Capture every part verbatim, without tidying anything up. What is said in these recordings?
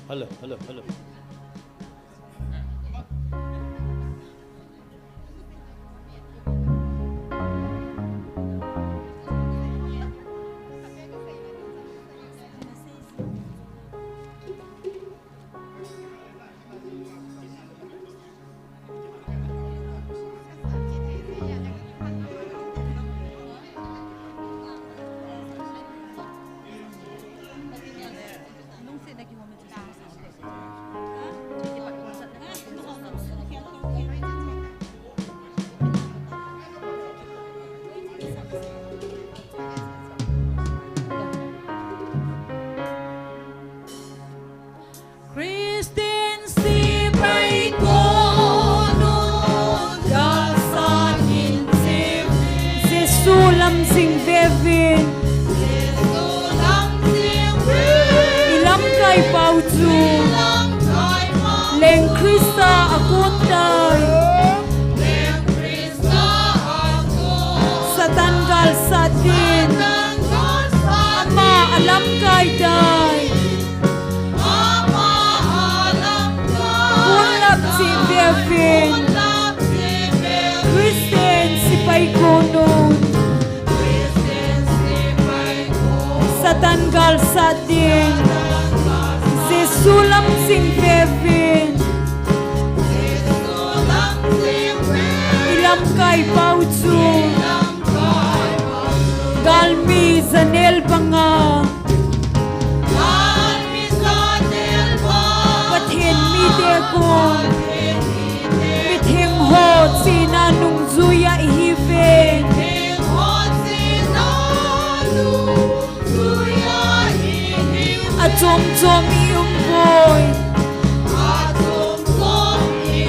Hello, hello, hello. Christian sipai konu galsat in jing, Jesu lam jing vevin. Ilamkai pau chu leng Christa a kon tai. Satan galsat din ama a lamkai tai. Kon lap jing vevin. Christian sipai konu Satan galsat din. Jesu lam jing vevin. Ilamkai pau chu galmi janel banga Pathen mite kon mitheng ho chena nungjui a ihiuve. Achom chom i um poi.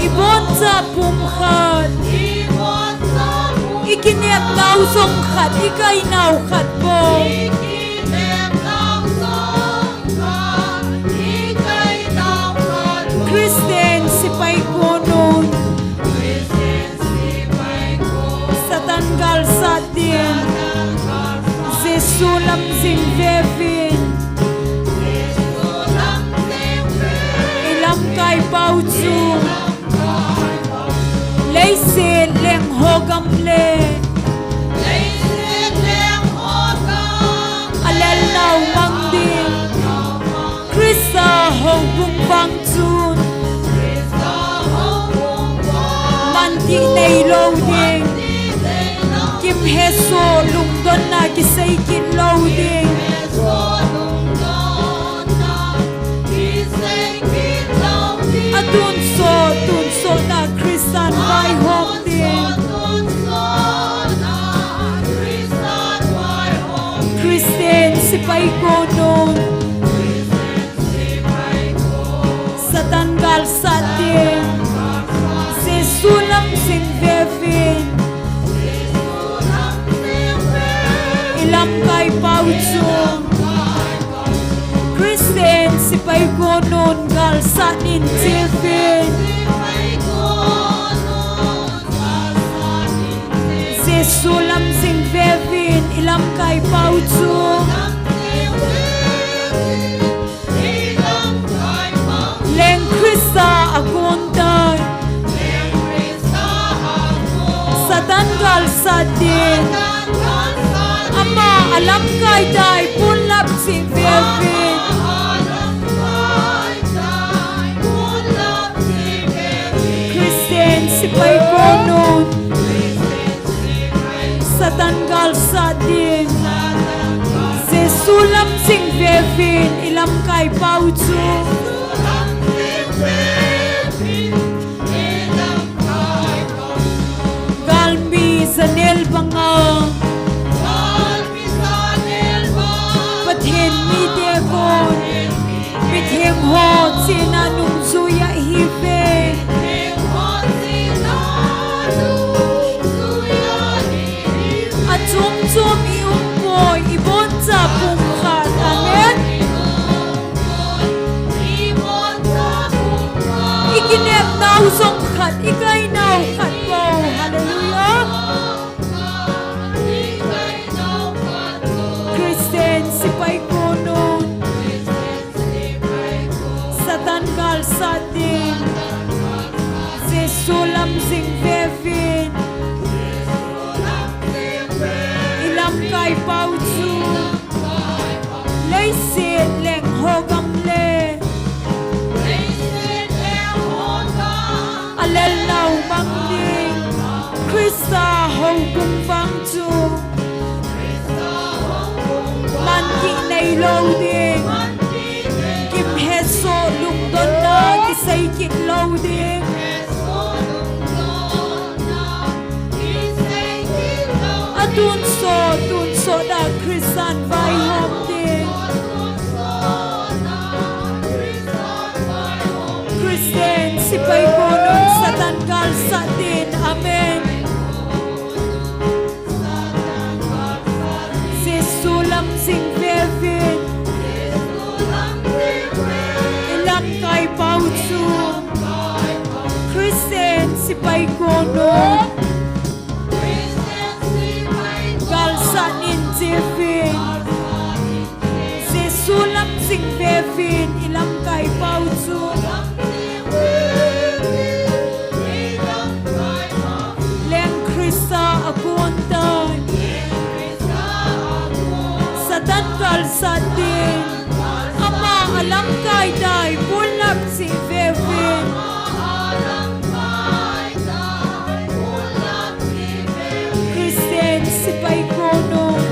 I boncha pumkhat, i kinepnau jong khat, i kainau khat bou. Christian sipai konun Satan galsat din, Jesu lam jing vevin. I lamkai pau chu leiset leng ho gam le a lelnau mang ding. Christa houbung vang chun manti neilou ding. Kimhesoh lungdonna kisei kit lou ding. Atun soh, tun sohna Christan vaihom ding. Christian sipai konun Satan galsat din, Jesu lam jing vevin. I lamkai pau chu Christian sipai konun galsat in chilvin. Jesu lam jing vevin, i lamkai pau chu leng Christa a kon tai. Satan galsat din, ama a lamkai tai, kon lap jing vevin. Christian sipai konun Satan galsat din, Jesu lam jing vevin, i lamkai pau chu galmi janel banga Pathen mite kon mitheng ho chena nungjui a ihiuve. Achom chom i um poi, i boncha pumkhat. Amen. I kinepnau jong khat, i kainau khat bou. Hallelujah. Christian sipai konun, Christian sipai konun, Sa- Lamkai pau chu leiset leng ho gam le alel nau mang ding Christa houbung vang chu man kih nei lou ding, kimhetsoh lungdonna kisei kit lou ding. Atunsoh, tunsoh da Christan vaihom ding. Christian, sipai konun Satan galsat din. Amen. Jesu lam jing vevin ilamkai pau chu Christian, sipai konun galsat nin jevin. Jesu lam jing vevin ilamkai pau chu leng Christa akon tai. Satan galsat din, ama alamkai tai, pulap jing vevin. Christian, sipai konun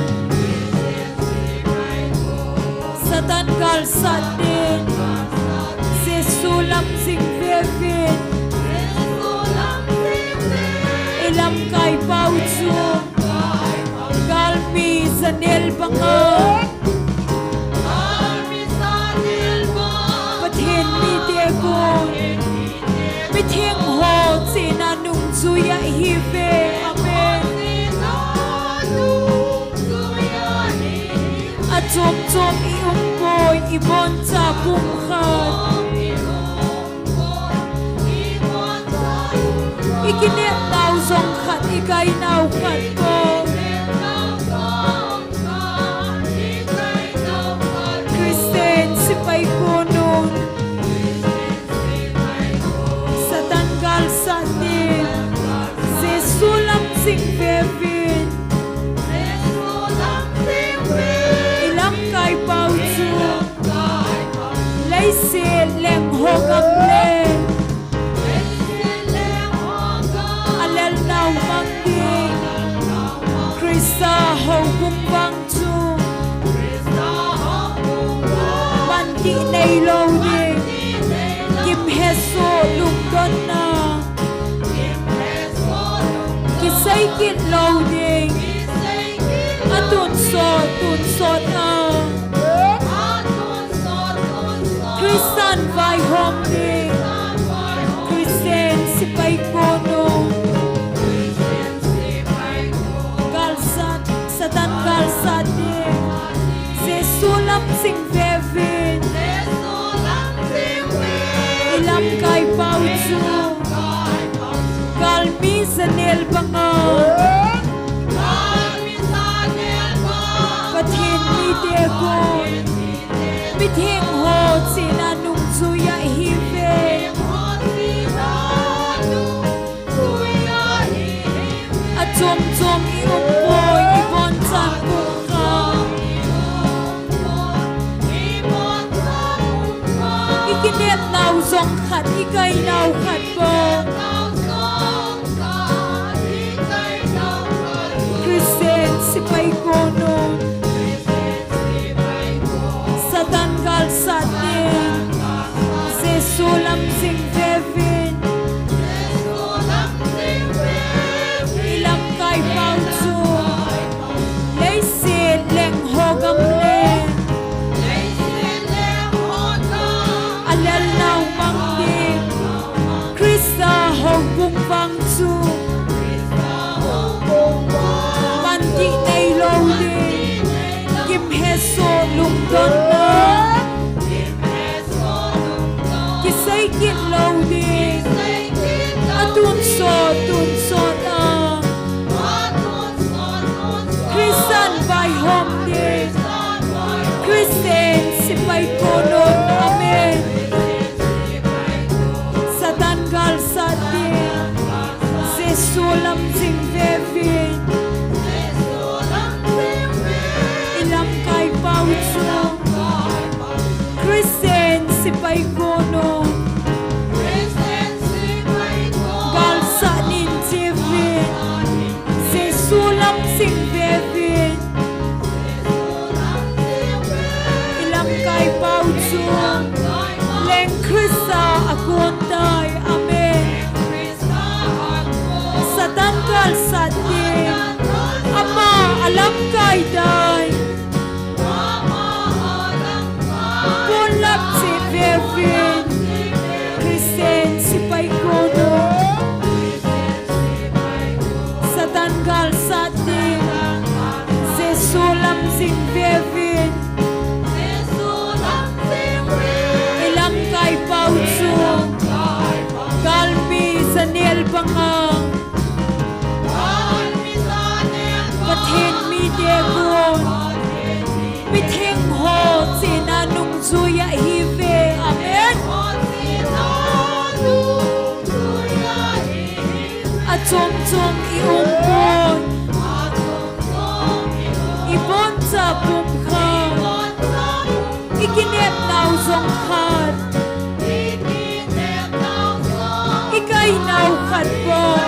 Satan galsat din, Jesu lam jing vevin ilamkai pau chu galmi janel banga Pathen mite kon mitheng ho chena nungjui ahiuve. Amen. Achom chom i um poi, i boncha pumkhat. I kinep nau jong khat, i kai nau khat poi. Christian, sipai konun Satan galsat din, Jesu lam jing vevin ilamkai pau chu leiset leng ho gam le alel nau mang ding Christa houbung vang chu man kih nei lou ding, kimhetsoh lungdonna kisei kit lou ding. Atun sot, tun sot a Christan vaihom ding, Christian sipai konun galsat, Satan galsat ding, Jesu lam jing vevin ilamkai pau chu galmi janel banga Pathen mite kon mitheng ho chena nungjui ahiuve. Achom chom i um poi, i boncha pumkhat. I kinep nau jong khat, i kai nau khat poi. Christian sipai konun Satan galsat ding, Jesu lam jing vevin ilamkai pau chu leiset leng ho gam le alel nau mang ding, Tekun mitheng ho chena nungjui ahiuve. Amen. Achom chom i um pon, i boncha pumkhat, i kinep nau jong khat, i kai nau khat bou,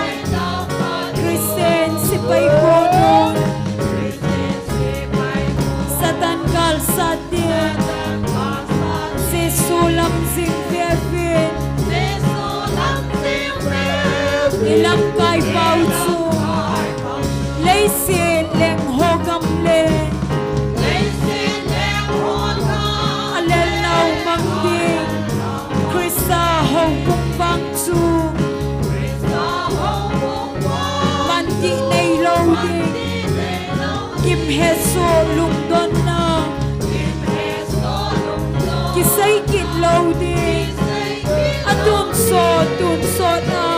Christian sepai kon un, Satan galsat ding, Jesu lam jing vevin, i lamkai pau chu leiset leng ho gam le alel nau mang ding, Christa houbung vang chu man dih neilou ding, gim hesoh lungdonna kisei kit lou ding, atonsot tonsot a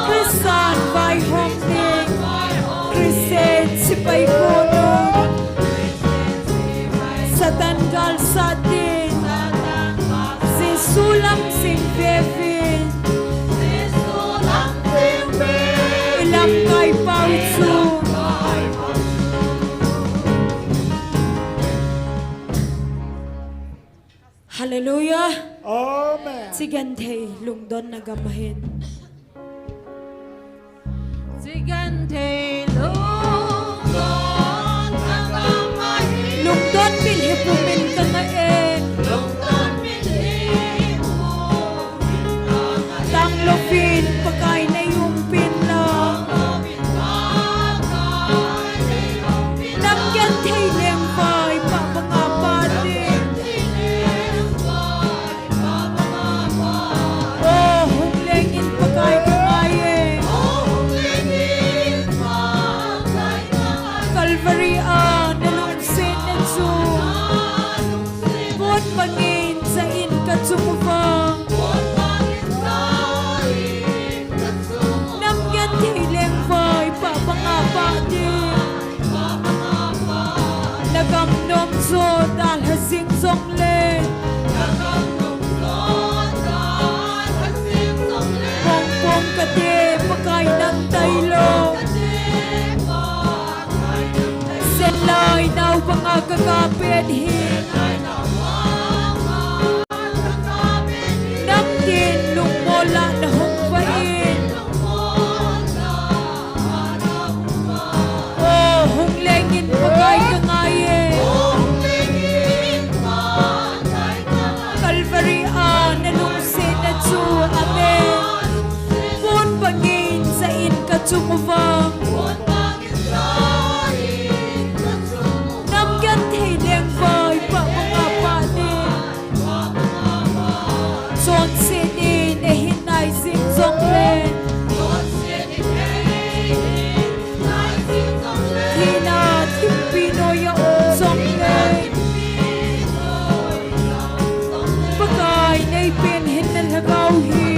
Christan vaihom ding, Christian sepai kon un, Satan galsat ding, Jesu lam jing vevin, i lamkai pau chu. Hallelujah. Amen. Chi genthei lungdonna gam ahin. Chi genthei lungdonna gam ahin. Lungdon mitlhi pumin kangah e. Lungdon mitlhi pumin kangah e. Tanglouvin Pakai nei umpin lang. Nam genthei lengvai pah banga pah ding. O hung lengin Pakai kangai e. Calvary a nalungsetna chu pon bangin jah in kachung uva. Nam genthei lengvai pah banga pah ding. Nagam nomjo dalha jing jongle, pong pong kate Pakai nang tailou. Senlai nao banga kaga pet hi. Namtin lungmol a nahung vah in. O hung lengin Pakai kangai e. Calvary a nalungsetna chu, amen, pon bangin jah in kachung uva. Nam genthei lengvai pah banga pah ding. Chonset in eihin nai jing jongle, thina thimpi noiya um jongle, Pakai nei pen hinna lhagao hi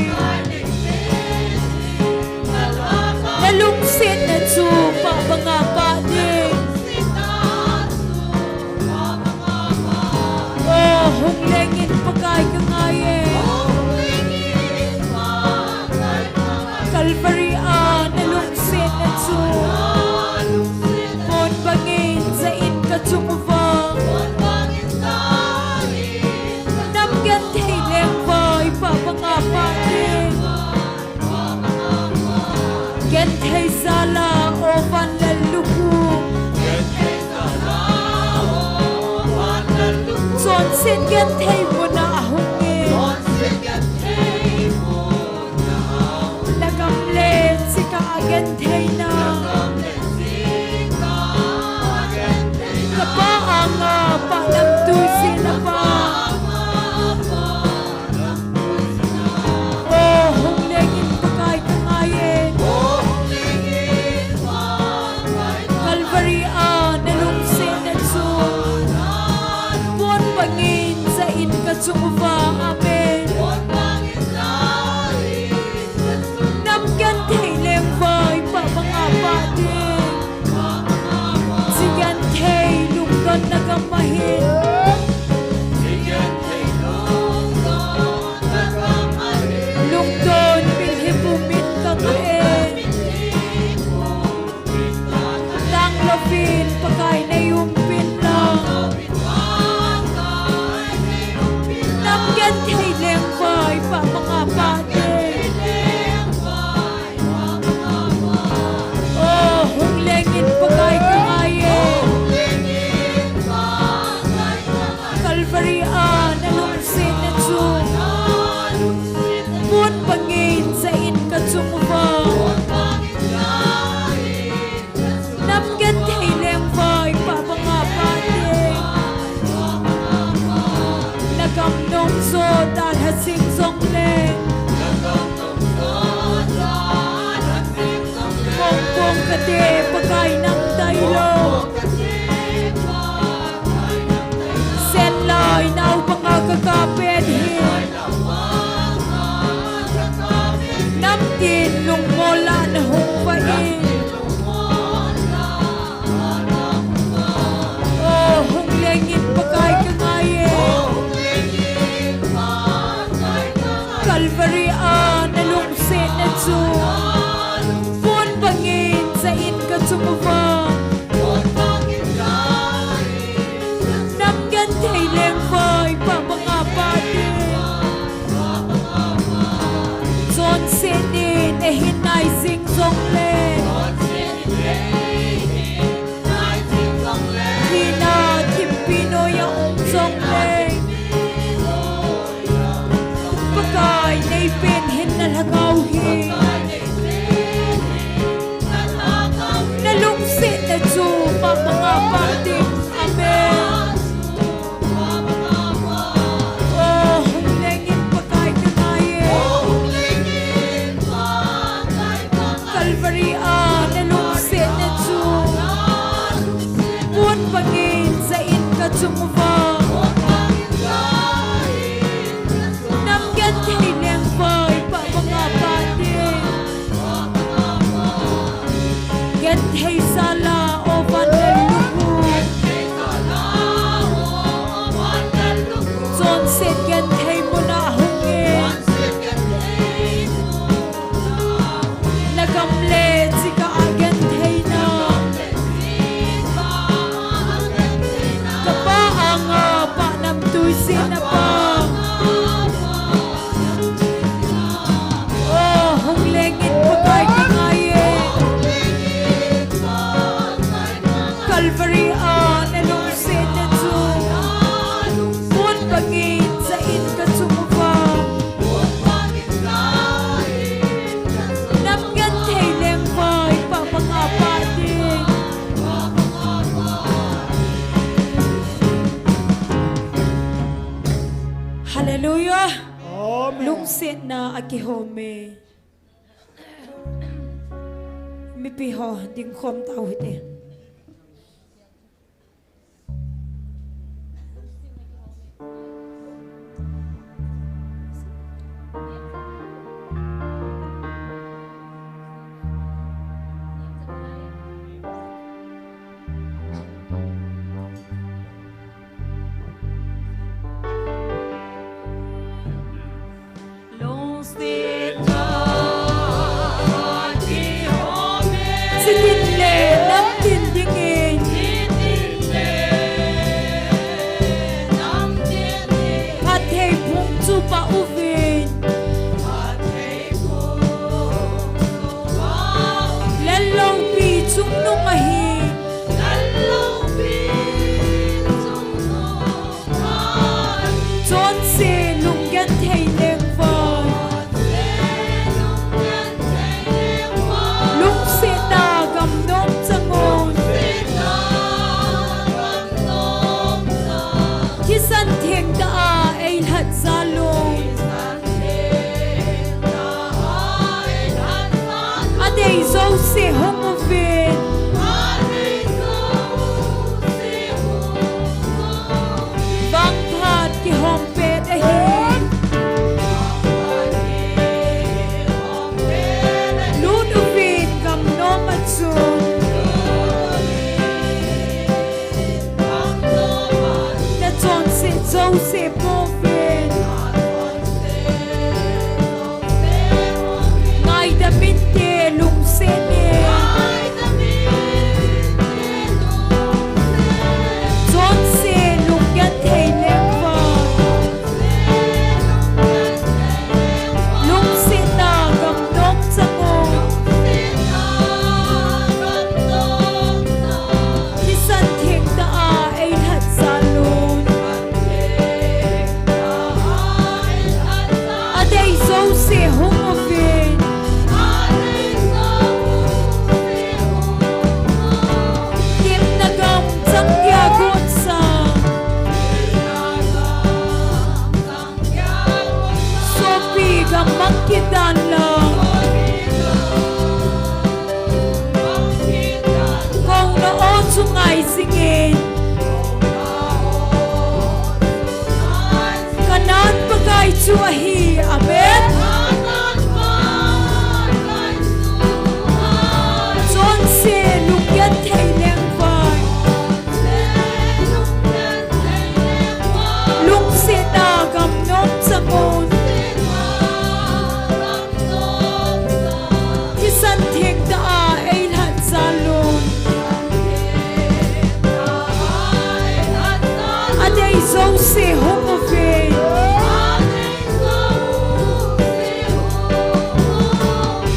nalungsetna chu pah banga pah ding. O hung lengin Pakai kangai e. Calvary a nalungsetna chu pon bangin jah in kachung uva. Nam genthei lengvai pah banga pah ding. Genthei jal a o van lallukhu. Chonset genthei muna ahung e. Nagam le chikah a gentheina. Kapa anga pah lamtui sina pa. O hung lengin Pakai kangai e. Calvary a nalungsetna chu pon bangin jah in ka Te Pakai nang tailou. Sen lai nao banga kakap pet hi. Namtin lungmol a nahung vah in. O, hung lengin Pakai kangai e. Calvary a nalungsetna chu pon bangin jah in kachung uva. Nam genthei lengvai pah banga pah ding. Chonset in eihin nai jing jongle. Hina thimpi noiya um jongle. Pakai neipen hinna lhagao hi. Nalungsetna chu pah banga pah ding. Amen. O, hung lengin Pakai kangai e. Calvary a nalungsetna chu pon bangin jah in kachung uva. Nam genthei lengvai pah banga pah ding. Genthei sala o van lel lukhu. Chonset genthei muna hung e. Nagam le chika a gentheina. Kapa anga pah namtui sina pa. O, hung lengin Pakai kangai e. Calvary a nalungsetna chu pon bangin jah in kachung uva. Nam genthei lengvai pah banga pah ding. Hallelujah. Amen. Lungsetna akihom e. Mipi ho dingkhom tau hite. Chitin le namtin dingin. Phatthei phung chu pah uvin. Lal loupi chungnung ahi. Chonse lunggenthei lengvai. Lungsetna gamnom chang un. Thisan theng tah a eilhat jal un. Adei jouse hung uvin. Chu ahi, amen. Chonse lunggenthei lengvai, lungsetna gamnom changun, thisan thengtah a eilhat jal un. Adei jouse hung uve.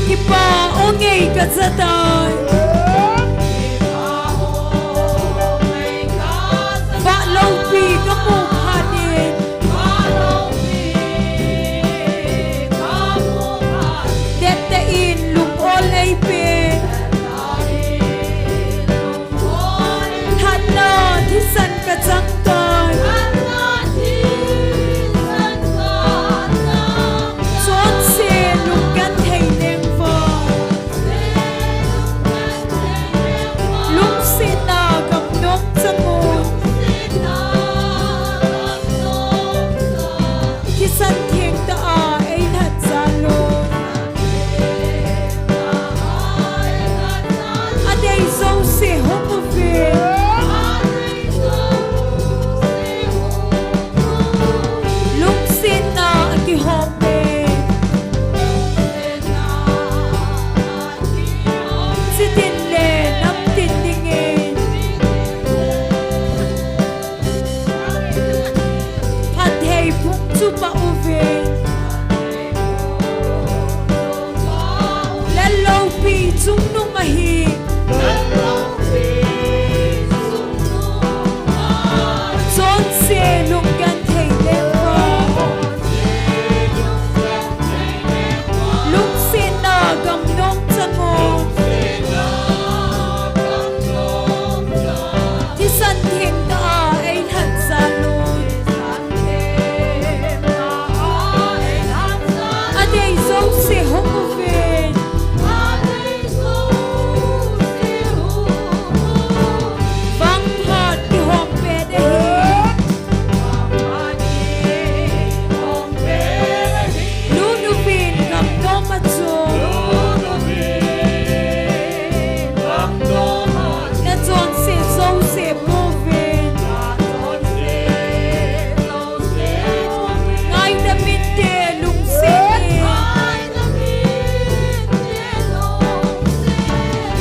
Kipa o ngei kajatai. Vah loupi kamu phat in, teptep in lungol eipen. Thanna thisan kachang tai. Chonse lunggenthei lengvai, lungsetna gamnom changun, thisan thengtah a eilhat jal un. Adei jouse hung uve. Lungsetna akihom e. Chitin le namtin dingin phatthei phung chu pah uve. Lal loupi chungnung ahi. Chonse lunggenthei lengvai, lungsetna gamnom changun, thisan thengtah a eilhat jal un. Adei jouse hung uve. Vangphat kihom pet ahi. Lutlut uvin gamnom a chun. Nachonse jouse pouvin. Ngaidam inte lungset in.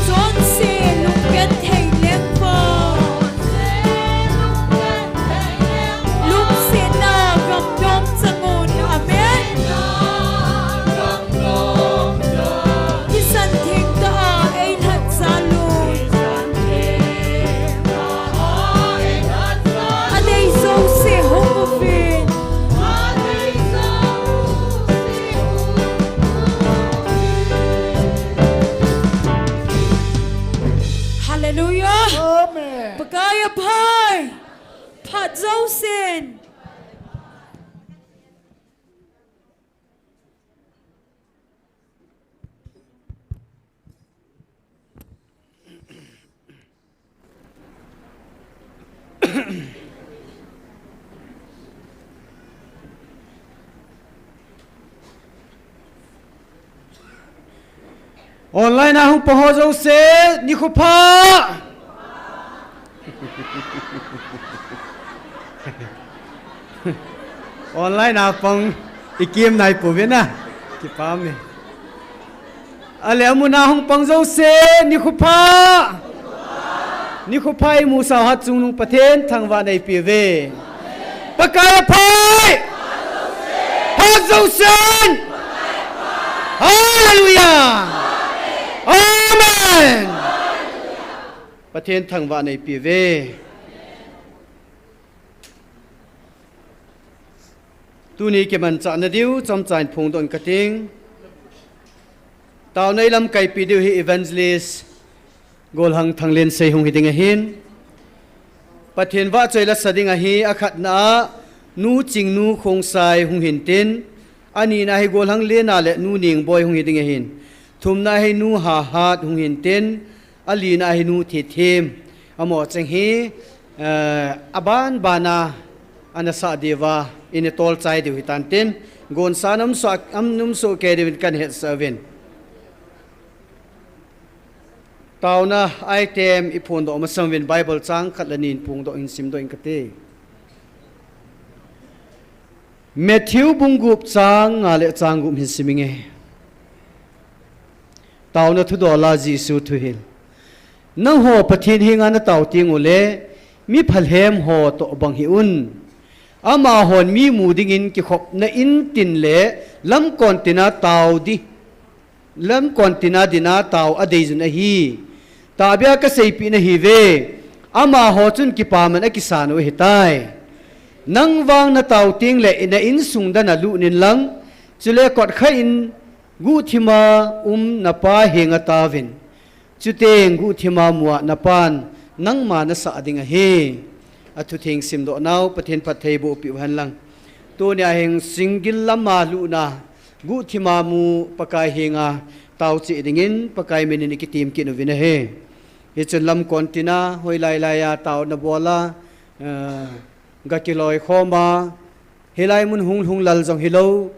Chonse lunggenthei lengvai, lungsetna gamnom changun. Amen. Thisan thengtah a eilhat jal un. Adei jouse hung uvin. Hallelujah. Amen. Pakai aphai. Phat jousen. Online a hung pang ho jouse, nikho pha. Online a pang i kim nai pouvin a. Kipah e. Ale, amun a hung pang jouse, nikho pha. Nikho pha, imusah u Hatchungnung Pathen thangvahna eipeuve. Pakai aphai. Phat jousen. Hallelujah. Amen. Pathen thangvahna eipeuve. Tuni kimanchahna diu chomcha in phongdoh inge kating. Taona ilamkaipi diu hi Evangelist Golhang Thanglensei hung hiding ahin. Pathen vahchoi lasa ding ahi, akhatna a Nu Chingnu Khongsai hung hintin, anina hi Golhang Lena le Nu Ningboi hung hiding ahin. Thumna hi Nu Hahat hung hintin, alina hi Nu Thithem. Amaho cheng hi, eh, aban bana ana sah diuva, Ina tolchai diu hitan tin, gonsa nam so, am num so ke diu in kan hetsah uvin. Taona item iphondoh masang uvin Bible chang khat le ni in phondoh in simdoh in kate. Matthew bung gup chang nga le chang gup hin siminge. Taona thudola Jesu thuhil. Nangho Pathen henga natao teng uleh, mi phalhem ho toh bang hih un. Amahon mi mu dingin kikhopna in tin le lamkon tina tao di. Lamkon tina dinga tao adei jun ahi. Tahbeh a kaseipeh nahiuve. Amaho chun kipaman akisan u ahitai. Nang vang natao teng le na insung dana lut in lang. Chule kotkha in guhthima um napa henga taovin. Chuteng guhthima mua napan nangma nasah ding ahi. Athutheng simdoh nau Pathen phatthei boh peh u hen lang. Tunia hin single lama lutna guhthima mu Pakai henga tao cheh dingin Pakai minin ikitem kit uvin ahi. Hichun lamkon tina hoilai laiya taona bola, eh, gakiloi khoma, hilai mun hung lhung lal jong hilou,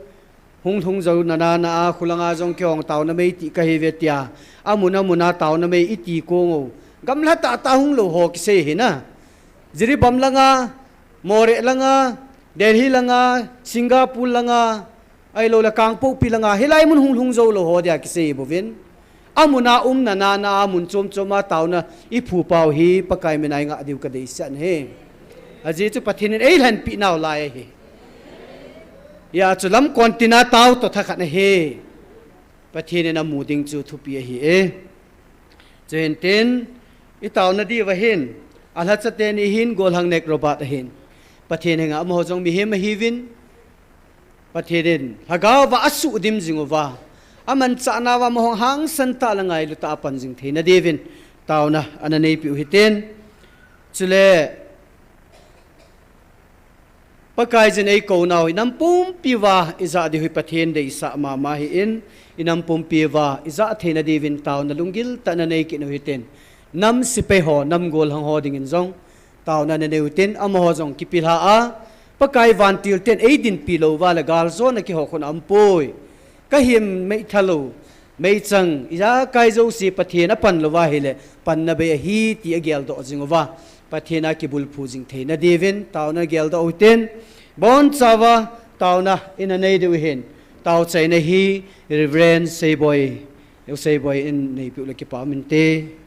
hung lhung jou nana na a, khulanga jong kihong taona mei ti kahiuve tia. Amun amun a taona mei iti kong u. Gamla tahtah hung lou ho kisei hina. Jiribam langa, Moreh langa, Delhi langa, Singapore langa, ahilouleh Kangpokpi langa, hilai mun hung lhung jou lou ho dia kisei bouvin. Amun a um nana na a mun chom choma taona iphu pau hi Pakai mina inga diu kadeisah ahi. Ajeh chu Pathen in eilhenpi nau lai ahi. Hijeh chun lamkon tina tao toh thakhat ahi. Pathen in amu ding chu thupi ahi e. Chuin tin, itaona diuva hin, alhacha teni hin, gollhang nek Robert ahin. Pathen henga amaho jong mihem ahiuvin, Pathen in lhagao va asuhdim jing uva, amanchah nauva amahon hangsan tah le ngailu tah a pan jing theina diuvin, taona ana neipeh u hitin. Chule, Pakaiyin eikou nau hi nam pumpi uva ijah diu hi Pathen deisah mama ahin, inam pumpi uva ijah theina diuvin taona lunggil tah a nanei kit u hitin. Nam sepai ho, nam gollhang ho dingin jong taona nanei u hitin, amaho jong kipilha a, Pakai vantil ten eidinpi lou uva le galjona kiho khun aumpoi. Kahin meitha lou, meichang, ijakai jouse Pathen apan louva ahile, panna bei ahi ti ageldoh jing uva. Pathen a kibulphu jing theina diuvin, taona geldoh u hitin, bonchauva, taona ina nei diu hin, taochaina hi, Reverend Seiboi, U Seiboi in neipeh u le kipa um inte.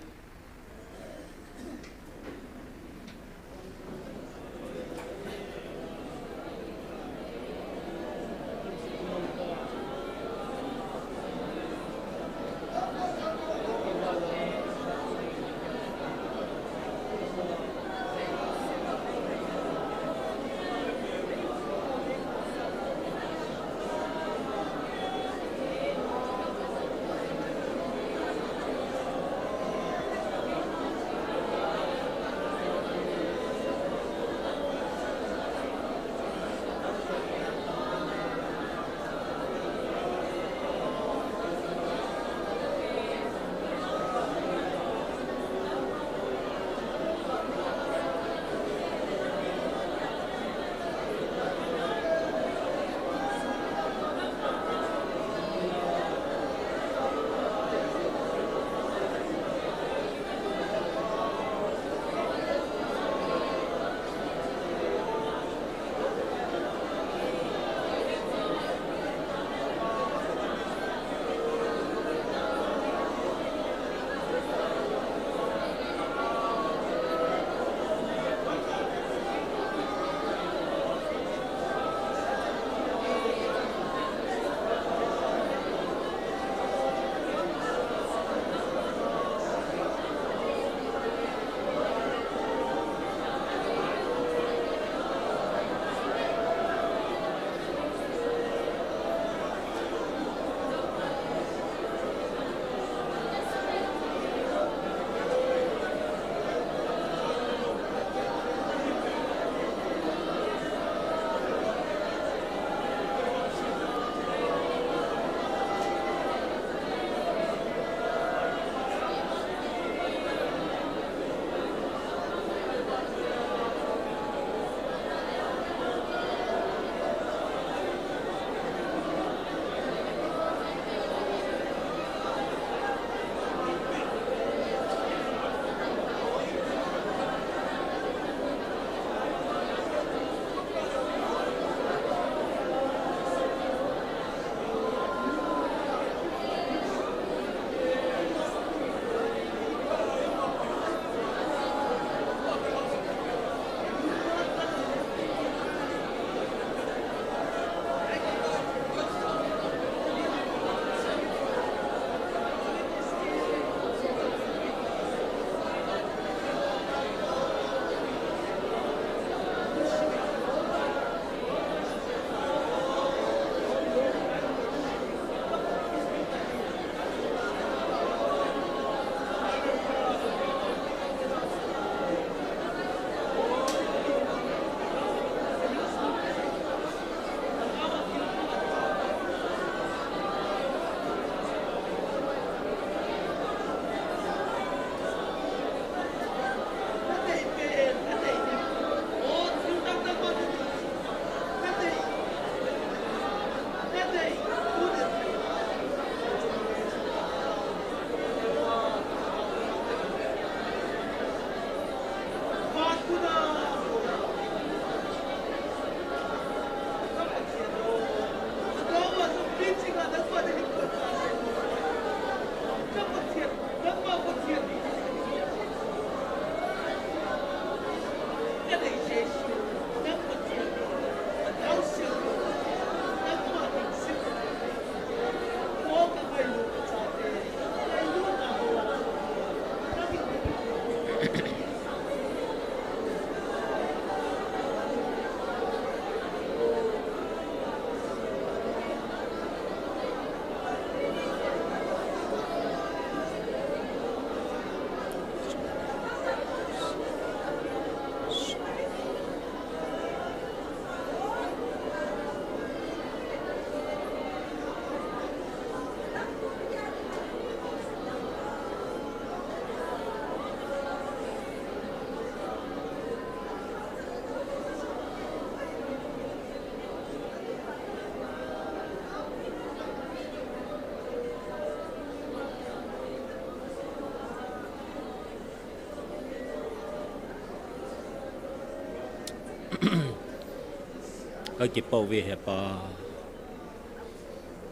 Kakipah uve Hepa.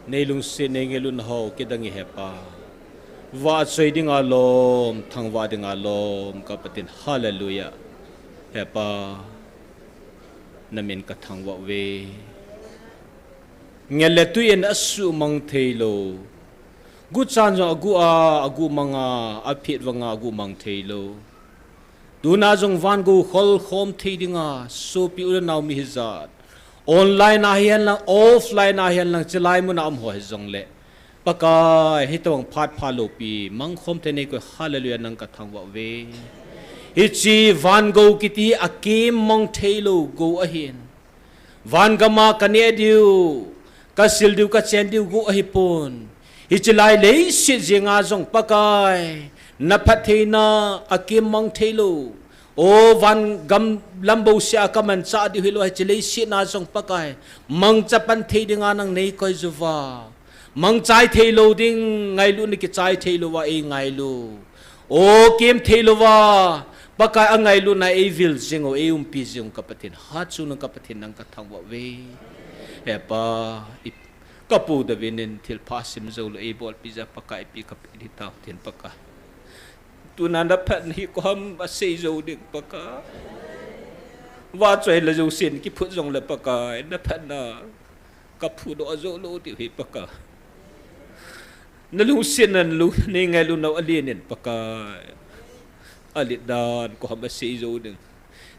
Neilungset, neingailutna ho kidang e Hepa. Vahchoi dinga lom, thangvah dinga lom, ka Pathen, hallelujah. Hepa, namin kathangvah uve. Ngel le tui in asuhmang theilou. Guchan jong agu a, agu mang a, aphet vang a, agu mang theilou. Tuna jong van gou kholkhom thei dinga, sopi u le nao mi hijat. Online a hihen lang, offline a hihen lang, chilai mun a um ho hijongle. Pakai, hitobang phat pha loupi, mangkhom thei nei koi, hallelujah, nang kathangvah uve. Hiche van gou kiti hi akemmang theilou gou ahin. Van gam a kaneh diu, kasil diu, kachen diu gou ahipon. Hiche lai leiset jenga jong Pakai, naphattheina akemmang theilou. O van gam lam bouseh a kamanchah diu hilou, hiche leiset na jong Pakai, mangcha pan thei dinga nang nei koi uva. Mangchai theilou ding, ngailutna kichai theilouva eingailu. O kem theilouva, Pakai angailutna eivil jing u, eiumpi jing u ka Pathen, hatchungnung ka Pathen nang kathangvah uve. Hepa, i, kapu David in thilpha sim joulou eibolpi jeh a Pakai ipi kape ding tao tin Pakai. Tuna naphatna hi koi ham asei jou ding Pakai. Vahchoi la jousen kiphut jongle Pakai, naphatna kaphudoh jou lou diu hi Pakai. Nalungsetna, nalung, neingailutna u alen in Pakai. Alet dan koi ham asei jou ding.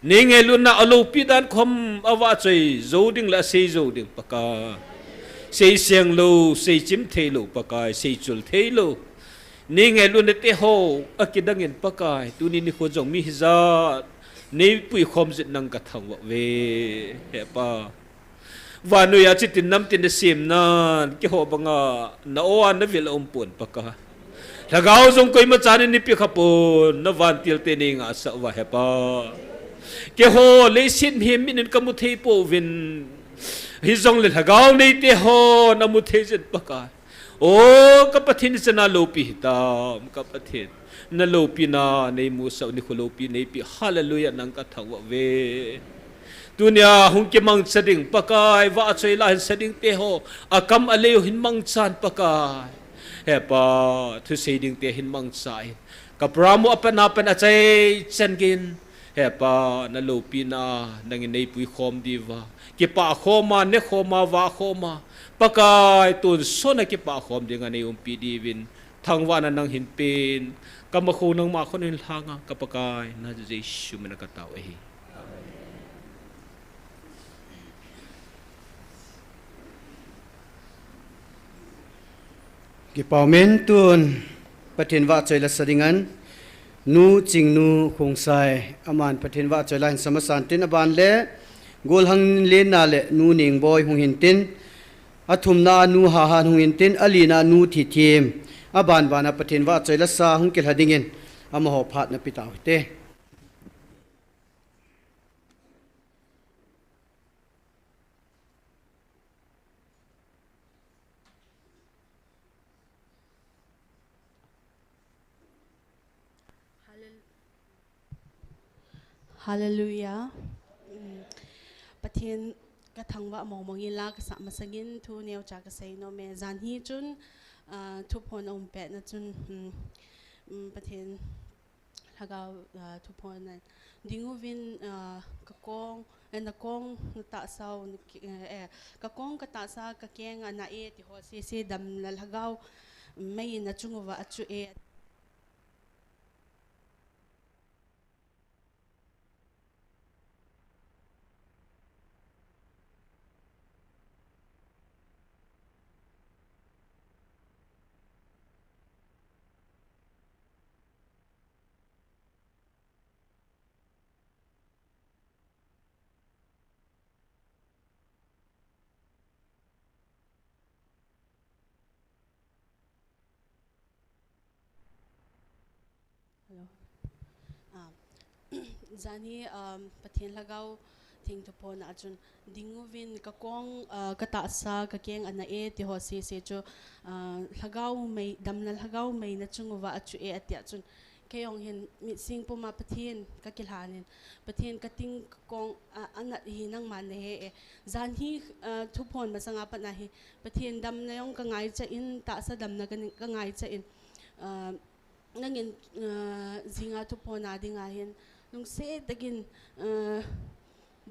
Neingailutna aloupi dan koi ham avahchoi jou ding le asei jou ding Pakai. Seiseng lou, seichim theilou Pakai, seichul theilou. Neingailutna teho akidang in Pakai, tuni nikho jong mi hijat neipuikhom jeh in nang kathangvah uve, Hepa. Vannoi a chitin namtin nasemnan, keiho banga na-o a navil aumpon Pakai. Lhagao jong koima chan in neipeh khapon, navantil te neingahsah uva Hepa. Keiho leiset mihem mit in kamu thei pouvin, hijongle lhagao neite hon amu thei jin Pakai. O ka Pathen, ichan a loupi hitam ka Pathen. Naloupina neimusah u, nikho loupi neipeh, hallelujah, nang kathangvah uve. Tunia hung kimangcha ding Pakai, vahchoi la hin sa ding teho, akam alei u hin mangchan Pakai. Hepa, thusei ding te hin mangcha in. Ka program u apat na pen achaichan geiyin. Hepa, naloupina nangin neipuikhom diuva, kipah khoma, nekhoma, vahkhoma, Pakai tonsot a kipah khom dinga neiumpi diuvin, thangvahna nang hinpen, kamakho nangma khut in lhanga, ka Pakai, na Jesu mina katao ahi. Kipah umen. Tun Pathen vahchoi la sa dingin, Nu Chingnu Khongsai, aman Pathen vahchoi la hin sa masan tin, aban le, Golhang Lenna le Nu Nengboi hung hin tin, athumna Nu Hahan hung hin tin, alina Nu Thithim, aban bana Pathen vahchoi la sa hung kilha dingin, amaho phat napeh tau hite. Hallel-, Hallelujah. Mm. Pathen kathangvah mong mong in la kasa masangin thu neocha kasei nom e. Jan hi chun, ah, thuphon aum petna chun, mm, mm, Pathen Lhagao, ah, thuphon a ding uvin, ah, ka kong, eh, na kong, na tahsa u, na ki-, eh, eh, ka kong ka tahsa ka keng ana e, ti ho sese damna Lhagao mei nachung uva achu e. Hello. Ah, jan hi, um, Pathen Lhagao theng thuphon a chun, ding uvin ka kong, ah, ka tahsa, ka keng ana e, ti ho sese chu, ah, Lhagao mei, damna Lhagao mei nachung uva achu e, atia chun, Kei jong hin mitsing puma Pathen kakilhan in, Pathen kating kakong, a, anat hi nangman nahe e. Jan hi, a, thuphon masanga pat na hi, Pathen damna jong kangaicha in, tahsa damna ka, kangaicha in, a, nangin, a, jinga thuphon a dinga hin, lungset takin, a,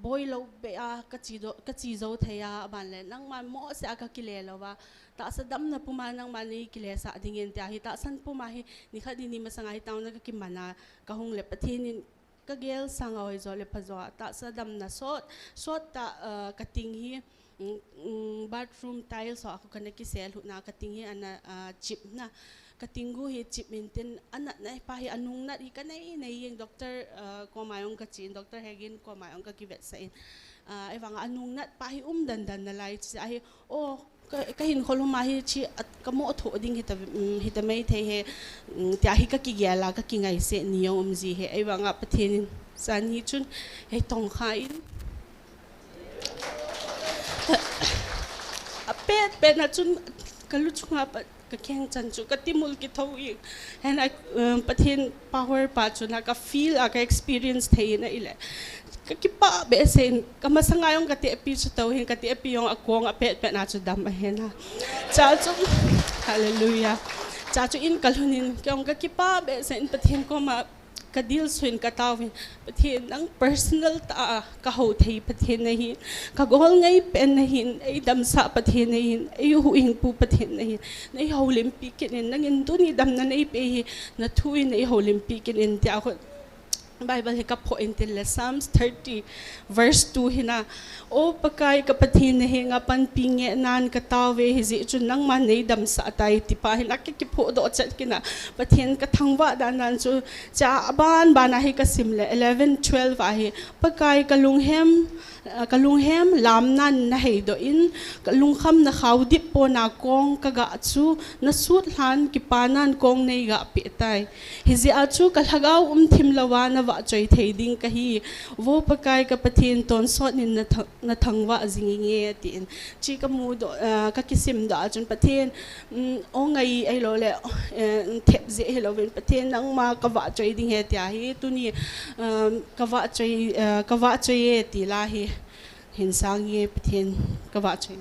boilou beh a, kachi do, kachi jou thei a, aban le, nangman mohseh a kakile louva, tahsa damna puma nangman neikilesah dingin tia hi, tahsan puma hi, nikhat ni ni masanga hi town a kakiman a, kahung le Pathen in kagel sanga hoijo le phajo a, tahsa damna sot, sot tah, a, kating hi, mm, mm, bathroom tiles ho a khu kana kisel lhut na, kating hi ana, a, chip na. Kating gu hi chip in tin, anatna pa hi, anungnat hi kanei nei jeng, doctor, a, koma jong kachen, Doctor Hegin koma jong kakivetsah in. A, ahivanga anungnat pa hi um dandan nalai, chea hi, o, ka, kahinkho lhum a hi chi, a, kamoh thoh ding hita, mm, hita mai thei e, mm, tia hi kakigel a, kakingaiset ni jong um ji e, ahivanga Pathen in jan hi chun, hei tongkha in, apet pet na chun, kalu chunga pat, kakeng chan chu, katimul kitho in, hena, um, Pathen power pa chu na ka feel a, ka experience thei in ahile, kakipah behseh in, kamasanga jong katehpi chu tou hin, katehpi jong akong apet pet na chu dam ahi na. Chea chu, hallelujah. Chea chu in kalhun in, kei jong kakipah behseh in Pathen koma kadilsu in kataovin, Pathen nang personal tah a kahou thei Pathen nahin, kagol ngai pen nahin, eidamsah Pathen nahin, eihuhhingpu Pathen nahin, neihoulimpi kit in, nangin tuni damna neipeh hi, nathu in neihoulimpi kit in, tia khu Bible hi kaphoh in tin le Psalms thirty verse two hi na, O Pakai ka Pathen, nahenga panpi ngehnan kataove, hijeh chun nangman neidamsah tai, tipa hi na, kakiphohdoh chet kit na, Pathen kathangvah dan dan chu, chea aban ban a hi kasim le eleven, twelve a hi, Pakai kalunghem, a, kalunghem lamnan naheidoh in, kalungkham nakhaodip pona kong kagah chu, nasutlhan kipanan kong neigah peh tai. Hijeh a chu kalhagao umthim louva navahchoi thei ding kahi. Vo Pakai ka Pathen, tonsot in natha-, nathangvah jing inge, tin. Chi kamudoh, a, kakisimdoh a chun Pathen, um, o ngai ahilou le, eh, thep jeh ahilouvin Pathen nangma kavahchoi ding ahi tia hi, tuni, um, kavahchoi, a, kavahchoi e ti la hi, hin sang e Pathen kavahchoi.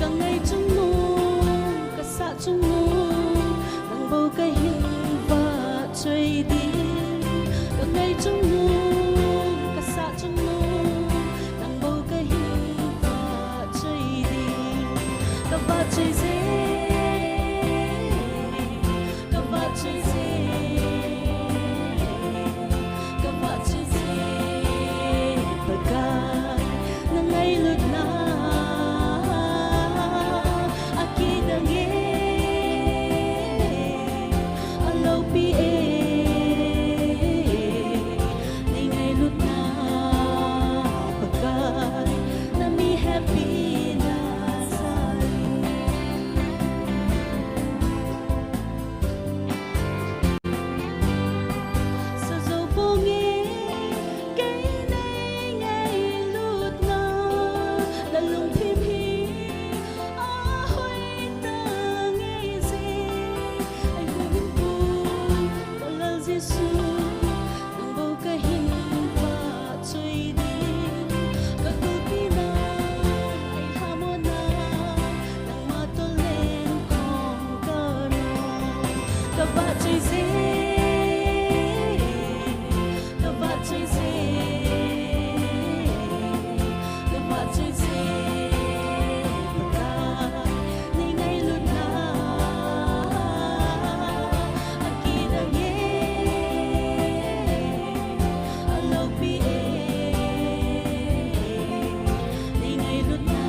Ka ngai chungnung, ka sah chungnung, nang bou ka hin vahchoi ding. Ka ngai chungnung, ka sah chungnung, nang bou ka hin vahchoi ding. Ka vahchoi je, ka vahchoi je, ka vahchoi je, Pakai, na ngailutna akidang e, aloupi e, na ngailutna Pakai, na mi hepina sah e. Sa jou ponge, kei nei ngailutna, na lungthim hi ahoi tange je. Ei houin pu, ka Lal Jesu, nang bou ka hin vahchoi ding. Ka gulpi na, ei lhamonna, nangma toh lengkhom ka nom. Ka vahchoi je, ka vahchoi je, ka vahchoi je, Pakai, nei ngailutna akidang e, aloupi e, nei ngailutna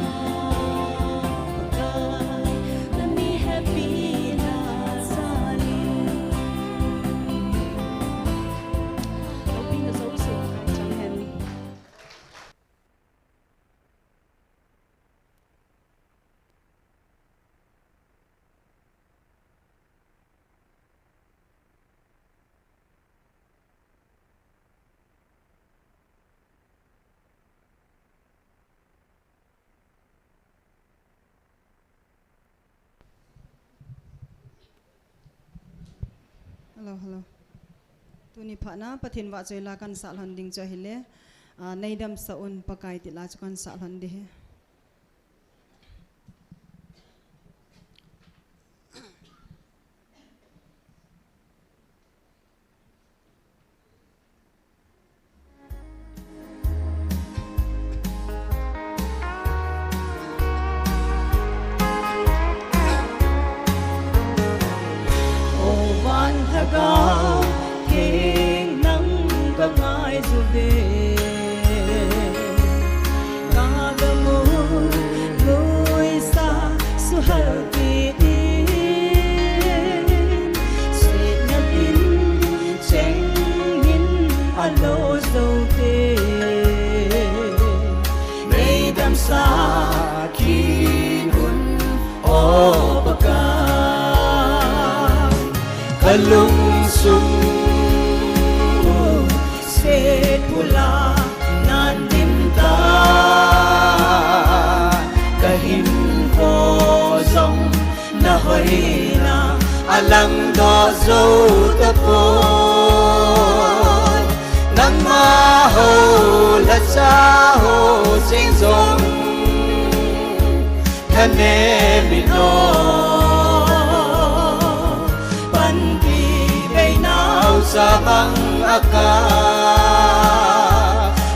Pakai, na mi hepina sah e. Loupina jouse Pakai chang hen. Hello, hello. Tuni phatna Pathen vahchoi la kan sah lhon ding chu ahile, ah, Nei damsah un Pakai ti la chu kan sah lhon ding ahi. O van Lhagao Theng, nang ka ngai uve. Ka gam u nuisat suhal kit in, setna tin cheng in alo jou te. Nei damsah kit un, O Pakai, ka lungsung u set pula nan dim ta, ka hinkho jong na hoina a langdoh jou tapoi. Nangma hou lhacha ho jeng jong thanem in o, panpi bei nau chabang a ka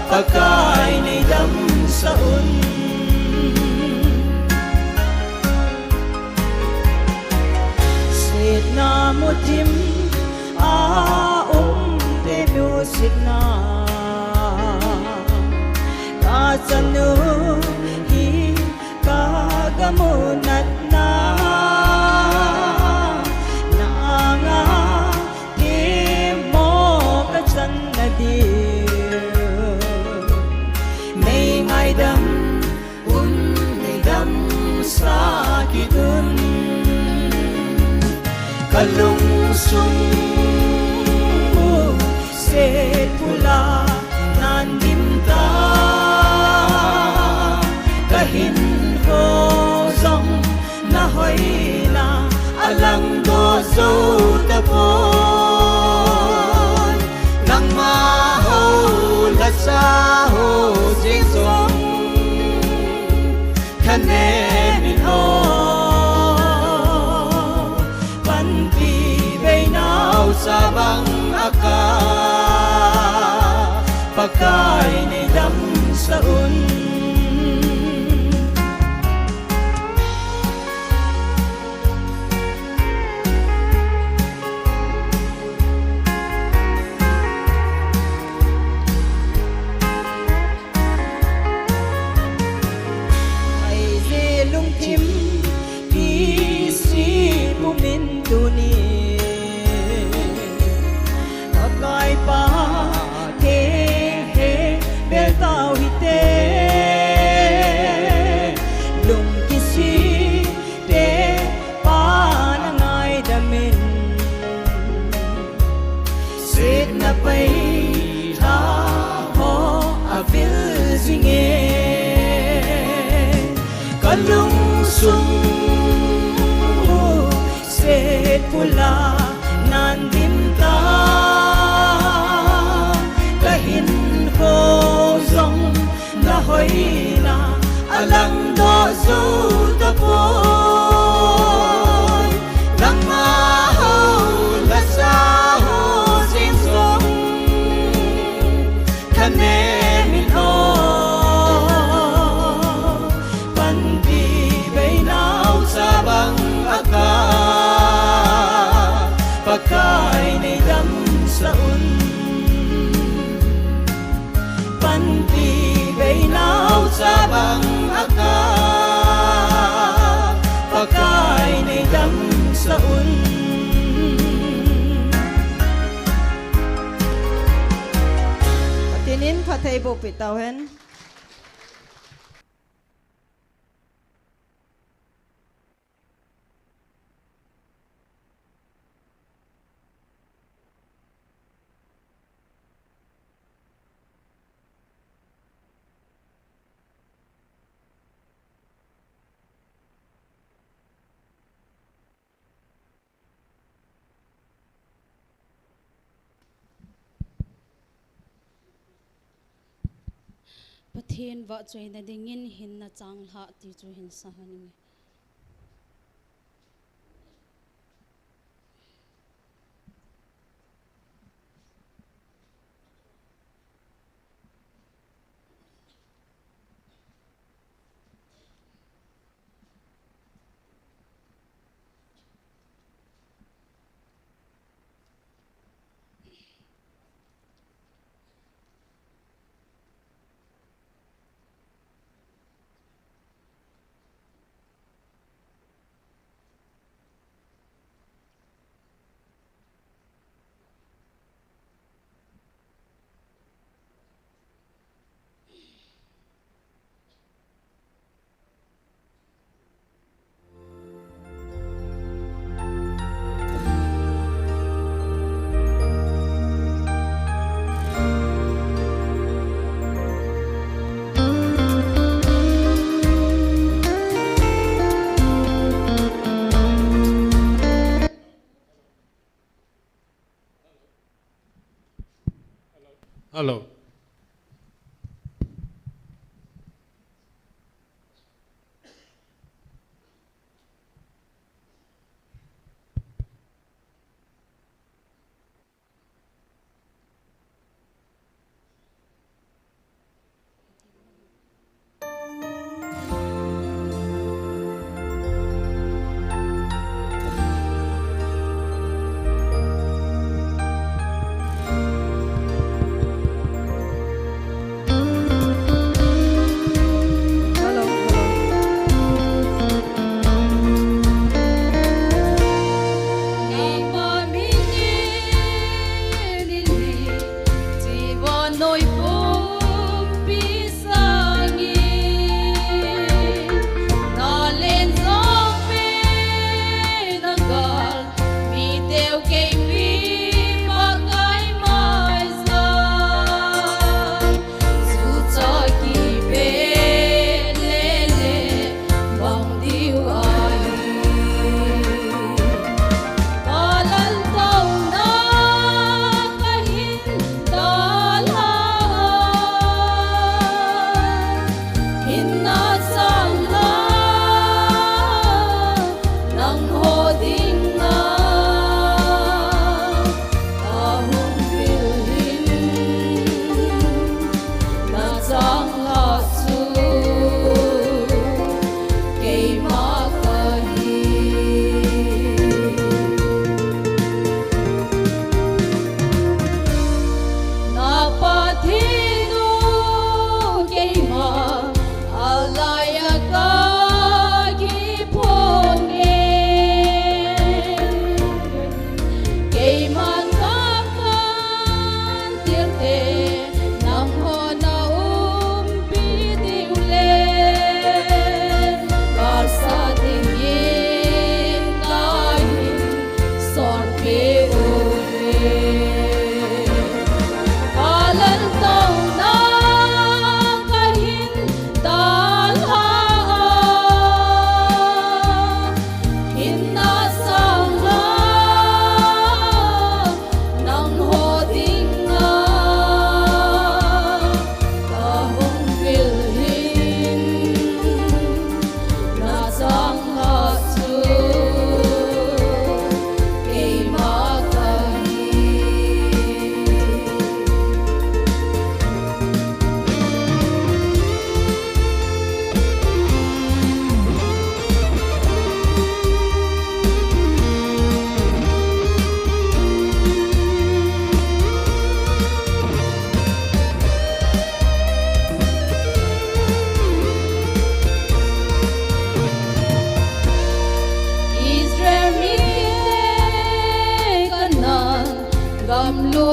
Pakai nei damsah un. Setna muthim a um te musitna ka chanu hi ka gam u natna na anga themmo ka channa diu. Nei ngaidam un, nei damsah kit un. Ka lungsung u set pula nan dim ta, ka hinkho jong na hoina a langdoh jou tapoi. Nangma hou lhacha ho jeng jong tha Nemin ho, panpi bei nau sa bang aka, Pakai nei damsah un. Ahi lungthim kisi pumin tuni, Pakai Pa theng he bel tau hite. Lung kisi te Pa na ngaidamin, setna pai tha ho avil jinge. Ka lungsung u set pula nan dim ta, ka hinkho jong na hoina a langdoh jou tapoi. Nangma hou lasa ho jeng jong, thanemin o, panpi bei nau sa bang aka, Pakai nei damsah un. Panpi bei nau sa bang aka, Pakai nei damsah un. Pathen in phatthei boh peh tau hen. Pathen vahchoina dingin hinna chang lhah ti chu hin sa hon inge. Hello.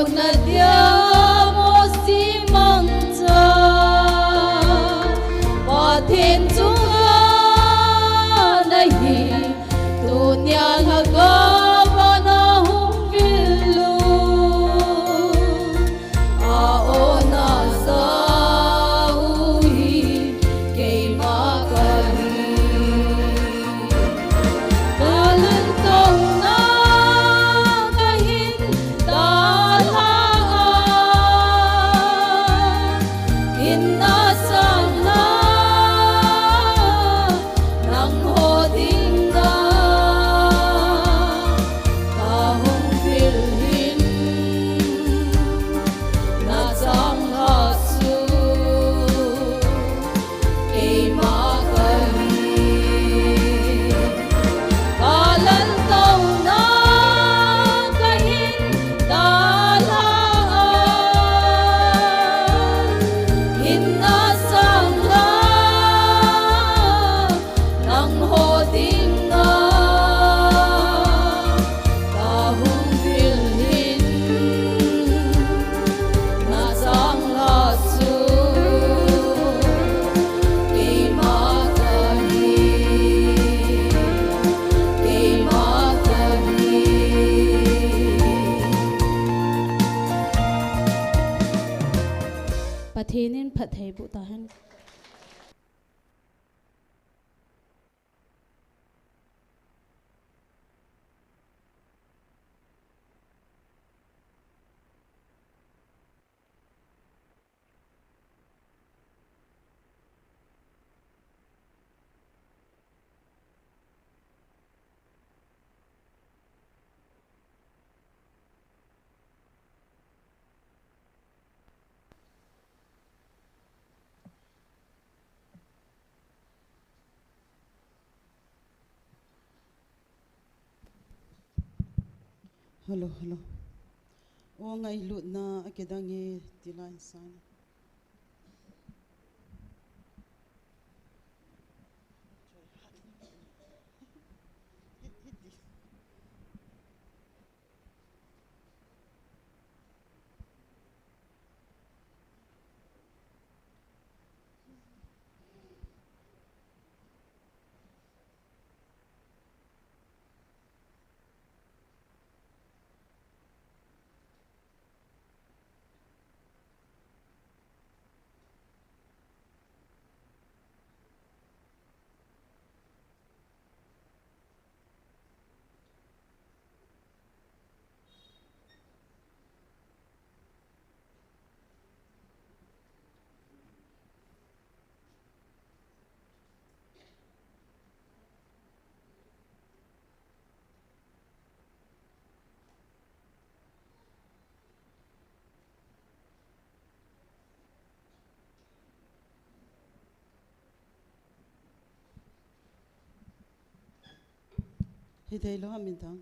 Nadia Mosi mangcha, Pathen chunga nahi, tunia lhagao vana hung vil u. A-o najah u hi keima kahi. Kalungtona kahin dalha a, hinna sanga nangho dinga kahung vil hin, nachanglhah chu keima kahi. Kalungtona kahin dalha a, hinna sanga nangho dinga kahung vil hin, nachanglhah chu keima kahi, keima kahi. Pathen in phattheiboh tahen. Hello, hello. O, ngailutna akidang e, ti lai in sa. Hithei lou ham midang.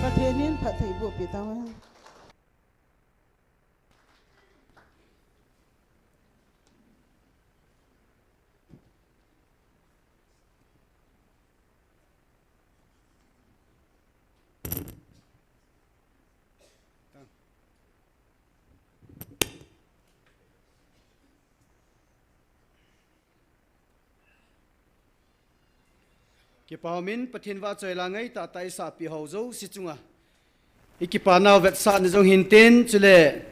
Pathen in phattheiboh peh tauhen. Kipah umin, Pathen vahchoila ngaitah tah isahpeh ho jouse chunga ikipa nau vetsahna jong hin tin, chule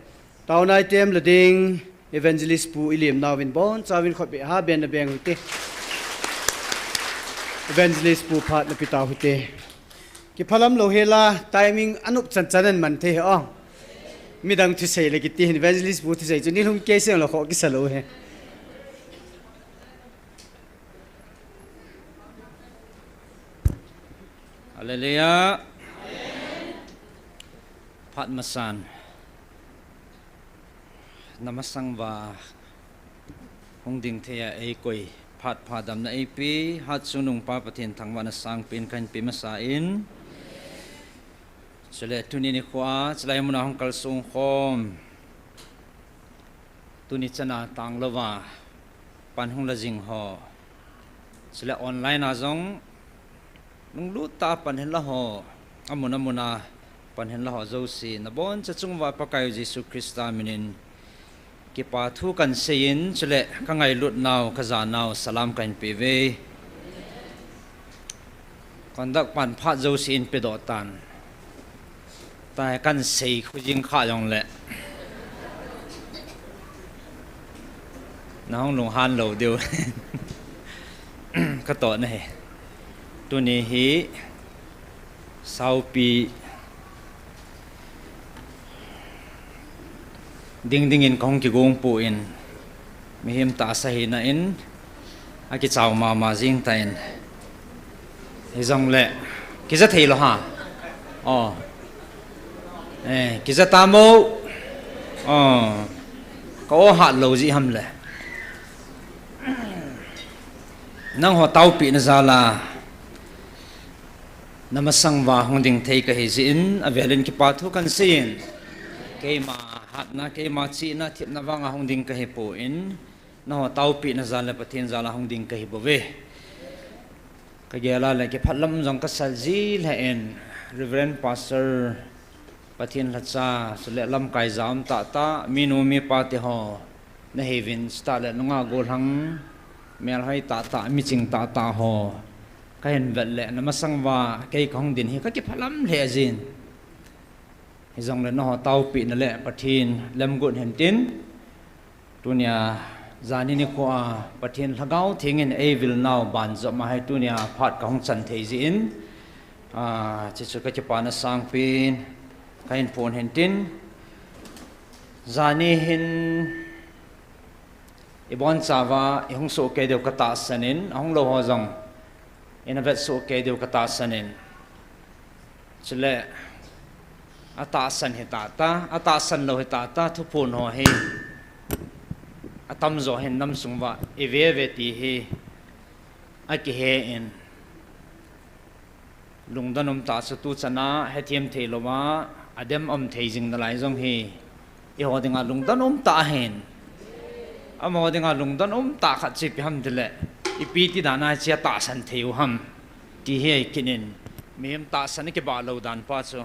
taona item le ding Evangelist Pu ilim nauvin bonchauvin khutbeh ha beng na beng uhite. Evangelist Pu phat napeh tau hite. Kiphalam lou hela, timing anop chan chan aman thei hi o. Midang thusei le kiti hin, Evangelist Pu thusei chu nilhum kei seng lou kho kisa lou hi. Hallelujah. Phat masan. Namasang uva hung ding thei a eikoi, phat pha damna eipeh, hatchungnungpa Pathen thangvahna sangpen kahin pe masa in. Chule tuni nikho a, chulai muna hung kalsong khom. Tuni chana tanglouva pan hung la jing ho. Chule online a jong lunglut tah a pan hin la ho. Amun amun a pan hin la ho jouse, nabonchauva chunga Pakai Jesu Christa minin kipa thu kahin seiyin, chule kangailut nau, kajanau, salam kahin pe uve. Conduct pan phat jouse in pedoh tan. Tua hi kahin sei khu jing kha jongle nahung lunghan lou diu. Katohna hi. Tuni hi saupi ding dingin kahung kigong poi, mihem tahsa hina in akichau mama jing tan. Hijongle kija thei lou ham. O. Eh, kija tamo. O. Ka o hat lou ji ham le. Nangho taopeh na jal a namasang uva hung ding thei kahi jeh in, avel in kipa thu kan seiyin. Keima hatna, keima chihna, thepna vang a hung ding kahi poi, nangho taopeh na jal le Pathen jal a hung ding kahi bouve. Kagel a le kipah lam jong kasa ji lheh in, Reverend Pastor, Pathen lhacha, chule lamkai ja um tahtah, minu mipa te ho, nahiuvin, chutah le nungah gollhang, melhoi tahtah, miching tahtah ho, kahin vet le namasang uva kei kahung din hi kakipah lam lheh jin. Hijongle nangho taopeh na le Pathen lemguh hen tin, tunia, jani nikho a, Pathen Lhagao Theng in eivil nau banjom a hi tunia phat kahung chan thei jeh in, a, chuchu kakipana sangpen, kahin phon hen tin, jani hin, ibonchauva, ihung soh kei diu katahsan in, ahung lou ho jong, ina vet soh kei diu katahsan in. Chule, atahsan hi tahtah, atahsan lou hi tahtah, thuphon ho hi, atamjo hin namsung uva, ive ve ti hi, akihe in. Lungdon um tah chu tuchan a, hethem thei louva, adem um thei jing nalai jong hi, eiho dinga lungdon um tah ahin. Amaho dinga lungdon um tah khat chu ipi ham tile, ipi ti dan a hiche atahsan thei u ham, ti hi ahi kit in, mihem tahsan kibah lou dan pa chu.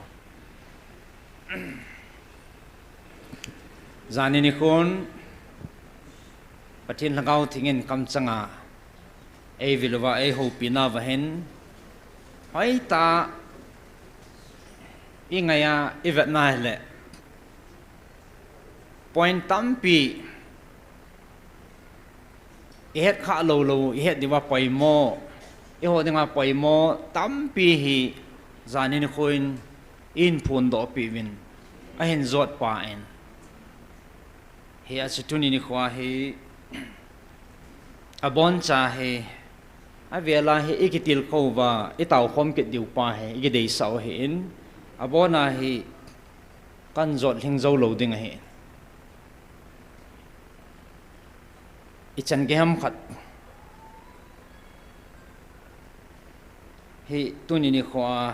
Jani nikhon, Pathen Lhagao Theng in kamchang a, eivil uva, eihoupi nauva hin, hoitah a, ingai a, ivet na hile, point tampi, ihet khah lou lou, ihet diuva poimo, eiho dinga poimo tampi hi, jani nikho in, eihin phondoh peh uvin, ahin jot pa in. Hijeh chun tuni nikho hi, aboncha hi, avel a hi ikitilkhou uva, itaokhom kit diu pa hi, ikideisah u ahin, abon a hi, kahin jot lhing jou lou ding ahi. Ichan gei ham khat hi tuni nikho a,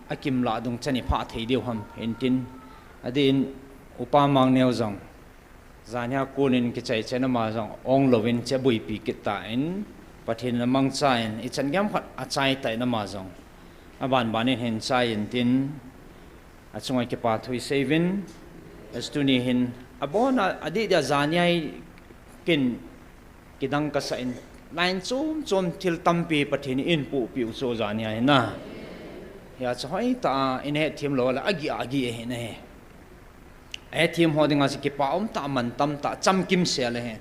akimlah dung chan iphah thei diu ham, hintin, adeh in Upa Mangneo jong, janhia kon in kichai chai in ama jong ong louvin hiche abuipi kit tan, Pathen in amangchan, ichan gei ham khat achai tan ama jong, aban ban in hin chai intin, achunga kipa thu isei uvin, tuni hin, abon a, adeh dia janhia hi kin kidang kasah in, line chom chom thil tampi Pathen in eihin pohpeh u chu janhia hi na. Hijeh chun hoitah a, ina hetthem lou le, agih agih ahi nahi. Ahetthem ho dinga chu kipa umtah, mantam tah, chamkimsel ahi.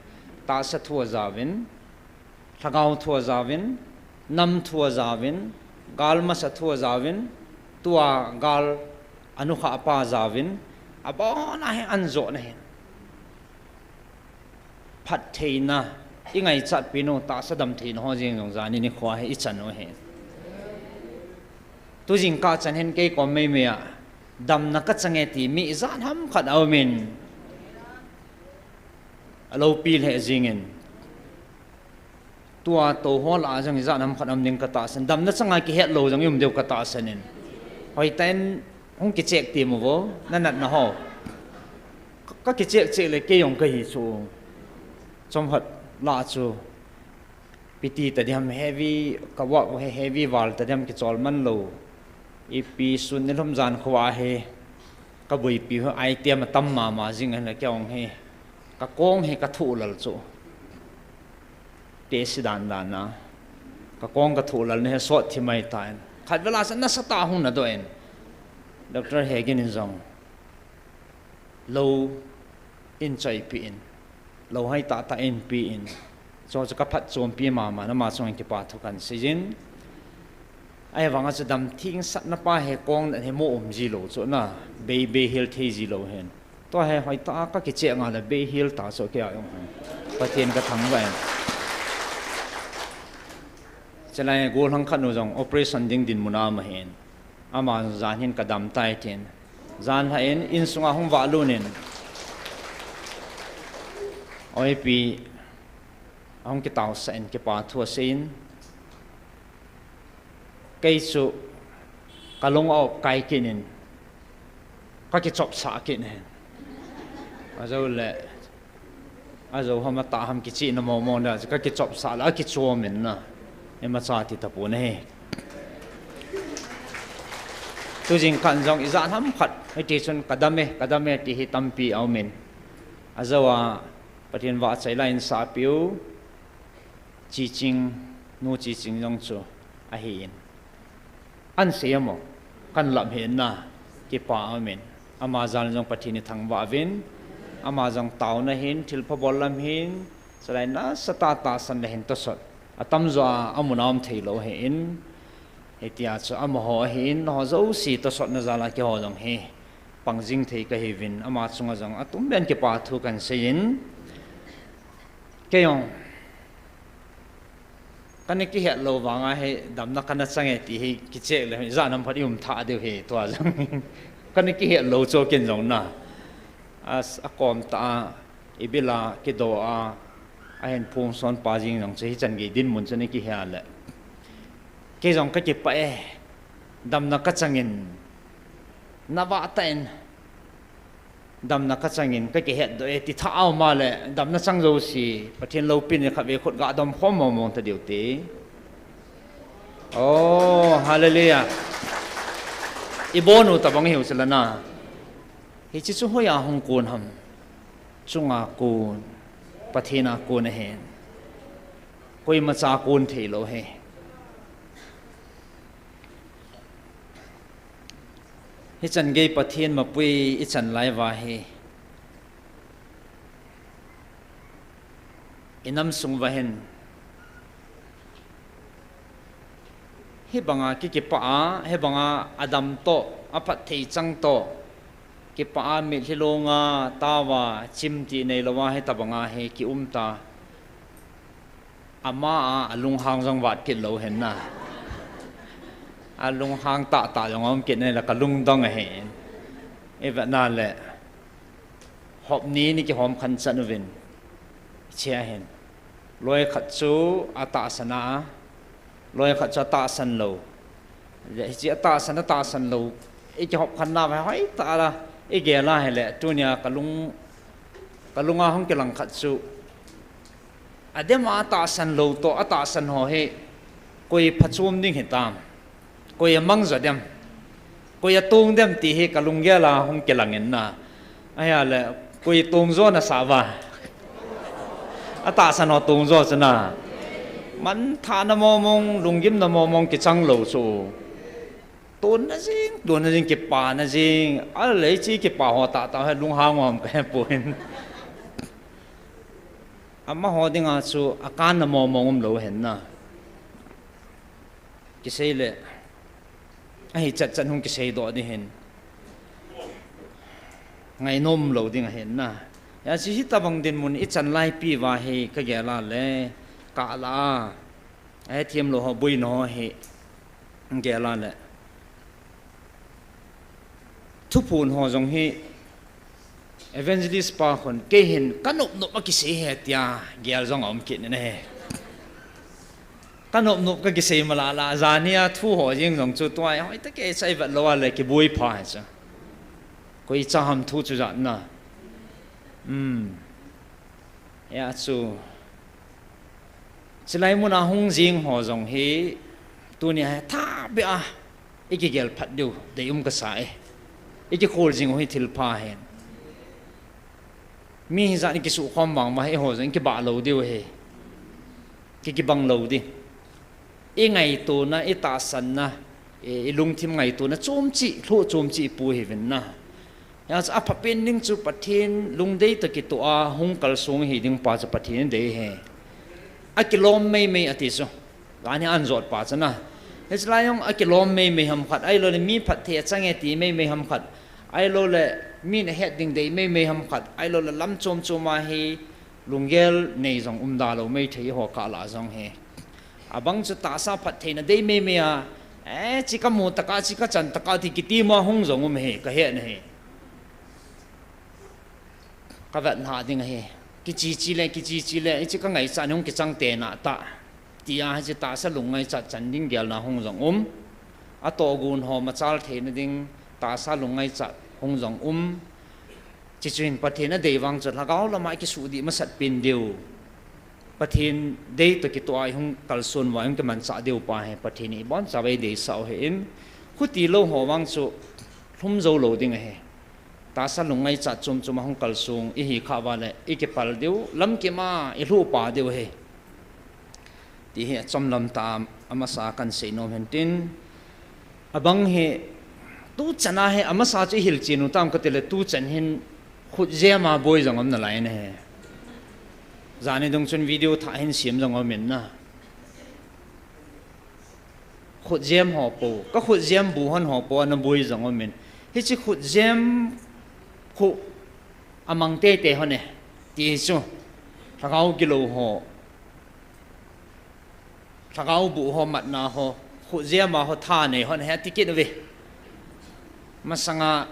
Tahsa thu ajauvin, lhagao thu ajauvin, nam thu ajauvin, gal masa thu ajauvin, tua gal anukhah pa ajauvin, abon a hi ahin jot nahi. Phattheina, ingaichatpi nau, tahsa damtheina ho jeng jong jani nikho hi ichan u ahi. Tu jingkah chan hin kei kom meimei a, damna kachange ti mi ijat ham khat aumin, aloupi lheh jengin. Tua touho lah a jong ijat ham khat aum ding katahsan. Damna changa kihet lou jong ium diu katahsan in. Hoitah in hung kichek temu vo, nanatna ho. Ka, kakichek chek le kei jong kahi chu. Chomkhat lah chu, ipi ti tadiham heavy, ka work u hi heavy val tadiham kichol man lou. Ipi sun nilhum jan khovah hi, kabuipi u item atam mama jing ahile kei jong hi, kakong hi kathoh lal chu. Test dan dan a, kakong kathoh lal na hi sot thim ahitan. Khatvela chu nasatah a hung nadoh in, Doctor Hegin in jong, lou eihin choipeh in, lou hoitah tah eihin pe in, chu chu kaphatchompi mama in, ama chunga kipa thu kahin seijin. Ahivanga chu damthengsahna pa hi kong dan hi mo um jilou chu na, bei, beihel thei jilou hin. Tua hi hoitah a kakichek nga le beihel ta chu kei a jong hin, Pathen kathangvah in. Chulai gollhang khat nu jong operation ding dinmun a um ahin. Ama jan hin kadam tai tin, janhi in insunga hung valut in, oipi ahung kitaosah in kipa thu asei in, Kei chu kalung a op kai kinin, kakichopsah kinin. Ajo le, ajo ham atah ham kichihna momo na, kakichopsah le, akichomin na. Imacha ti tapon ahi. Tujing kah jong ijat ham khat, hiti chun kadam e, kadam e ti hi tampi aumin. Ajo a, Pathen vahchoi la insahpiu, Chiching, nu Chiching jong chu ahin. Ansei amo, kanlam hina, kipa aumin. Ama jal jong Pathen ithangvah uvin, ama jong taona hin, thilpha bol lam hin, chulai nasatah tahsan le hin tosot. Atamjo a, amun a um theilou hin, hitia chu amaho ahin, ho jouse tosotna jal a keiho jong hi, pangjing thei kahiuvin, ama chunga jong atum ben kipa thu kahin seiyin, kei jong, kana kihet lou vanga hi damna kana chang e ti hi kicheh le, ijat ham phat i um tha diu hi tua jong. Kana kihet lou chu ken jong na. As, akom tah a, ibil a, kido a, ahin phung son pa jing jong chu hichan gei dinmun chu ana kihe le. Kei jong kakipah e, damna kachangin, navah tah in, damna kachangin kakihetdoh e ti tha aum a le, damna chang jouse, Pathen loupina khatvei khut gadom khom mong mong ta diu te. Oh, hallelujah. Ibonu tabang hiu chulana. Hiche chu hoiya hung kon ham? Chunga kon, Pathen a kon ahin. Koimacha kon theilou hi. Hichan gei Pathen mapui ichan lai uva hi, inam sung uva hin, hibanga kikipah a, hibanga adam toh, aphatthei chang toh, kipah a mitlhi longa, taova, chimtih neilouva, hitobanga hi kium ta. Ama a, alunghang jong vat kit lou hin na. Alunghang tahtah jong aum kit nai le kalungdong ahi. Ivet na le, hop ni ni kihom khan chan uvin, hiche ahin. Loi khat chu atahsan a, loi khat chu atahsan lou. Le hiche atahsan, atahsan lou, ikihop khan nauva hoitah a igel a hile, tunia kalung, kalunga hung kilang khat chu, adem a atahsan lou toh atahsan ho hi koi phachom ding hitam, koi amang jo dem, koi atong dem ti hi kalunggel a hung kilangin na. Ahile, koi tongjo nasah uva? Atahsan ho tongjo chu na. Manthahna momong, lunggimna momong kichang lou chu. Tonna jing, tonna jing, kipana jing. Ahile hiche kipa ho tahtah hi lunghang um kahepoi. Amaho dinga chu akanna momong umlou hin na. Kisei le, ahichat chat hung kiseidoh ding hin, ngainom lou ding ahin na. Hiche hitobang dinmun ichan laipi uva hi kagel a le, kah lah a, ahethem lou ho, boina ho hi gel a le, thuphon ho jong hi, evangelist pa khun, kei hin kanop nop a kisei ahi tia gel jong aum kit in ahi. Kanop nop kakisei malala, jania thu ho jeng jong chu tua hi hoitah kei chai vet lou a le kiboi pha hi chu. Koicha ham thu chu jat na. Hia chu, chulai muna hung jing ho jong hi, tunia hi thahbeh a ikigel phat diu deium kasa e. Ikikhol jing u hi thilpha ahin. Mi hijat ikisuhkhom vang uva hi eiho jong ikibah lou diu ahi. Ki, kibang lou ding. Ingaitona, itahsanna, i, ilungthim ngaitona chomcheh, lhoh chomcheh ipu hiuvin na. Hia chu aphapen ding chu Pathen lungdei toh kitoh a hung kalsong hiding pa chu Pathen in adei ahi. Akilom meimei ati chu, jani anjot pa chu na. Hiche lai jong akilom meimei ham khat, ahiloule mi phatthei achang e ti meimei ham khat, ahiloule min ahet ding dei meimei ham khat, ahiloule lam chom chom a hi lunggel nei jong umda lou mei thei ho kah lah jong hi. Abang chu tahsa phattheina dei meimei a, eh, hiche kamu tah a, hiche kachan tah a ti kiti ma hung jong um hi, kahet ahi. Kavet lhah ding ahi. Kiche che le, kiche che le, hiche kangaichat hung kichang tena tah, tia hiche tahsa lungngaichat chan ding gelna hung jong um. atohgon ho machal theina ding tahsa lungngaichat hung jong um. Chuche chu hin Pathen adei vang chu lhagao lama ikisuhdih masat pen diu, Pathen dei toh kitoh a ihung kalson uva ihung kimanchah diu pa hi Pathen in iboncha uva eideisah u ahin, khuti lou ho vang chu lhum jou lou ding ahi. Tahsa lungngaichat chom chom a hung kalsong ihi khah uva leh ikipal diu, lamkim a ilhuh pah diu ahi, ti hi achomlam tah a amasa kahin seinom hin tin. Abang hi, tuchan a hi amasa chu ihil chen u tam kati leh, tuchan hin khutjem a boi jong um nalai ahi. Jani dung chun video thah hin sem jong um in na. Khutjem ho po, ka khutjem bu hon ho po ana boi jong um in. Hiche khutjem khu amang teitei hon e, ti chu lhagao gilou ho, lhagao bu ho, matna ho, khutjem a ho, tha nei hon ahi ati kit uve. Masanga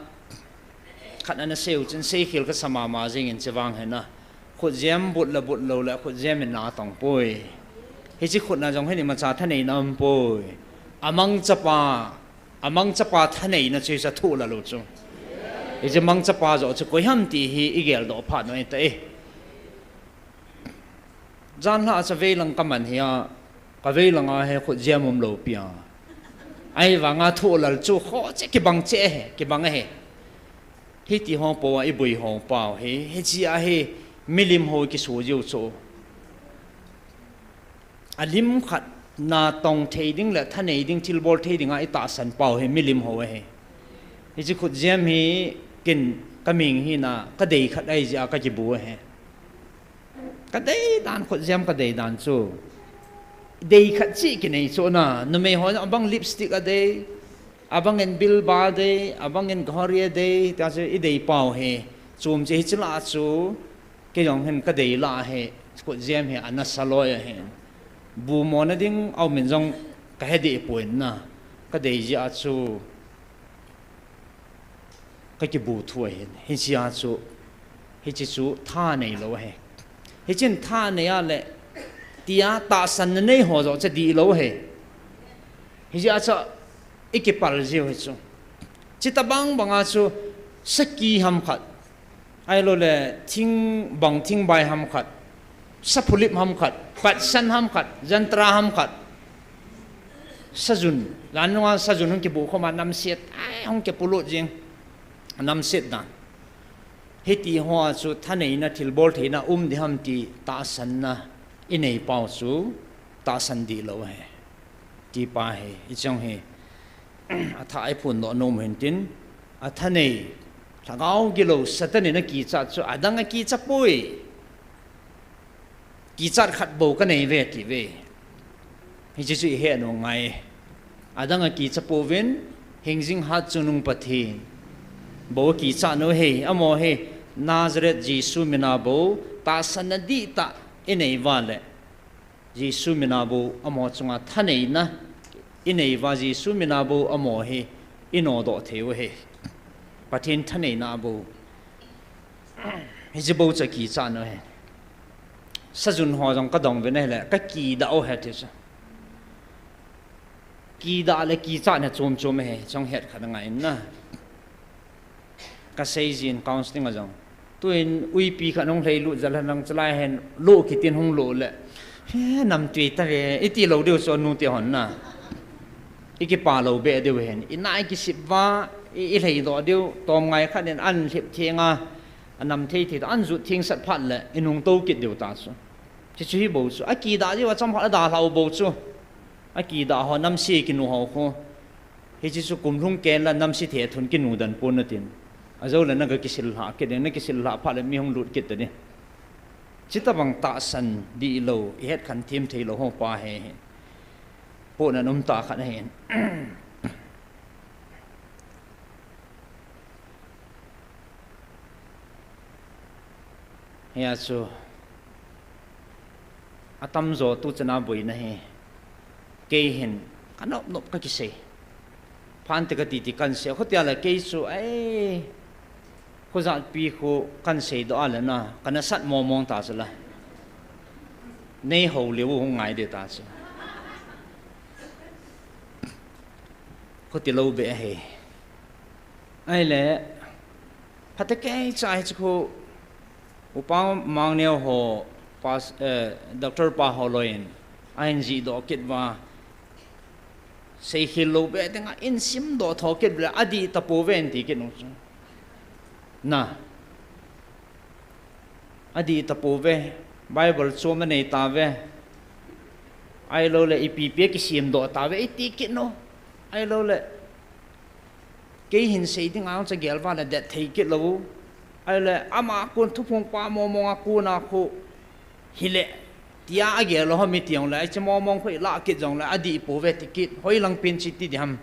khat ana sei u chun seikhel kasa mama jeng in, chuvang hi na, khutjem but le but lou le khutjem in na atong poi. Hiche khutna jong hin imacha thaneina um poi. Amang chapa, amang chapa thaneina chu hiche thoh la lou chu. Hiche mang chapa joh chu koi ham ti hi igeldoh phat u ahi tai. Janhi a chu veilang kaman hi a, ka veilang a hi khutjem um lou pi a. Ahivanga thoh lal chu kho che kibang che ahi, kibang ahi. Hiti ho po a iboi ho pau hi, hiche a hi milim ho kiso jiu chu. Alim khat natong thei ding le thanei ding, thilbol thei ding a itahsan pau hi milim ho ahi. Hiche khutjem hi ken kaming hina, kadei khat ahi jeh a kakibu ahi. Kadei dan, khutjem kadei dan chu. Dei khat cheh kinei chu na, numei ho abang lipstick adei, abang in bilba adei, abang in ghori adei, tia chu idei pau hi. Chom che hiche lah chu, kei jong hin kadei lah hi, khutjem hi anasa loi ahi. Bu mona ding aum in jong kahe deh poi na, kadei jeh a chu kakibu thu ahin, hiche a chu, hiche chu tha neilou ahi. Hichun tha nei a leh, tia tahsanna nei ho joh chu dihlou ahi. Hijeh a chu, ikipal jiu hi chu. Chutobang banga chu, saki ham khat, ahilou le thingbang thingbai ham khat, saphulip ham khat, patsan ham khat, jantra ham khat, sajun, jan nunga sajun hung kibu khom a namset, ai, hung kipulut jing, namset dan. Hiti ho a chu thaneina, thilbol theina um ding ham ti tahsanna inei pau chu tahsan dihlou ahi. Ti pa hi, hiche jong hi, athah a iphondoh nom u hin tin, athanei, lhagao gilou Satan in akichat chu adang akicha poi. Kichat khat bou kanei uve ati uve. Hiche chu ihet u angai. Adang akicha pouvin, hingjing hatchungnung Pathen bou akichat u ahi, amaho hi Nazareth Jesu mina bou tahsanna dihtah inei uva leh, Jesu mina bou amaho chunga thaneina inei uva, Jesu mina bou amaho hi inodoh thei u ahi. Pathen thaneina bou. Hiche bou chu akichat u ahi. Sajun ho jong kadong uvin ahile, kakidah u ahi ti chu. Kidah le kichat hi chom chom ahi, chong het khat angai in na. Kaseijin counseling a jong, tuin uipi khat hung lhailut jal hen lang, chulai hin lo kitin hung lo le, he, namtui tave, iti lou diu chu anute hon na. Ikipa lou beh diu hin, ina ikisip uva, i, ilhaidoh diu, tomngai khat in an lhip theng a, anam thei thei toh an jut thengsat phat le inung tou kit diu ta chu. Chuche chu hi bou chu, akidah jeh uva chomkhat adalhah u bou chu. Akidah ho, namse kinu ho khu, hiche chu kum lhung ken la namse thethun kinu den pon natin, ajou le naga kisil lhah kit ding, nakisil lhah phat le mi hung lut kit ta ding. Chutobang tahsan dihlou, ihet khen them theilou ho pa hi, hi pohna um tah khat ahin. Hia chu, atamjo tuchan a boina hi, kei hin kanop nop kakisei. Phan te kati ti kansei, khutia le kei chu, ai, khujatpi khu kanseidoh a le na, kanasat mong mong ta chu la. Nei houlim u hung ngai ding ta chu. Khuti lou be ahi. Ahile, phatecha hiche khu, Upa Mangneo ho, pas, eh, Doctor pa ho loiyin, ahin jihdoh kit uva, seikhel lou be dinga, in simdoh tho kit uva le, adih tapouve in ti kit u chu. Na. Adih tapouve, Bible chom anei tauve. Ahilouleh ipi ipi akisimdoh tauve, iti kit u. Ahilouleh, kei hin sei dinga chu gel uva le det thei kit lou. Ahile, ama kon thuphong pa mong mong a kona khu, hile, tia agel lou ham iti jongle, hiche mong mong khu ilah kit jongle, adih pouve ti kit, hoilang pen chu iti ding ham.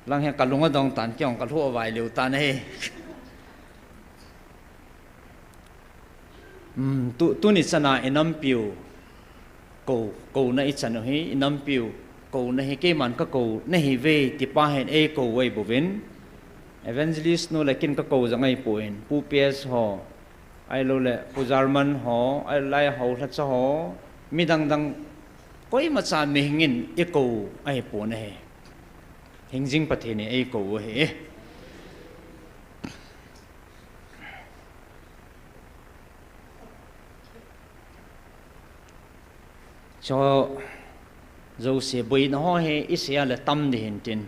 Lang hi kalung adong tan, kei jong kalhu vai lheh tan ahi. Hmm, tu, tuni chana inampiu kou, kouna ichan u hi, inampiu kouna hi, keiman kakou nahiuve, ti pa hin eikou u ahi bouvin. Evangelist nu le ken kakou jong ahipon, Pu P S ho, ahilouleh Pu German ho, ahilou le Haolhacha ho, midang dang, koimacha mihing in eikou u ahipon ahi. Hingjing Pathen in eikou u ahi. Chu jouse boina ho hi isei a le tam ding hintin.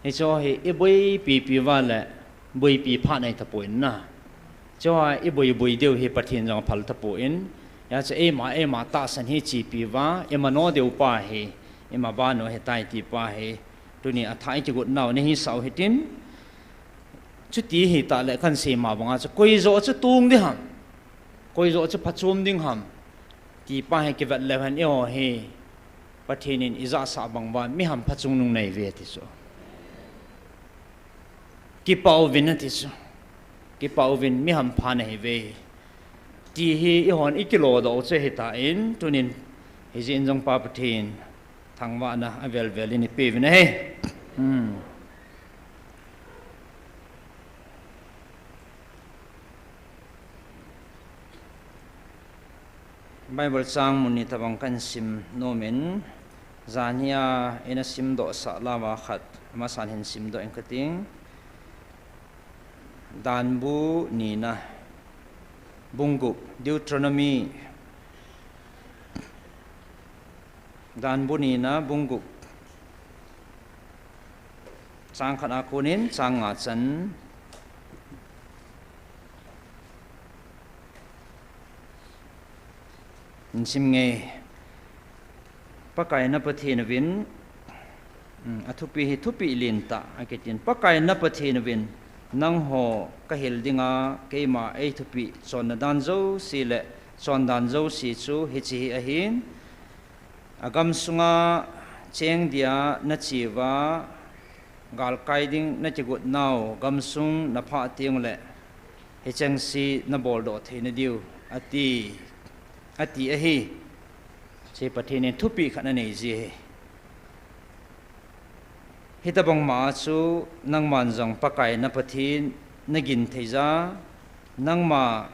Hichu hi iboipi pi uva le boipi phat ahi tapon na. Chu a iboi boi diu hi Pathen jong aphal tapon. Hijeh chun eima, eima tahsan hi chepi uva, ima no diu pa hi, ima banu hitai ti pa hi. Tuni a thah ikigot nau nahisah u hitin. Chuti hita le kahin sei ma banga chu, koi joh chu tung ding ham, koi joh chu phachom ding ham, ti pa hi kivet leu hen eiho hi Pathen in ijahsah bang uva mi hamphachom nung nahiuve ti chu. Kipah uvin ati chu. Kipah uvin, mi hampha nahiuve. Ti hi eihon ikilodoh u chu ahitan, tunin hijeh in jong Pa Pathen thangvahna avel vel in eipeuvin ahi. Hmm. Bible chang mun ni tabang kahin sim nomin, jan hia ina simdoh sah lama khat, amasan hin simdoh inge kating. Danbu nina, bung gup, Deuteronomy, Danbu nina, bung gup, chang khat a konin chang nga chan. Insim nge, Pakai na Pathen uvin, um, athupi hi thupi lentah akitin. Pakai na Pathen uvin, nangho kahil dinga keima eithupi chonna dan jouse le chondan jouse chu hiche hi ahin. Agam sunga cheng dia nache uva, galkai ding nakigot nau gamsung naphah teng uleh, hichengse naboldoh theina diu, ati, ati ahi. Hiche Pathen in thupi khat anei ji ahi. Hitabang ma chu nangman jong Pakai na Pathen nagin thei ja, nangma,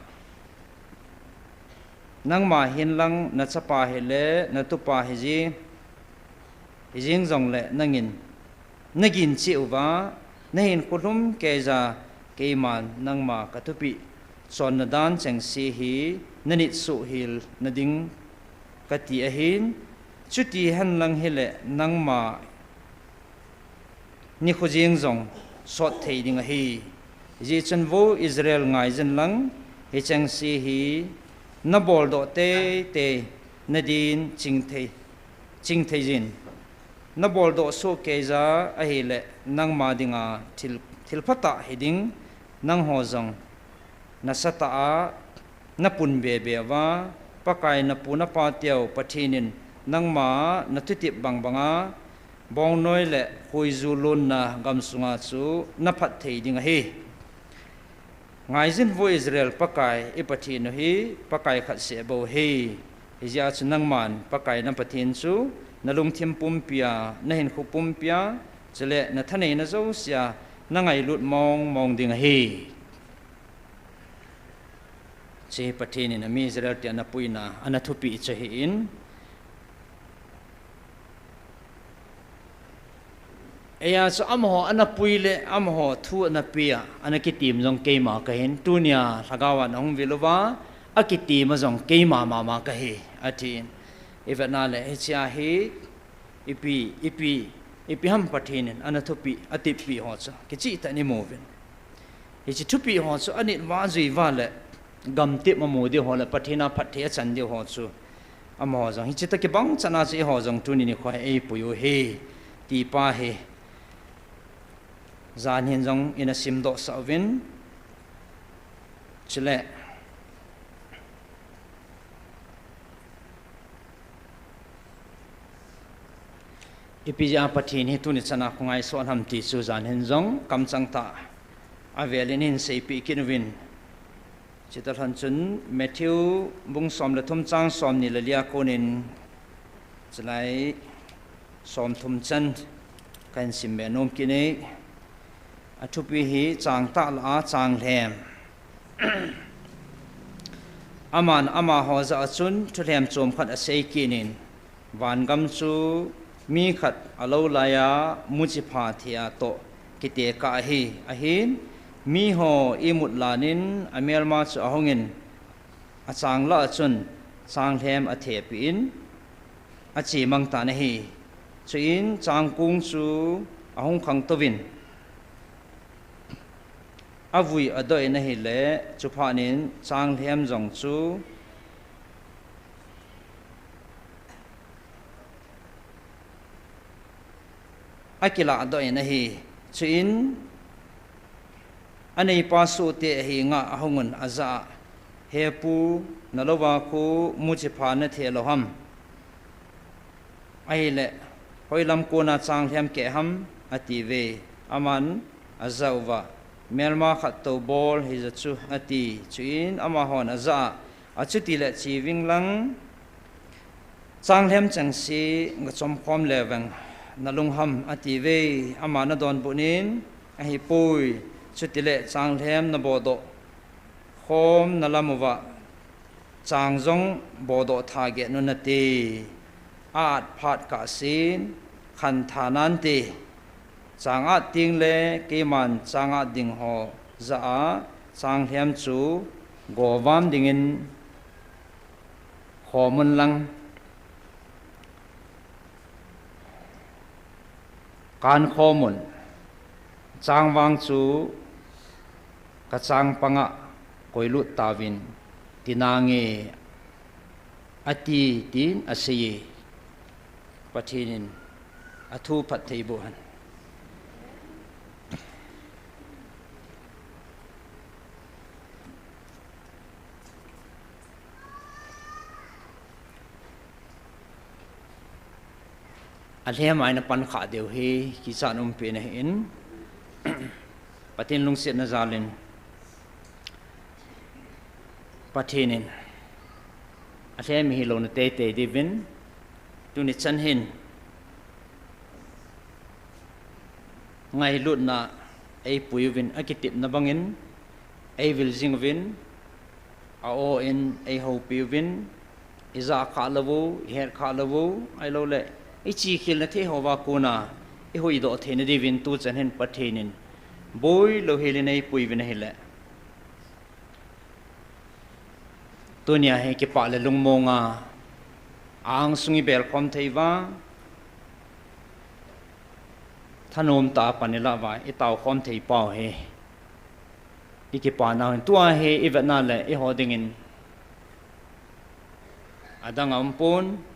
nangma hin lang nachapa hile, natupa hiji, hijing jongle nangin nagin cheh uva, nahinkho lhum kei ja, keiman nangma kathupi chonna dan chengse hi nanit soh hel nading kati ahin, chuti henlang hile nangma nikho jeng jong sot thei ding ahi. Hijeh chun vo Israel ngaijin lang, hichengse hi naboldoh teitei nadin chingthei, chingthei jin. Naboldoh soh kei ja ahile nangma dinga thil, thil phatah hiding, nangho jong nasatah a napun bebe uva, Pakai napu napa teu Pathen in nangma nathutep bang banga bongnoi le huiju lonna gamsunga chu naphat thei ding ahi. Ngaijin vo Israel Pakai i Pathen u hi Pakai khat seh bou ahi. Hijeh a chu nangman Pakai na Pathen chu nalungthim pumpia, nahinkho pumpia, chule nathaneina jousea nangailut mong mong ding ahi. Hiche Pathen in ami Israel te anapuina, anathupeh chu ahin. Eia chu amaho ana pui le, amaho thu ana pia, ana kitim jong keima kahin, tunia lhagao a nahung vil uva, akitima jong keima mama kahi, atin. Ivetna le, hichea hi, ipi, ipi, ipi ham Pathen in, ana thupi, atippi ho chu, kichih tah in imuvin. Hiche thupi ho chu, anit uva, ajui uva le, gamtip amu diu ho le, Pathen a phatthei achan diu ho chu, amaho jong, hiche tah kibang chan a chu eiho jong tuni nikho hi eipui u hi, ti pa hi, jan hin jong ina simdoh sah uvin, chule, ipi jeh a Pathen hi tuni chan a khongai soh ham ti chu jan hin jong kamchang tah a vel in hin seipeh kit uvin. Chutah lhon chun Matthew bung som le thum chang som ni le lia konin chulai som thum chan kahin sim be nom kit e. Athupi hi chang tah lah a chang lhem. Aman amaho jah a chun thulhem chom khat asei kit in, vangam chu mi khat alou laiya muchipha thei a toh kitekah ahi. Ahin, miho imut lan in amelma chu ahung in, achang lah a chun chang lhem athepeh in, ache mang tan ahi. Chuin changkong chu ahung khangtou vin, avui adoh in ahile, chuphat in chang lhem jong chu akilah doh in ahi. Chuin aneipa sohte ahenga ahung un ajah a, He pu, nalouva khu muchipha nathei lou ham? Ahile, hoilam kona chang lhem keh ham? atiuve. Aman ajah uva, Melma khat toubol hija chu, ati. Chuin amahon ajah a, Achuti le che ving lang, chang lhem chengse gachom khom leu veng nalung ham? atiuve. Aman adonbut in, Ahipoi, chutile chang lhem nabodoh khom nalam uva, chang jong bodoh tha get un nate. A-at phat kahsen, khantha nante. Chang at tengle keiman chang at ding ho jah a chang lhem chu govam dingin khom un lang, kan khom un, chang vang chu kachang panga koilut tauvin, tinange, ati, tin aseiye. Pathen in athu phatthei boh hen. Alhem a ina pan khah diu hi kichat umpi na ahin, Pathen lungsetna jal in Pathen in alhem hi louna teitei diuvin, tuni chan hin ngailutna eipui uvin, akitepna bangin eivil jing uvin, a-o in eihoupi uvin, ija khah lou u, ihet khah lou u, ahilouleh iche khelna thei houva kona ihuhdoh theina diuvin tuchan hin Pathen in boilou hel in eipui uvin ahile, tunia hi kipah le lungmonga angsung ibelkhom thei uva, thanom tah a pan ilah uva itaokhom thei pau hi ikipa nau hin, tua hi ivetna le eiho dingin adang aumpon.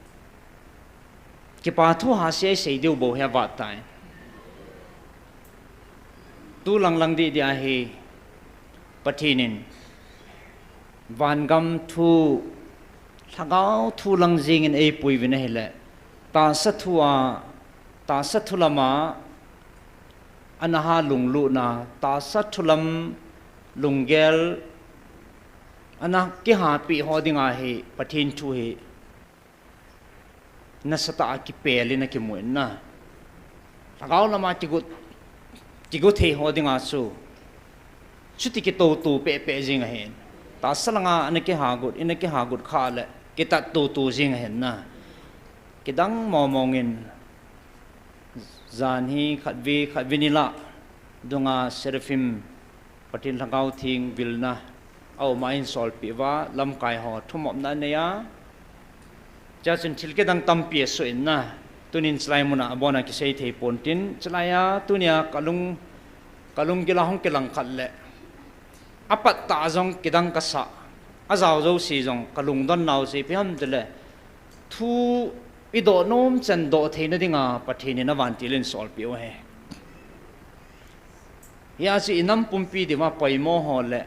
Kipa thu hahsa isei diu bou hi avat tai. Tu langlang didi ahi, Pathen in vangam thu, lhagao thu lang jengin eipui uvin ahile, tahsa thu a, tahsa thu lama ana ha lunglutna, tahsa thu lam lunggel ana kihapeh ho dinga hi Pathen thu hi nasatah a kipel in akimu in na. Lhagao lama kigot, kigot thei ho dinga chu chuti kitoutou pehpeh jing ahin. Tahsa langa ana kihagot, ina kihagot khah le kitat toutou jing ahin na. Kidang momong in Jan hi khatvei, khatvei ni lah dunga Seraphim Pathen Lhagao Theng vilna a um a eihin solpeh uva, lamkai ho thumopna anei a. Chua chun thil kidang tampi asoh in na, tunin chulai muna abona kisei thei pon tin, chulai a tunia kalung, kalunggil a hung kilang khat le, apat tah jong kidang kasah, ajao jouse jong kalungdon nau chu ipi ham tile, thu idoh nom chan doh theina dinga Pathen in avantil in solpeh u ahi. Hia chu inam pumpi dinga poimo ho le,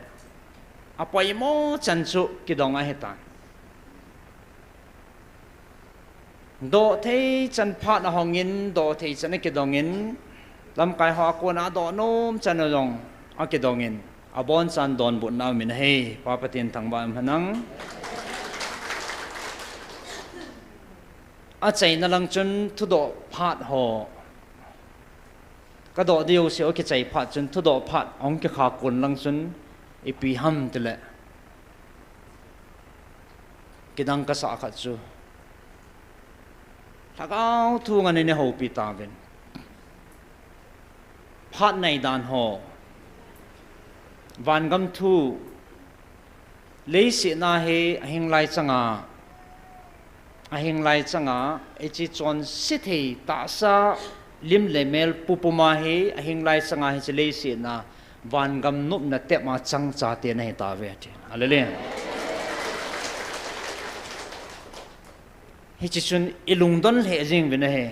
apoimo chan chu kidong ahitan. Doh thei chan phat ahongin, doh thei chan akidongin, lamkai ho a kona doh nom chan jong akidongin, abonchan donbutna umin ahi, Pa Pathen thangvah in umhen lang. Achaina lang chun thudoh phat ho kadoh diu seh u kichai phat chun thudoh phat ahung kikha kon lang chun ipi ham tile, kidang kasah khat chu, Lhagao thu ngen in eihoupi tauvin. Phat neidan ho, vangam thu, leiset a hi ahinglai changa, ahinglai changa, hiche chonse thei tahsa, lim le mel pupuma hi ahinglai changa hiche leiset a vangam nopna tep a chang chate nahitauve ati. Hallelujah. Hiche chun ilungdon lheh jeng uvin ahi.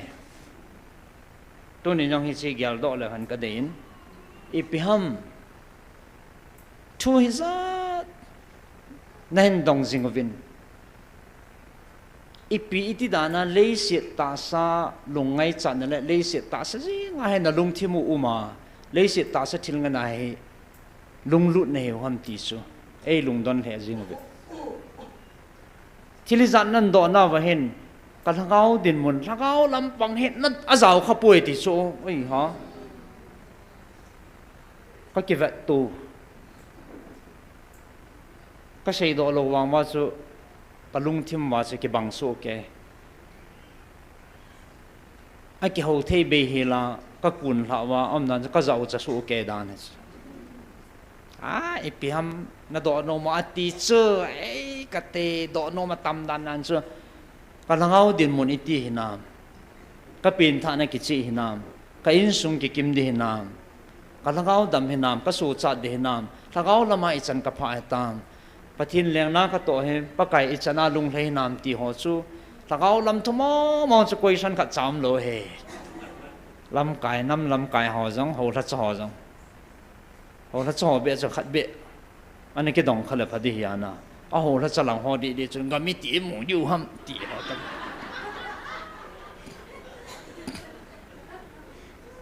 Tunin jong hiche geldoh leu hen kadeiyin, ipi ham, thu hijat nahin dong jing uvin, ipi iti dana leiset tahsa lungngaichatna le leiset tahsa jenga hi nalungthim u um a, leiset tahsa thil ngen a hi lunglut nahiu ham ti chu eilungdon lheh jeng uve. Thil hijat nahin doh nauva hin, kalhagao dinmun, lhagao lampang hi na ajao khapoi ti chu, oi ha. Kakivetto, kaseidoh lou vang uva chu kalungthim uva chu kibang soh kei. Akihou thei bei hela, kakun lhah uva aumdan chu kajao cha soh kei dan ahi chu. A, ipi ham nadoh nom u ati chu, ei, kati, doh nom atam dan nan chu. Kalhagao dinmun iti hinam, kapengthahna kicheh hinam, ka insung kikim ding hinam, kalhagao dam hinam, kasochat ding hinam, lhagao lama ichan kaphah hitam, Pathen lengna katoh hi Pakai ichan a lunglhai hinam ti ho chu, lhagao lam thum mong mong chu question khat cha umlou ahi. Lamkai, nam lamkai ho jong, houlhacha ho jong, houlhacha ho beh chu khat beh ana kidong kha le pha ding hi ana, ahoulhacha lang ho didi chun gam iti imu diu ham ti ho tam.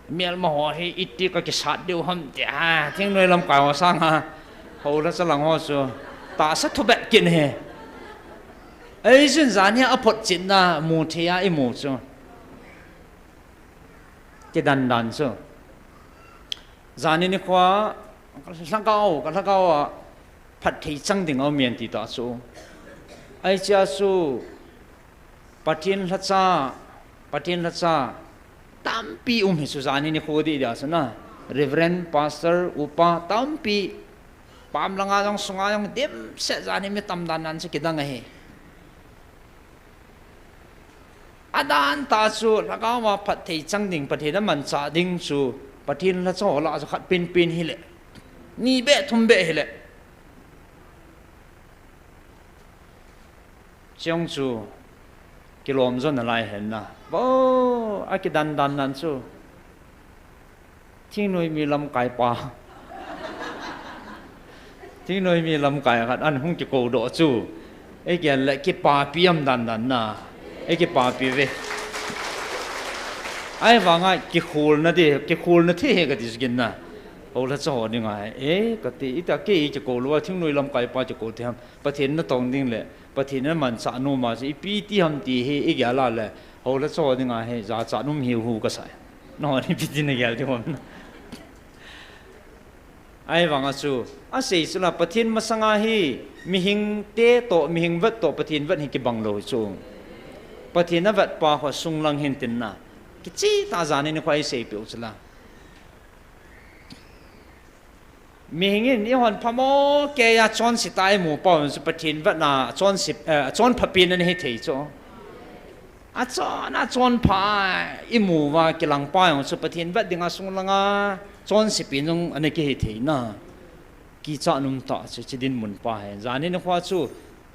Melma ho hi iti kakisat diu ham ti, a, thingnoi lamkai ho sanga houlhacha lang ho chu tahsa thubeh kit ahi. Eijun jan hi aphotchetna mu thei a imu chu, kidan dan chu. Jani nikhoa, kalhagao, kalhagao a phatthei chang ding aume ati ta chu. Ahichea chu, Pathen lhacha, Pathen lhacha tampi um hi chu jani nikho didi a chu na. Reverend, Pastor, upa tampi, pam langa jong sunga jong dimset jani mi tam dan nan chu kidang ahi. Adan tah chu lhagao a phatthei chang ding, Pathen amanchah ding chu, Pathen lhacha ho lah chu khat penpen hile, ni beh thum beh hile, chujong chu kilom jo nalai hen na. Vo, akidan dan nan chu, thingnoi mi lamkai pa, thingnoi mi lamkai khat ana hung kikoudoh chu, eigel le kipapi aum dan dan na, eikipapi uve. Ahivanga kikholna di, kikholna thei hi kati chu kin na. Houlhacha ho dinga hi, e, kati, ita kei kikou louva thingnoi lamkai pa kikou thei ham? Pathen natong ding le Pathen namanchah nom a chu ipi ti ham ti hi igel a le, houlhacha ho dinga hi jachat um hiu hu kasai. Nangho ipi ti nagel diu ham na. Ahivanga chu, asei chu la, Pathen masanga hi mihingte toh, mihing vet toh Pathen vet hi kibang lou hi chu. Pathen avetpa ho sunglang hin tin na, Kicheh tah a jan hi nikho a isei peh u chu la. Mihing in eihon phamo keiya chonse tah a imu pau chu Pathen vetna chonse, eh, chonpha pen ana hithei chu. Achon, achonpha imu uva kilang pa jong chu Pathen vet dinga sunglang a chonse pen jong ana kihi thei na. Kichat nom tah chu, hiche dinmun pa hi. Jan hi nikho a chu,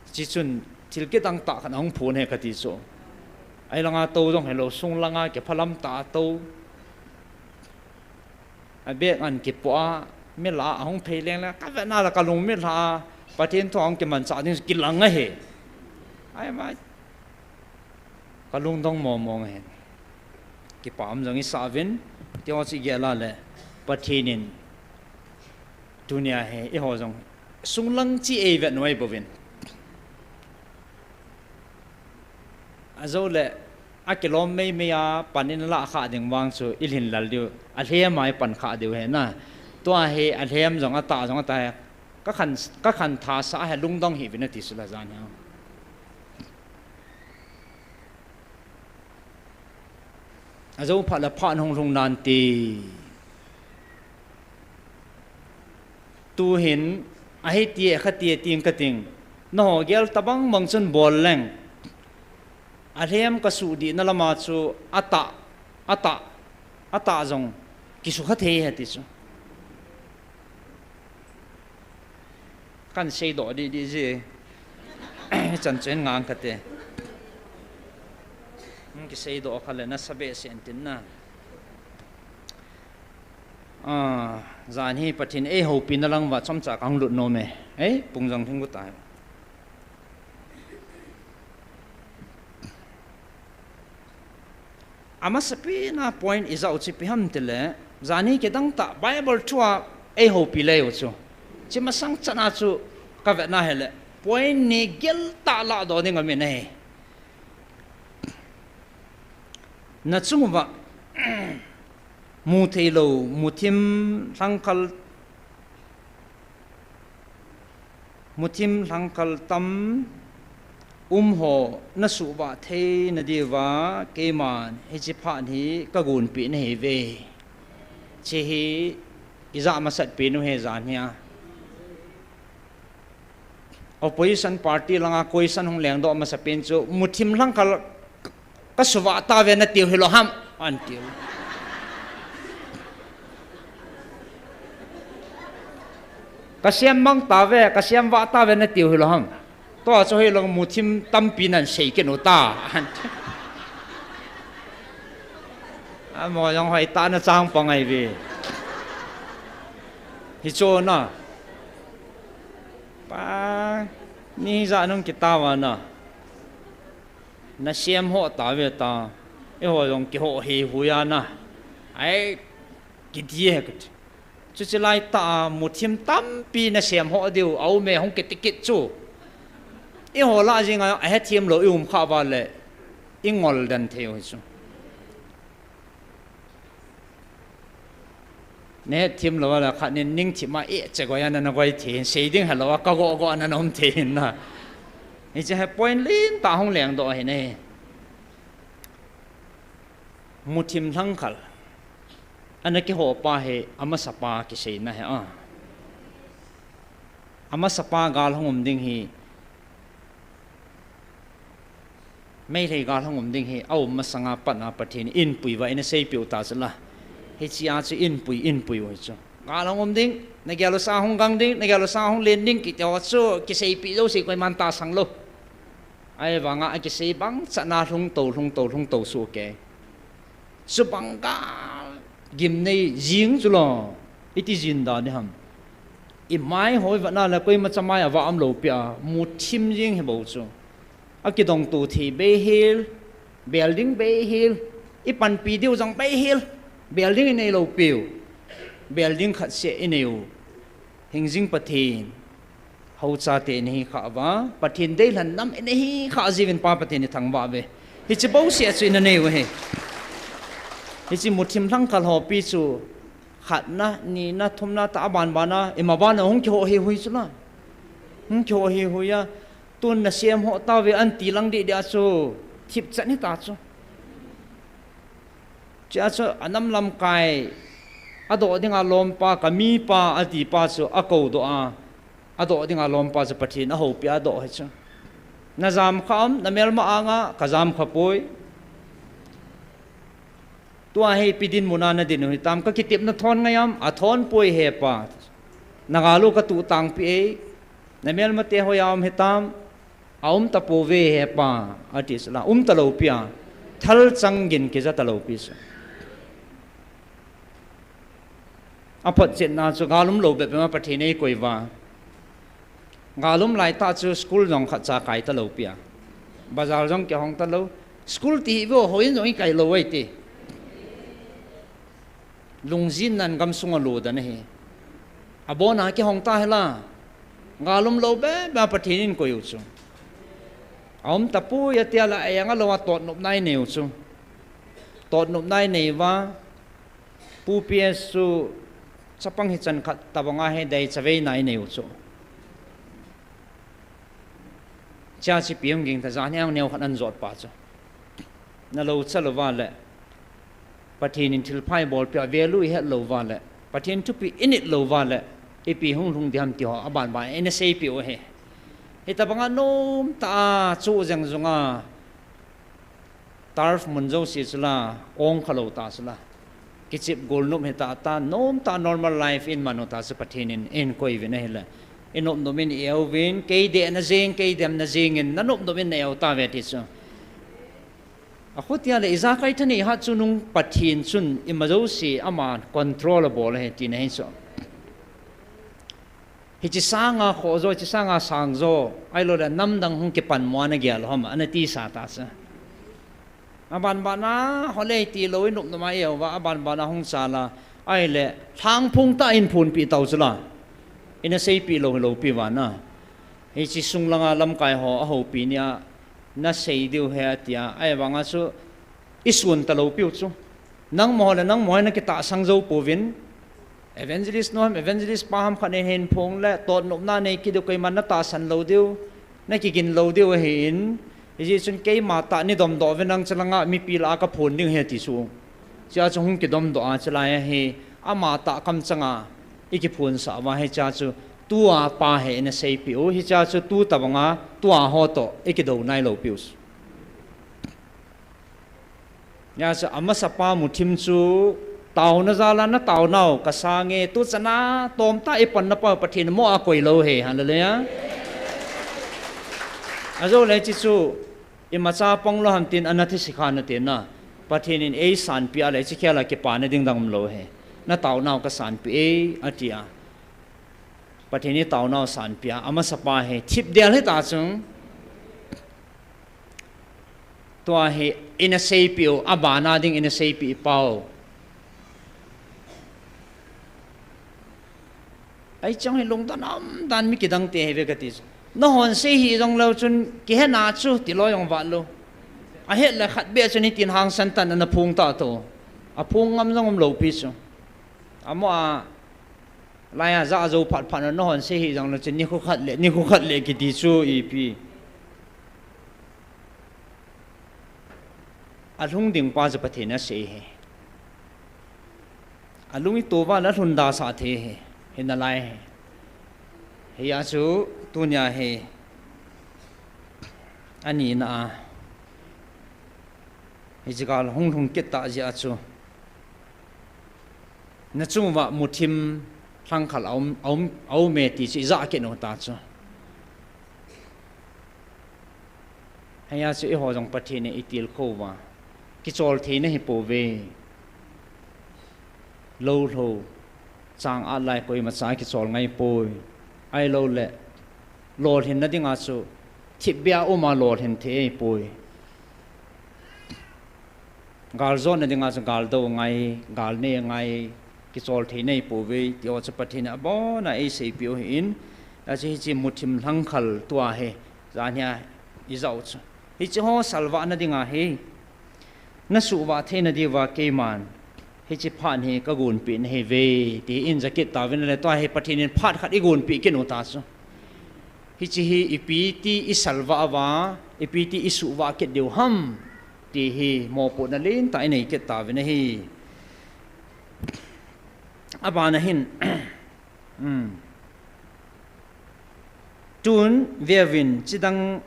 hiche chun thil kidang tah khat ahung phon ahi kati chu. Ahi langa tou jong hilou, sunglang a kiphalam tah a tou. A bag an kipoh a, mi lah a ahung phei leng leng, ka vetna la ka lung mi lha a, Pathen thu ahung kimanchah ding kilang ahi. Ahi mai. Ka lungdong mong mong ahi. Kipah um jong isah uvin, tiho chu igel a le, Pathen in tunia hi eiho jong sunglang chu eivet u ahi bouvin. Ajou le, akilom mei mei a pan in alah khah ding vang chu ilhin lal diu, alhem a ipan khah diu ahi na. Tua hi alhem jong atah jong atah hi, ka khan, ka khan tha sa hi lungdong hih uvin ati chu la jan hi. Ajou phat le phat hung lhung nante. Tuhin, ahi ti, akha ti, ting ka ting. Nangho gel tabang bang chun bol leng. Alhem ka suhdih na lama chu atah, atah, atah jong kisukha thei ahi ti chu. Kan seidoh dih dih ji. Chan chen ngang kate. Hmm, kiseidoh kha le nasa behseh in tin na. Ah, jan hi Pathen eihoupina lang uva chomcha kahung lut nom e. Ei, pung jong thing gu tai. Amasapen a point ijah u chu ipi ham tile, jan hi kidang tah Bible thua eihoupi lei u chu. Hiche masang chan a chu ka vetna hile, point ni gel tah ladoh ding aum in ahi. Na chung uva, mu thei lou, muthim lhangkhal Muthim lhangkhal tam um ho na suhvah thei na diuva, keiman hiche phat hi ka gonpeh nahi uve. Hiche hi ijah masat pen u he jan hi a. Opposition party langa question hung lengdoh masapen chu, muthim lhangkhal ka suvah tauve na tiu hilou ham, atiu. Ka sem mang tauve, ka sem vah tauve na tiu hilou ham. Tua chu hilou muthim tampi nan sei kit u ta, atiu. Amaho jong hoitah na chang pang ahi ve. Hichu na. Pa, ni ijat nung kitao a na. Na sem ho tauve ta. Eiho jong kiho hei hui a na. Ai, kiti e kati. Chuche laitah a muthim tampi na sem ho diu, aume hung kiti kit chu. Eiho lah jeng a, ahethem lou i um khah uva le, i ngol den thei u hi chu. Na hethem lou a le khat nin ning thim a i che goi a na na goi thei hin, sei ding helou a ka go go a na na um thei hin na. Hiche hi point lentah hung lengdoh ahi ne. Muthim lhangkhal. Ana kiho pa hi, amasa pa kiseina hi a. Amasa pa gal hung um ding hi, Meitei gal hung um ding hi, aum masanga pat a Pathen in inpui uva, ina seipeh u ta chu la. Hiche a chu inpui, inpui u hi chu. Gal hung um ding, na gel u sa hung gang ding, na gel u sa hung len ding, kiti ho chu, kiseipeh jouse koiman tahsan lou. Ahivanga akisei bang chan a lhung tou, lhung tou, lhung tou soh kei. Chubang gal gimnei jing chu lo, iti jin dan ding ham. I mai hoi vat na le koima cha mai a va um lou pi a, muthim jing hi bou chu. Akidong tou thei bei hel, building bei hel, i panpi diu jong bei hel, building i nei lou piu, building khat seh i nei u. Hingjing Pathen. Hou chate ina hi khah uva, Pathen deilhen nam ina hi khah jiuvin Pa Pathen i thangvah uve. Hiche bouseh chu ina nei u ahi. Hiche muthim lhangkhal hopi chu khatna, nina, thumna tah a ban ban a, ima ban a hung kiho hei hui chu la. Hung kiho hei hui a, tun na sem ho tauve an ti lang deh deh a chu, thip chan hita chu. Chea chu anam lamkai, adoh dinga lompa, kamipa atipa chu akoudoh a, adoh dinga lompa chu Pathen ahoupi a adoh hi chu. Najamkha am, namelma anga kajamkha poi. Tua hi ipi dinmuna nadin u hitam, kakitepna thon ngai am, athon poi hepa. Nagal u katuh tangpi e, namelmate hoiya um hitam, aum tapouve hepa, ati sela, um talou pi a, thalchang gin kija talou pi chu. Aphotchetna chu gal umlou bep bep ma Pathen eikoi uva. Gal um laitah chu school jong khatcha kai talou pi a. Bazar jong kihong talou. School ti hi vo, houin jong ikai lou ahi ti. Lungjinnan gamsunga ludan ahi. Abona kihong ta hila. Gal umlou bep bep a Pathen in koi u chu. Aum tapoi atia la, ajanga lou a totnopna inei u chu. Totnopna inei uva, Pu P S chu chapang hichan khat tabanga hi deichaveina inei u chu. Chea chu ipi hung ging ta, jan hi ang neo khat anjot pa chu. Nalou cha louva le, Pathen in thilpha ibolpeh a value ihet louva le, Pathen thupeh init louva le, ipi hung lhung diham ti ho abanban ina seipeh u ahi. Hitabanga nomtah a chu jeng junga, turf mun jouse chula, ong khalou ta chula, kichep golnop hitah ta, nomtah normal life in man u ta chu Pathen in eihin koi uvin ahile, inopnop in i-euvin, kei dehna jeng, kei demna jeng in, nanopnop in na-eu tauve ti chu. Akhutia le ijakai thanei hat chunung Pathen chun ima jouse ama control abol ahi tina hi chu. Hiche sanga khoh jo, hiche sanga sang jo, ahilou le namdang hung kipan mo ana gel u ham, ana tisa ta chu. Abanbana, holei tilou inopnop a i-eu uva, abanbana hung chal a, ahile, lhangphong tah in phonpeh tau chula. Ina seipeh lou hilou pi vana. Hiche sung langa lamkai ho ahoupi nia, nasei diu ahi atia, ahivanga chu, ison talou piu chu. Nangma ho le nangma ho hi nakitahsang jou pouvin. Evangelist nu ham, evangelist pa ham khat in hin phong le, totnopna nei kit diu, koiman natahsan lou diu, nakigin lou diu ahin, hijeh chun keima tah nei domdoh uvin lang chulanga mipi lah a kaphon ding ahi ti chu. Chea chu hung kidomdoh a chulai ahi, ama tah kamchanga ikiphonsah uva hichea chu tua pa hi ina seipeh u, hichea chu tu tabanga tua ho toh ikidou nailou piu chu. Hijeh chun amasapa muthim chu, taona jal a nataonau kasange, tuchana tomtah ipanna pa Pathen moh a koilou ahi, hallelujah. Ajole hiche chu, imacha panglou ham tin ana thisikha nate na, Pathen in eisanpeh a le hiche khel a kipana ding dang umlou ahi. Nataonau kasanpeh e, atia. Pathen in taonau sanpeh a, amasapa hi thipdel hita chu. Tua hi ina seipeh u, abana ding ina seipeh pau. Hiche hi lungdon umdan mi kidangte ahiuve kati chu. Nahon sei hih jongleu chun kihena chu tilou jong vat lou. Ahet le khat beh chun hitin hangsan tan ana phong ta to. Aphong ngam jong umlou pi chu. Amo a, laiya ja jou phat phat na nahon sei hih jongleu chun nikho khat le, nikho khat le kiti chu ipi. Alhung ding pa chu Pathen asei ahi. Alung ito uva le alhun dasah thei ahi, hinalai ahi. Hijeh a chu tunia hi, anina a, hiche gal hung lhung kit tah jeh a chu, nachung uva muthim lhangkhal aum, aum, aume ti chu ijah kit u ta chu. Hijeh a chu eiho jong Pathen in eitilkhou uva, kichol thei nahipouve. Lou lhou, chang atlai koimacha kichol ngaipoi. Ahiloule, lolhinna dinga chu thipbeh a uma lolhin thei ahipoi. Galjotna dinga chu galdou ngai, galnei ngai, kichol thei nahipouve, tiho chu Pathen in abona eiseipeh u ahin, achu hiche muthim lhangkhal tua hi, janhia ijah u chu. Hicheho salvahna dinga hi, nasuhvah theina diuva keiman hiche phat hi kagonpeh nahiuve, tin jakit tauvin ahile tua hi Pathen in phat khat igonpeh kit u ta chu. Hiche hi ipi ti isalvah uva, ipi ti isuhvah kit diu ham. ti hi mopohna lentah inei kit tauvin ahi. Abana hin, um, tun veuvin, chidang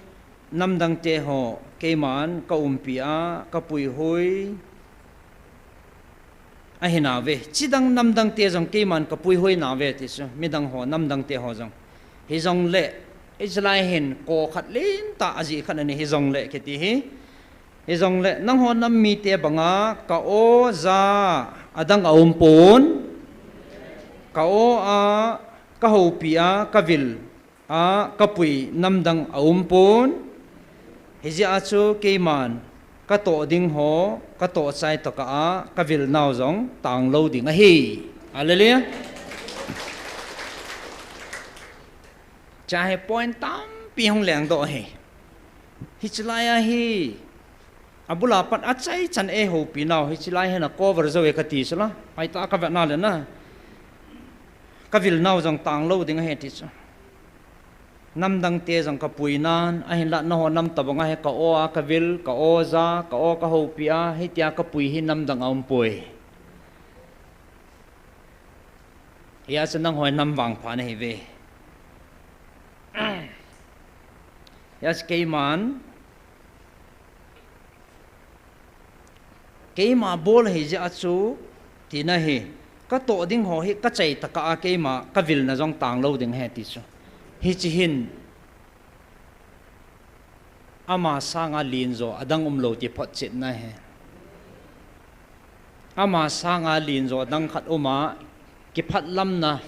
namdangte ho keiman ka umpi a, ka puihoi ahinauve. Chidang namdangte jong keiman ka puihoi nauve ti chu, midang ho namdangte ho jong. Hijongle, hiche lai hin ko khat lentah ajih khat ana nei hijongle kiti hi. Hijongle, nangho nam mite banga ka o ja adang aumpon, ka o a, ka houpi a, ka vil a, ka pui namdang aumpon. Hijeh a chu keiman ka toh ding ho ka toh chai tokah a, ka vil nau jong tanglou ding ahi. Hallelujah. Hiche hi point tampi hung lengdoh ahi. Hiche lai a hi, abul a pat achaichan eihoupi nau, hiche lai hin a cover jou e kati chu la, hoitah a ka vetna le na, ka vil nau jong tanglou ding ahi ti chu. Namdangte jong ka pui nan, ahinlah nangho nam tobang a hi ka o a ka vil, ka o ja, ka o ka houpi a, hitia ka pui hi namdang aumpoi. Hijeh a chu nangho hi nam vangpha nahiuve. Hijeh a chu keiman, keima bol ahijeh a chu, tina hi, ka toh ding ho hi ka chai tokah a keima ka vilna jong tanglou ding ahi ti chu. Hiche hin, ama sanga lenjo adang umlou ti photchetna ahi. Ama sanga lenjo adang khat um a, kiphatlamna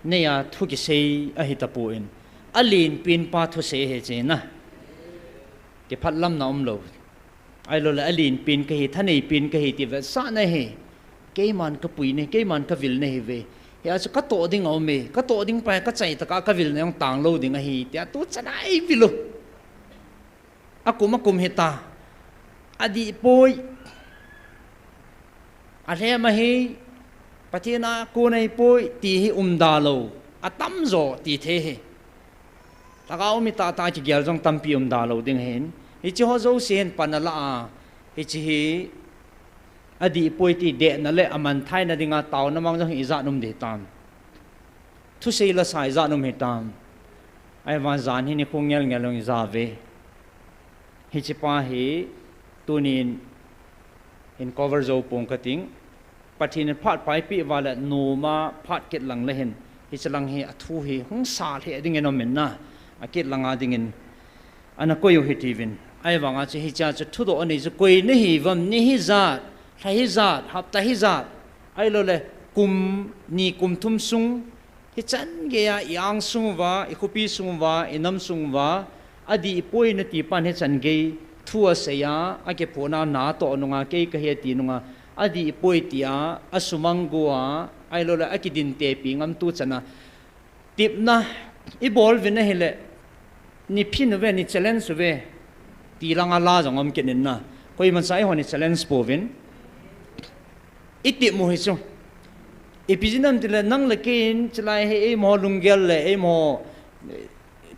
nei a thu kisei ahitapon, alenpen pa thusei ahi chena. Kiphatlamna umlou. Ahiloule alenpen kahi, thaneipen kahi ti vetsahna ahi. Keiman ka pui nahi, keiman ka vil nahiuve. Hijeh a chu ka toh ding aume, ka toh ding pa hi ka chai tokah a ka vilna jong tanglou ding ahi tia tuchan a eivil u. Akum akum hita. Adihpoi. Alhem ahi. Pathen a kon ahipoi ti hi umda lou. Atamjo ti thei ahi. Lhagao mi tahtah kigel jong tampi umda lou ding ahin. Hiche ho jouse hin pan ala a, hiche hi adihpoi ti dehna le amanthaina dinga taona mang jong hi ijat um ding hitam. Thusei lasa ijat um hitam. Ahivangin jan hi nikho ngelngel hung ijauve. Hiche pa hi tunin hin cover jou pong kating. Pathen in phat paipeh uva le noma phat kitlang le hin, hiche lang hi athu hi hung sa lheh dingin aumin na, akitlang a dingin ana koi u hitiuvin. Ahivanga chu hichea chu thudoh anei chu koi nahiuvam, ni hijat, lha hijat, hapta hijat, ahiloule kum ni kum thum sung, hichan geiya i-ang sung uva, ikhopi sung uva, inam sung uva, adihpoi nati pan hichan gei thu asei a, akiphona natoh nunga kei kahi ati nunga, adihpoi tia, asumang go a, ahiloule akidintepi ngam tuchan a, tepna ibol uvin ahile, ni phin uve, ni challenge uve, ti langa la jong um kit in na. Koimacha eihon i challenge pouvin. Itep u hi chu. Ipi jeh ham itile nang le kei in chulai hi eima lunggel le eima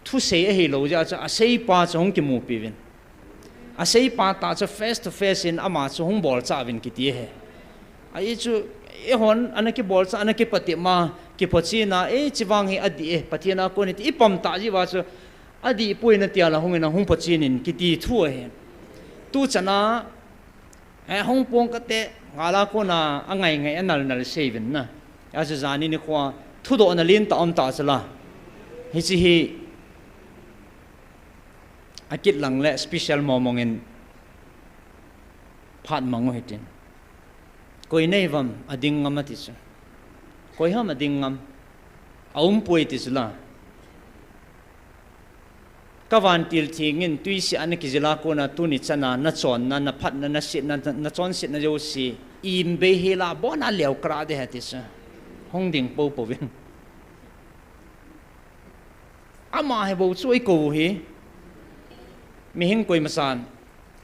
thusei ahilou jeh a chu aseipa chu hung kimupi uvin. Aseipa tah chu face to face in ama chu hung bolchah uvin kiti ahi. Ahi chu, eihon ana kibolchah, ana kipatep ma, kiphachena, e, chuvang hi adih e, Pathen a kon e ti ipom tah jeh uva chu, adihpoi natia la hung in a hung phachen in kiti thu ahi. Tuchan a, e, hung pong kate, ngal a kona angai ngai anal nal sei uvin na. Achu jan hi nikhoa thudohna lentah um tah chu la. Hiche hi akitlang le special momong in phat mang u hitin. Koi nahiuvam, ading ngam ati chu. Koi ham ading ngam? Aumpoi ti chu la. Ka vantil theng in twisih a nakijil a kona tuni chana nachonna, naphatna, nasetna, nachonsetna jouse, imbei hela abona leo kara ding ahi ti chu. Hung ding poupou vin. Ama hi bou chu eikou hi. Mihing koimachan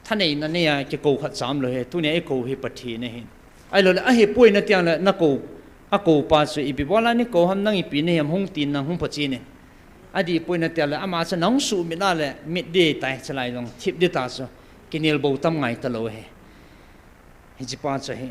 thaneina neiya kikou khat chamlou hi, tunia eikou hi Pathen ahin. Ahiloule ahipoi natiang le nakou, akoupa chu ipi bola nakou ham, nang ipi nahi ham hung tin nang hung phachen in. Adihpoi natiang le ama chu nahung suhmit a le mit ding tai, chulai jong thip ding ta chu. Kinel bou tam ngai talou hi. Hiche pa chu hi.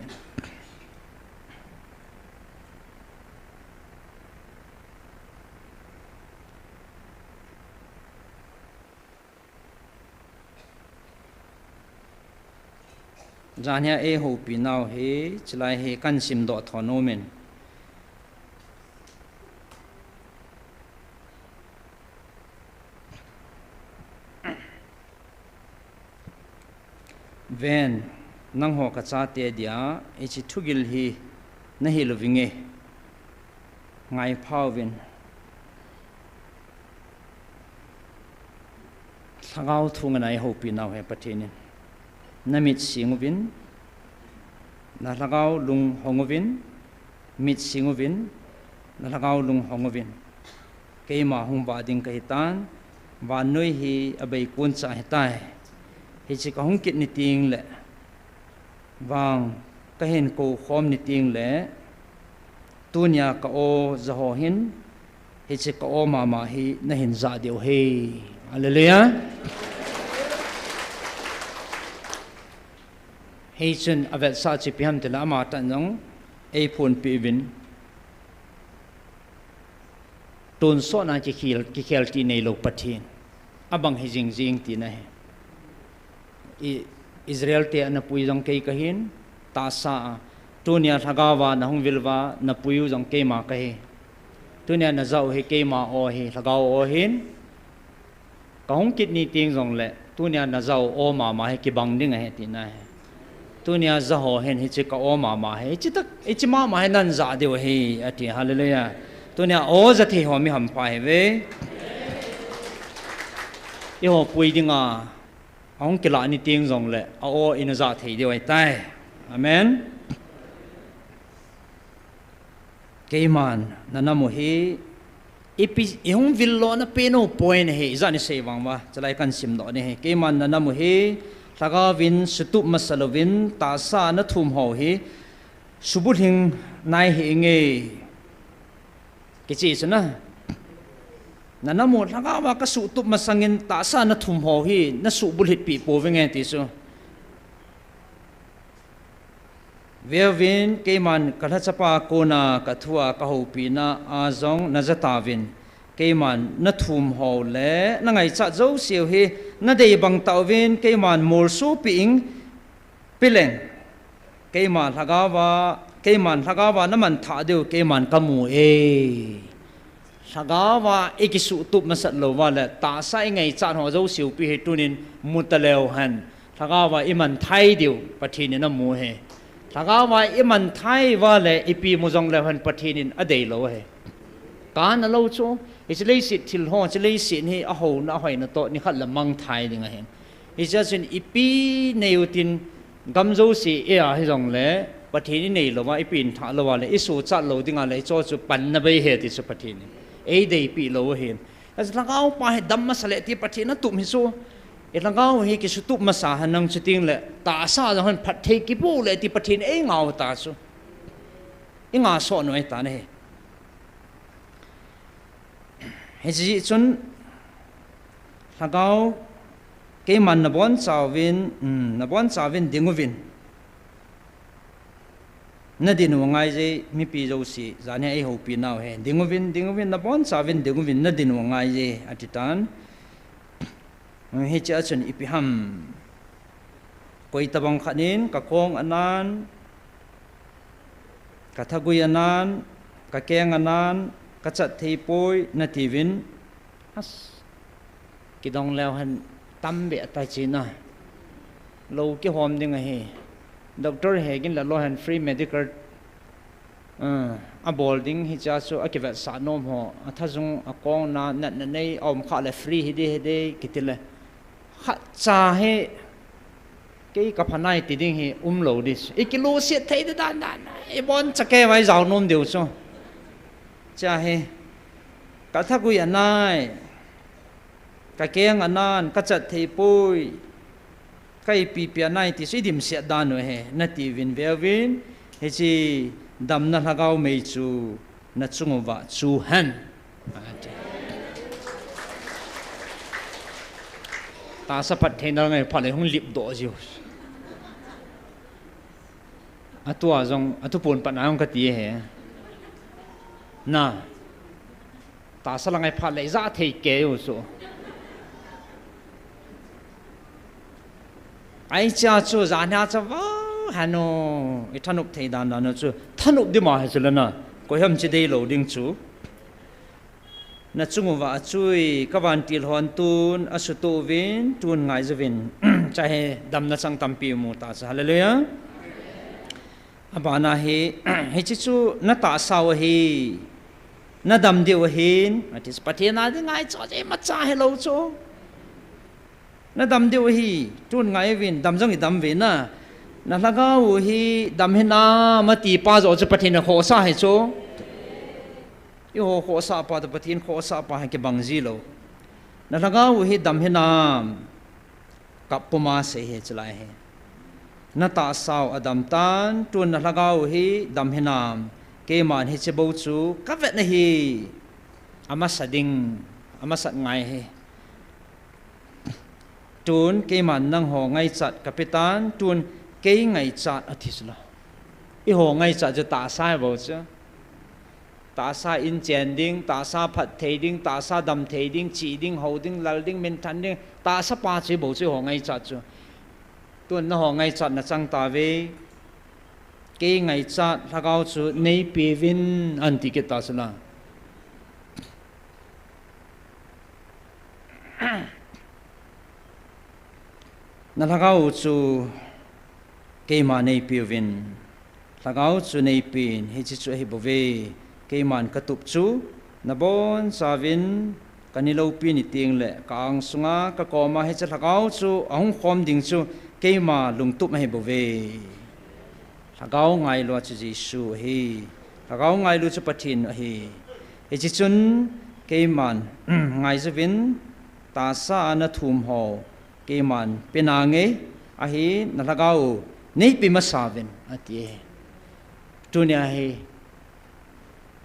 Jan hi a eihoupinau hi, chulai hi kahin simdoh thon nom in. Ven, nangho kachate dia, hiche thugil hi nahil uvinge. Ngaipha uvin. Lhagao thu ngana eihoupinau hi Pathen in. Namit sing uvin, nalhagao lung hong uvin, mit sing uvin, nalhagao lung hong uvin. Keima hung vah ding kahitan, vannoi hi abei kun cha ahitai. Hiche kahung kit ni tengle, vang kahin kou khom ni tengle, tunia ka-o jaho hin, hiche ka-o mama hi nahin jah diu ahi. Hallelujah. Hichun avetsah chu ipi ham tile amatah in jong eiphonpeh uvin. Tonsot na kikhel, kikhel ti neilou Pathen. Abang hi jingjing tina ahi. I, Israel te ana pui jong kei kahin, tahsa a. Tunia lhagao va nahung vil uva, napui u jong keima kahi. Tunia najah u hi keima o ahi, lhagao o ahin. Kahung kit ni teng jongle, tunia najah u o mama hi kibang ding ahi tina ahi. Tunia jaho hin hiche ka-o mama hi, hiche tah, hiche mama hi nahin jah diu ahi, ati, hallelujah. Tunia o ja thei ho mi hampha ahiuve. Eiho pui dinga, ahung kilah ni teng jongle, a-o ina jah thei diu ahitai. Amen. Keiman nanam u hi, ipi, ihung vil lona pen u poi ahi, ijat isei vang uva, chulai kahin simdoh ni ahi. Keiman nanam u hi, lhagaovin sutup masa louvin, tahsa a nathum ho hi, subulhing nai hih inge. Kiche chu na. Nanam u lhagao a kasuhtup masangin tahsa a nathum ho hi, nasuhbulhit peh pouvinge ti chu. Veuvin, keiman kalhachapa kona kathua kahoupina a jong naja tauvin, keiman nathum ho le nangaichat jouseu hi nadei bang tauvin, keiman molsopeh ing, peleng, keima lhagaova, keiman lhagaova namanthah diu keiman kamu e. Lhagaova ikisuhtup masat louva le tahsa a ingaichat ho jouseu pi hi tunin mu taleu hen. Lhagaova imanthah diu Pathen in amu ahi. Lhagaova imanthah uva le ipi mu jongleu hen Pathen in adeilou ahi. Kana lou chu, hiche leiset thil ho, hiche leiset hi ahouna, ahoina toh nikhat le mangthah ding ahin. Hichea chun ipi nei utin gam jouse eia hijongle, Pathen inei louva, ipi inthah louva le, isochat lou dinga le, hicheho chu panna bei ahi ti chu Pathen in eideipeh lou ahin. Hiche lhagao pa hi dam masa le ti Pathen in atup hi chu. Ilhagao hi kisutup masa henlang chutengle, tahsa jong hin phatthei kipoh le ti Pathen in eingah u ta chu. Ingah soh u ahitan ahi. Hiche jeh chun, lhagao, keiman nabonchauvin, um, nabonchauvin dinguvin. Nadin u angaije, mipi jouse, janhia eihoupinau hi. Dinguvin, dinguvin, nabonchauvin dinguvin, nadin u angaije, atitan. Hichea chun ipi ham. Koitabang khat in kakong anan, kathagui anan, kakeng anan, kachat theipoi natiuvin. As, kidong leu hen tambeh tah china. Lou kihom ding ahi. Doctor hegin la lou hen free medical Ah, abol ding hichea chu akivetsah nom ho, athajung akong na, natna nei, aum khah le free hiding, hiding, kitile. Khatcha hi, kei kapha nai ti ding hi, umlou ding. Ikilungset thei ding dan dan, iboncha kei vai jao nom diu chu. Chea hi, kathagui anai, kakeng anan, kachat theipoi. Kaipipi anai ti chu idimset dan u ahi, natiuvin veuvin, hiche damna lhagao mei chu nachung uva chu hen. Ati. Tahsa phattheina ngai phat le hung lip doh jiu. Atua jong, atu pon pat na jong kati e. Na. Tahsa la ngai phat le ija thei kei u chu. Ai cha chu jan hia cha va hanu i thanop thei dan dan chu. Thanop di ma he chu le na. Koi ham chi dei lo ding chu. Na chung uva achui, ka vantil hon tun, asutu uvin, tun ngai juvin. Cha he damna chang tampi mu ta cha. Hallelujah. Abana hi, hichi chu na tahsa u ahi, na dam diu ahin, ati Pathen a ding ngai cho je ma cha he lo cho. Na dam diu ahi, tun ngai uvin, dam jong i dam ve na. Na lhagao u hi, dam hi na, ma ti pa jo chu Pathen a khosa he cho. I ho khosa pa to Pathen khosa pa he ke bang ji lo. Na lhagao u hi dam hi na. Kap puma sei he chulai he. Na tahsa u adam tan, tun na lhagao u hi dam hinam. Keiman hiche bou chu ka vet na hi. Amasa ding, amasat ngai he. Tun keiman nangho ngaichat ka pe tan, tun kei ngaichat ati chu la. I ho ngaichat chu tahsa bou chu. Tahsa in chen ding, tahsa phat thei ding, tahsa dam thei ding, chi ding, ho ding, lal ding, min than ding, tahsa pa chu bou chu ho ngaichat chu. Tun na ho ngaichat na chang ta ve. Kei ngaichat lhagao chu nei pe vin an ti kit ta chu la. Na lhagao u chu keima nei pe uvin. Lhagao chu nei pen, hichi chu ahi bou ve. Keiman ka tup chu, na bon chauvin, ka ni lopi ni teng le, ka ang sunga, ka koma hiche lhagao chu, ahung khom ding chu, keima lungtup ahi bou ve. Lhagao ngailu chu Jesu ahi. Lhagao ngailu chu Pathen ahi. Hichi chun, keiman, ngai juvin, tahsa a na thum ho, keiman pe nange, ahi na lhagao u nei pe masa uvin, ati e. Tunia hi,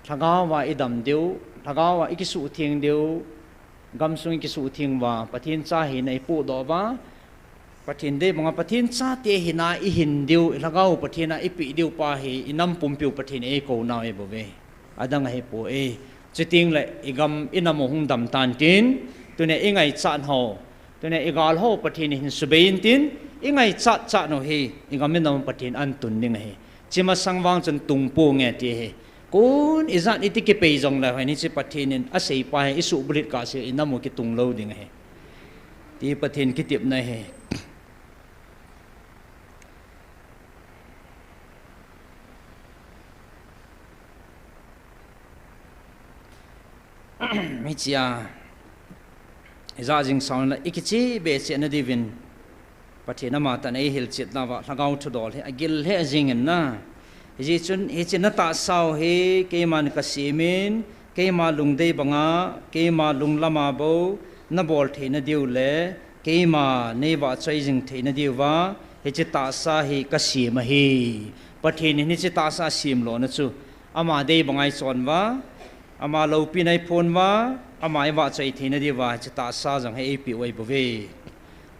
lhagao va i dam diu, lhagao va i kisuhtheng diu, gamsung i kisuhtheng uva, Pathen cha hina i pohdoh uva, Pathen dei banga Pathen chate hina i hin diu, i lhagao u Pathen a i pe diu pa hi, i nam pumpiu Pathen eikou nau ahi bou ve. Adang ahi poi. Chuteng le, i gam i nam u hung dam tan tin, tunia i ngaichat ho, tunia i gal ho Pathen in hin subei in tin, i ngaichat chat u hi, i gam i nam u Pathen an tun ding ahi. Chi masang vang chun tung ponge ti ahi. Kon ijat iti kipei jong le, hiche Pathen in asei pa hi, i suhbulhit kah seh, i nam u kitung lou ding ahi. Ti Pathen kitepna ahi. Hichea, ija jing sauna, i kiche be cheh na diuvin, Pathen ama tah in eihil chet nauva, lhagao thudol hi, agil hi ajing in na. Hijeh chun, hiche na tahsa u hi, keiman ka semin, keima lungdei banga, keima lunglam a bou, na bol theina diu le, keima nei vahchoi jing theina diuva, hiche tahsa hi ka sem ahi. Pathen in hiche tahsa sem lona chu, ama dei banga i chon uva, ama loupina i phon uva, ama i vahchoi theina diuva, hiche tahsa jong hi eipeh u ahi bou ve.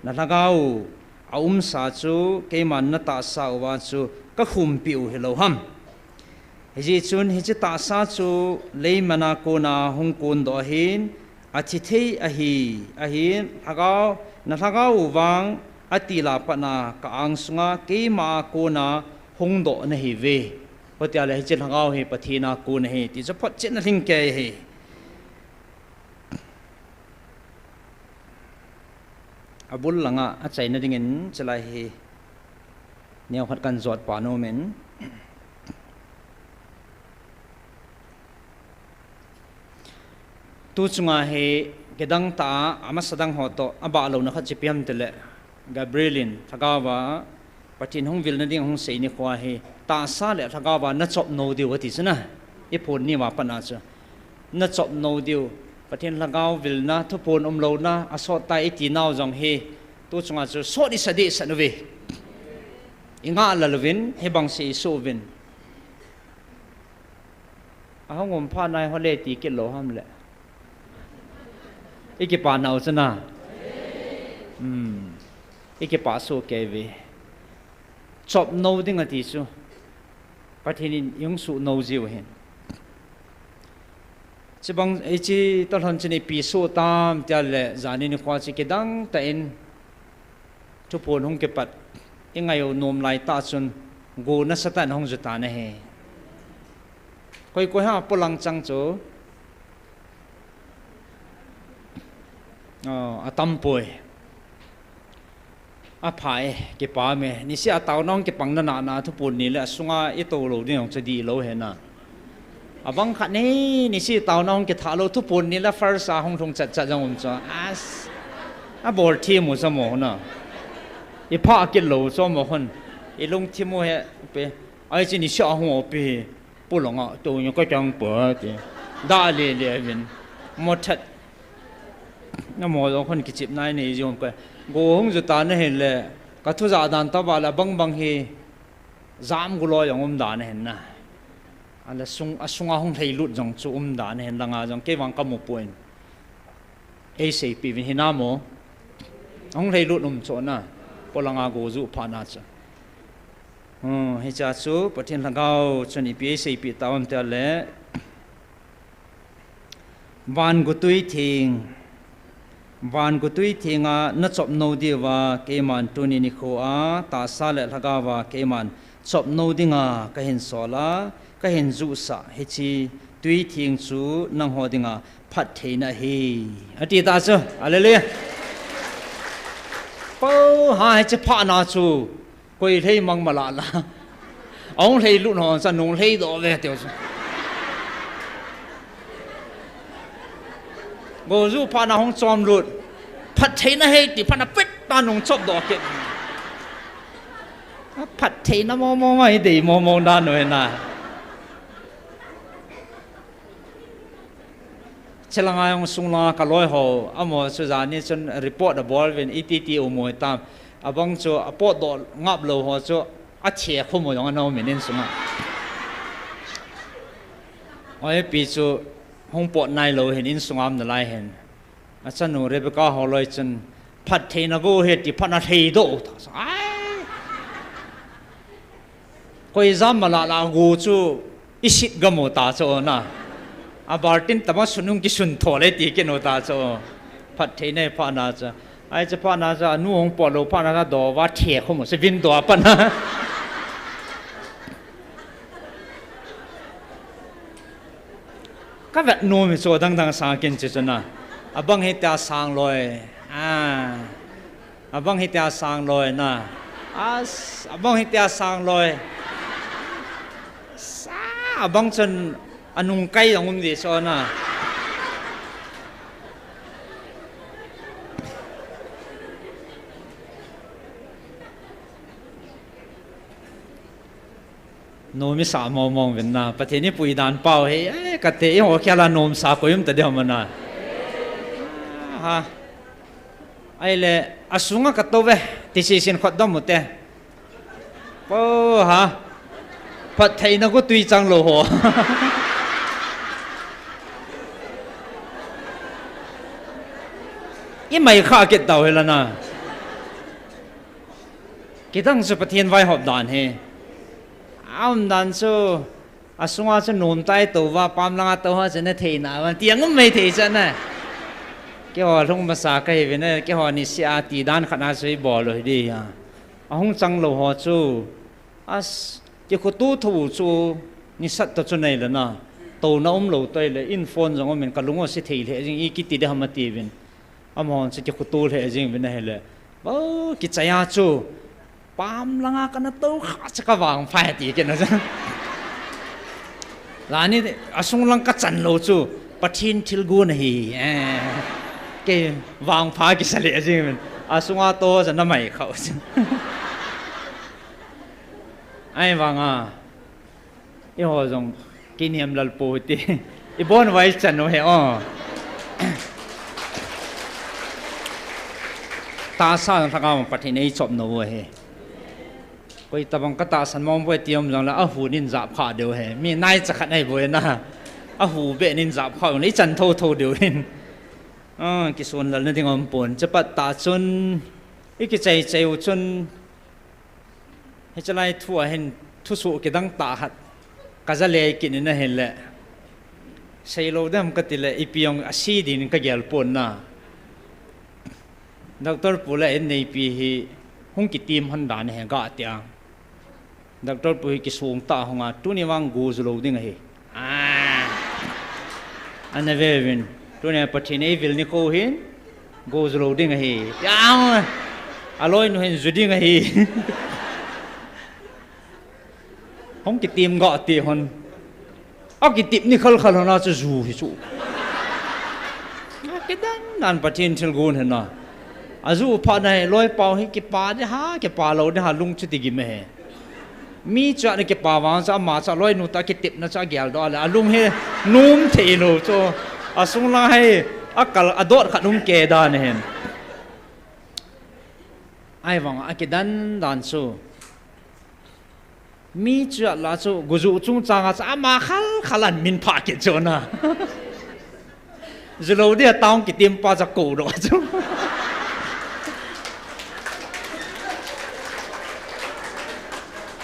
Na lhagao u, aumsa chu, keiman na tahsa uva chu, ka khumpi u hilou ham. Hijeh chun hiche tahsa chu, leiman a kona hung kondoh ahin, athi thei ahi, ahin, lhagao, na lhagao u vang, atil a pat na ka ang sunga, keima a kona hung doh nahi ve. Hitia le hiche lhagao hi Pathen a kon ahi, ti chu photchetna lhingkei ahi. Abul langa achaina dingin chulai hi neokhat kan jot pan aumin. Tu chunga hi kidang tah a, amasa dang ho toh, abah louna khat chu ipi ham itile, Gabriel in lhagao va Pathen hung vilna ding hung sei nikho hi, tahsa le lhagao va na chop nou diu ati chu na, i phon ni uva pat na chu. Na chop nou diu, Pathen lhagao vilna, thuphon umlouna, asot tai iti nau jong hi, tu chunga chu sot i sa dehset uve. I ngah lel uvin, hibang seh i soh uvin. Ahung um phat nai hole ti kit lou ham le. I kipa nau chu na. Hmm. Ikipah soh kei ve. Chop nou ding ati chu. Pathen in ihung suh nou jiu hin. Chibang, hiche toh lhon chun ipi soh tam tia le, jan nikho chu kidang tah in thuphon hung kipat. Ingai u nom lai tah chun go nasatah in hung ju tan ahi. Koi koi ham polang chang chu. Oh, atam poi. Apha e, kipah e. Niseh a taona hung kipang nana thuphon ni le asunga itou lou ding jong chu dihlou ahi na. Abang khat ni, niseh a taona hung kithah lou thuphon ni le first a hung lhung chat chat jong um chu. As. Abol thim u chu mo na. Ipha kit lou chu mo hon. Ilungthim u he pe. Ai chi niseh a hung o pe. Polanga, tou nyo ka chang pa ti. Da le le vin. Mo that. Na mo jong khon kichep nai nei jong ka. Go hung ju tan ahi le. Ka thu ja dan tah va la bang bang hi. Jam gu loi jong um dan ahi na. Ala sung, asunga hung lhei lut jong chu um dan ahi langa jong kei vang ka mu poi. Ei seipeh uvin hinam o. Hung lhei lut um chu na. Polanga go ju phat na chu. Hmm, hiche a chu Pathen lhagao chun ipi ei seipeh tauvam tia le. Van gotui theng. Van gotui theng a na chop nou diu va keiman tuni nikho a tahsa le lhagao va keiman chop nou dinga ka hin sol a, ka hin jusah hiche tui theng chu nangho dinga phattheina ahi. Ati ta chu. Hallelujah. Pau ha hiche phatna chu. Koi lhei mang mala la. Ahung lhei lut ho sa nung lhei doh ve teu chu. Go ju phatna hung chom lut. Phattheina ahi ti phatna pet ta nung chop doh kit. Phattheina mo mo mai dei mo mo dan u ahi na. Chelanga jong sung langa ka loi ho, amaho chu jani chun report abol uvin iti ti u mo tam. Abang chu apotdoh ngap lou ho chu athe khum u jong ana um in insunga. Oi pi chu hung pot nai lou hin insunga um nalai hin. Achanu Rebecca ho loi chun phattheina go ahi ti phatna lhei doh ta. Ai. Koi jam mala la go chu isit gam u ta chu na. A baltin tama sunung kisun tho le ti kinu ta chu. Phattheina phatna chu. Ai chu phatna chu anu hung pot lou phatna chu do va the khum u se vin do a phatna. Ka vet nom hi chu dang dang sang kin chu chu na. Abang hitia sang loi. Ah. Abang hitia sang loi na. As, abang hitia sang loi. Sa, abang chun anung kai jong um di so na. Nom isa mong mong vin na. Pathen in pui dan pau hi. Eh, kate i ho kya la nom sa ko yum ta de mana. Ha. Ahile, asunga ka tou ve, ti si sin khot dom u te. Po ha. Phattheina go tui chang lou ho. I mai kha kit tau hi la na. Kidang chu Pathen vaihop dan hi. A um dan chu, asunga chu nom tai tou va, pam langa tou ha chu na thei na, van ti ang um mai thei chu na. Keiho lhung masa ka hi vin, keiho ni si a ti dan khat na chu i bol u hi di ha. Ahung chang lou ho chu, as, kikhutu tho chu, ni sat ta chu nei le na. Tou na um lou toi le, in phone jong um in ka lung u si thei le, jing i kiti de ham a ti vin. Amahon chu kikhutu lheh jing vin ahile. Bo, kichai a chu. Pam langa kana tou kha chu ka vangpha ti kit na chu. Lani asung lang ka chan lou chu. Pathen thilgon ahi. Eh. Kei vangpha kisa lheh jing vin. Asunga tou chu na mai khau chu. Ai vanga. Eiho jong kiniam lal po ti. I bon vai chan u he o. Tahsa lhagao Pathen ei chop nou u he. Koi tabang ka tahsan mong boi ti um jong le ahu nin jap kha deu he. Mi nai cha khat nei boi na. Ahu be nin jap kha u le i chan tho tho deu hin. Ah, kisun lal na ding um pon. Chapat ta chun, i kichai chai u chun, hichalai thu a hin thusuh kidang tah khat ka za le kit in ahin le. Sei lo dem ka ti le, ipi jong a si din ka gel pon na. Doctor pu le in neipi hi hung kitim hon dan he ga tia. Doctor pu hi kisung ta hung a, tuni vang go zu lo ding ahi. Ah. Ana ve vin. Tuni Pathen ei vil ni ko hin go zu lo ding ahi. Ya. A loi nu hin zu ding ahi. Hung kitim ga ti hon. A kitip ni khal khal hon a chu zu hi chu. Kidan nan Pathen thil gon hin na. A zu pha na he loi pau hi kipa de ha, kipa lo de ha lung chu ti gi me he. Mi chu a na kipa vang cha ma cha loi nu ta kitip na cha gel do le a lung he num thei lo chu. A sung la he a kal a dot khat um ke dan hin. Ai vang a kidan dan chu. Mi chu a la chu, guzu chung changa cha ama khal khal an min pha kit chu na. Zu lo dia taung kitim pa cha ko do chu.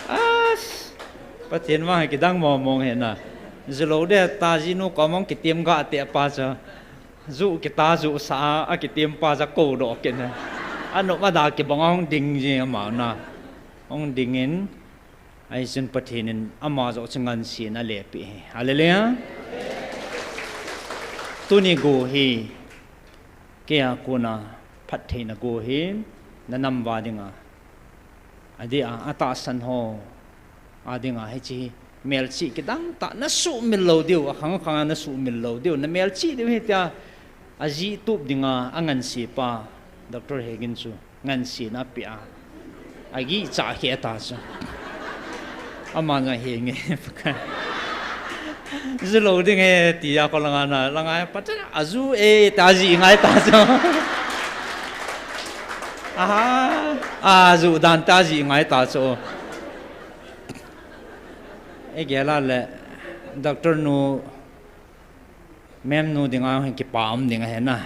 As, Pathen ma kidang mo mong he na. Zu lo dia ta ji nu ko mong kitim ga te pa cha. Zu kita zu sa a kitim pa cha ko do kit na. Anu ma da kibang hong ding ji ama na. Hong ding in. Ahi chun Pathen in ama joh chu ngansi na le pi hi. Hallelujah. Tuni go hi, kei a kona phattheina go hi, na nam va dinga. Adi a, a tahsan ho. A dinga, hichi, melchi kidang ta, na sumil lo diu, a khang khang na sumil lo diu, na melchi diu hi tia, a ji tup dinga, a ngansi pa, Doctor Hegin chu. Ngansi na pia. A gi cha khe ta chu. Ama na he nge. Zu lo ding he ti a ko langa na, langa pa cha a zu e ta ji ngai ta chu. Aha. A zu dan ta ji ngai ta chu. E gela le doctor nu Mem nu dinga hin kipa um ding ahi na.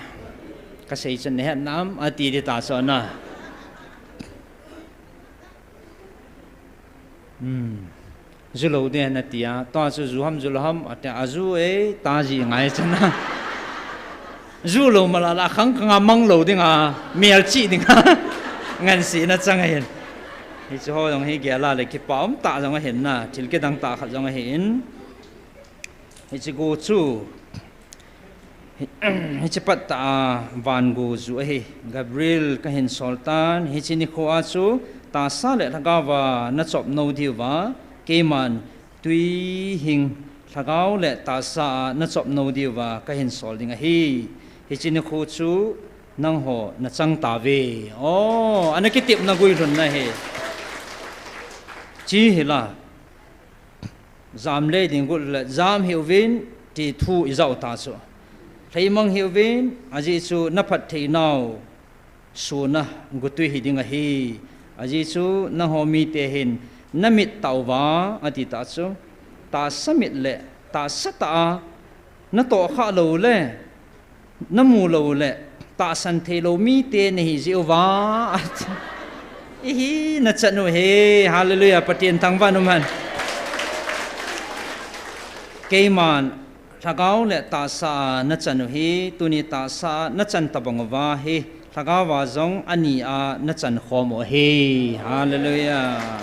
Ka sei chun na het nam a ti di ta chu na. Hmm. Zu lo ding na tia, tua chu zu ham zu lo ham, a tia a zu e, ta ji ngai chu na. Zu lo ma la la khang khang a mang lo dinga, melchi dinga. Ngansi na chang ahin. Hichu ho jong hi gela le kipa um ta jong ahin na, thil kidang ta khat jong ahin. Hichi gu chu, hi-, hichi pat ta a van gu zu ahi. Gabriel ka hin sol tan, hichi nikho a chu tahsa le lhagao va na chop no diu va, keiman tui hing lhagao le tahsa a na chop no diu va ka hin sol ding ahi. Hichi nikho chu nangho na chang ta ve. Oh, ana kitip na gui lhun na hi. Chi hi la. Jam le ding gu le jam hiu vin ti thu i jao ta chu. Lheimang hiu vin, a ji chu na phatthei nau suna gutui hi ding ahi. A ji chu nangho mite hin na mit tau va a ti ta chu. Tahsa mit le tahsa ta a na toh kha lo le Na mu lo le, tahsan thei lo mite na hi jiu va. Ihi na chan u hi, hallelujah, Pathen thangvah in um hen. Keiman, lhagao le tahsa na chan u hi, tuni tahsa na chan tabang uva hi, lhagao va jong ani a na chan khom u hi, hallelujah.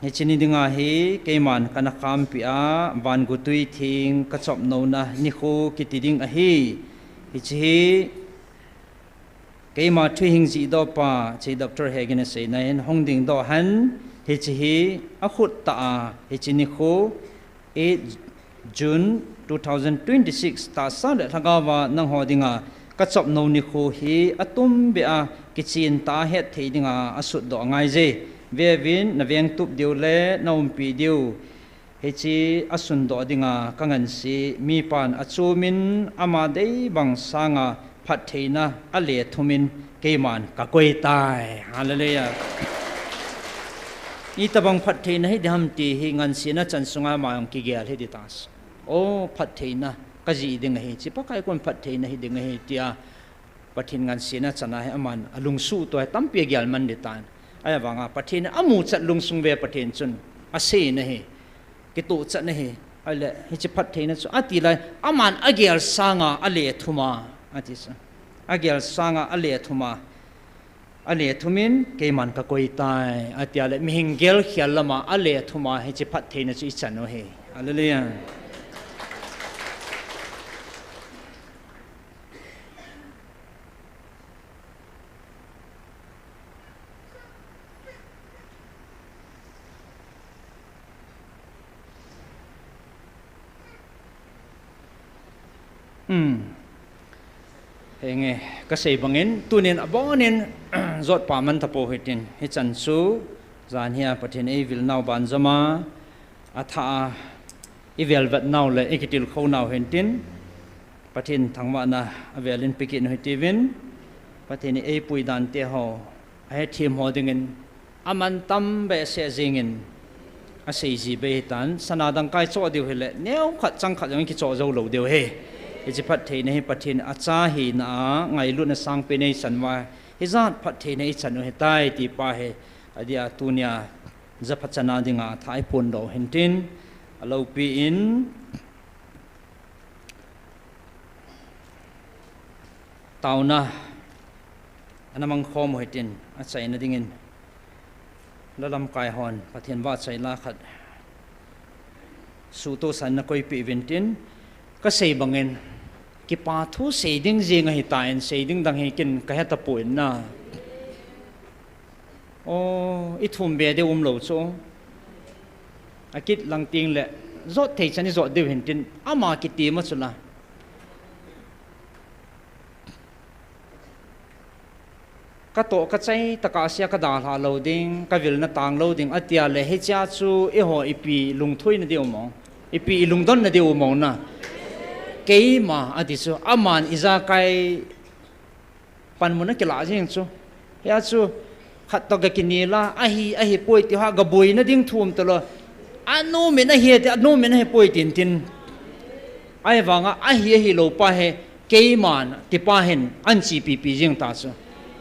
Hichi ni dinga hi, keiman kana khampi a, van gutui thing ka chop nona nikho kiti ding ahi. Hichi hi, keima thuhing jihdoh pa, chi Doctor Hegin a seina in, hung dingdoh hen, hichi hi, a khut ta a, hichi nikho, eight June two thousand twenty-six, tahsa le lhagao va nangho dinga ka chop no nikho hi a tum beh a kichin ta het thei dinga a sutdoh angai je. Ve uvin na veng tup diu le na umpi diu. Hichi a sundoh dinga ka ngansi, mipan a chumin ama dei bang sanga phattheina a le thumin keiman ka koi tai. Hallelujah. Itabang phattheina hi diham ti hi ngansina chan sunga ma jong kigel hi di ta. O phattheina. kajih ding ahi, hiche Pakai kon phattheina hiding ahi, tia Pathen ngansena chana hi aman alungsuh toh hi tampi agel man ding tan. Ahivanga Pathen amuchat lungsung ve Pathen chun asei nahi, kitohchat nahi, ahile hiche phattheina chu ati lai, aman agel sanga alethum a, ati chu. Agel sanga alethum a, alethum in keiman kakoi tai, atia le mihing gelkhel lama alethum a hiche phattheina chu ichan u ahi. Hallelujah. Hmm. Henge, kasei bangin, tunin abonin, jotpa man tapou hitin, hichan chu, jan hia Pathen eivil nau banjom a, athah a, ivelvet nau le ikitilkhou nau hintin, Pathen thangvahna avelin pekit u hitiuvin, Pathen in eipui dante ho, ahethem ho dingin, aman tam behseh jengin, aseiji bei hitan, sana dangkai choh diu hile, neokhat changkhat jong kichoh jou lou diu ahi. Hiche phattheina hi Pathen acha hina a, ngailutna sangpen eichan uva, hijat phattheina ichan u ahitai, tipa hi, adeh a tunia, japhat chana dinga athah iphondoh u hintin, aloupi in, taona, ana mangkhom u hitin, achaina dingin, la lamkai hon, Pathen vahchoi la khat, suhtohsan nakoipeh uvin tin, kasei bangin, kipa thu sei ding jeng ahitan, sei ding dang hi ken kahetapoi na. O, ithum be diu umlou chu. Akit lang tengle, jot thei chan ijot diu hintin, ama kitem a chula. Katoh kachai tah a sea kadalhah lou ding, kavilna tanglou ding, atia le hichea chu eiho ipi lungthoina diu mo, ipi ilungdonna diu mo na. Keima ati chu, aman ijakai panmun akilah jeng chu. Hia chu, khat toh gakinel a, ahi, ahipoi ti ho, gaboina ding thu um talou. Anomin ahi ati, anomin ahipoi tin tin. Ahivanga, ahi, ahilou pa hi, keiman, tipa hin, ahin chepipi jeng ta chu.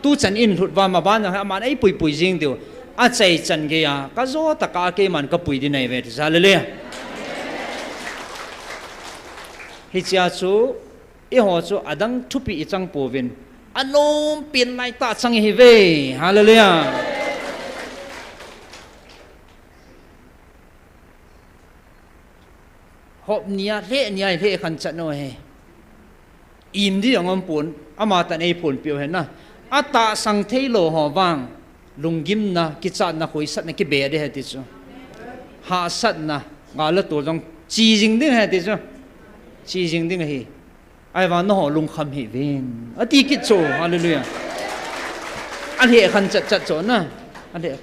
Tuchan in lhut uva maban jong hi, aman eipuipui jeng diu. Achaichan geiya, kajo tah a keiman kapui ding ahiuve ti chu, hallelujah. Hichea chu, eiho chu adang thupi ichang pouvin, anompen laitah chang ihiuve, hallelujah. Hop nia, lheh nia, ilheh khan chat u ahi. Im ding jong umpon, amatah in eiphonpeh u ahi na. Atahsang theilou ho vang, lunggimna, kichatna, khoisatna, kibe ding ahi ti chu. Hahsatna, gal le tol jong, che jing ding ahi ti chu. Che jing ding ahi. Ahivang nangho lungkham hih uvin. Ati kit chu, hallelujah. Alheh khan chat chat chu na. Alheh.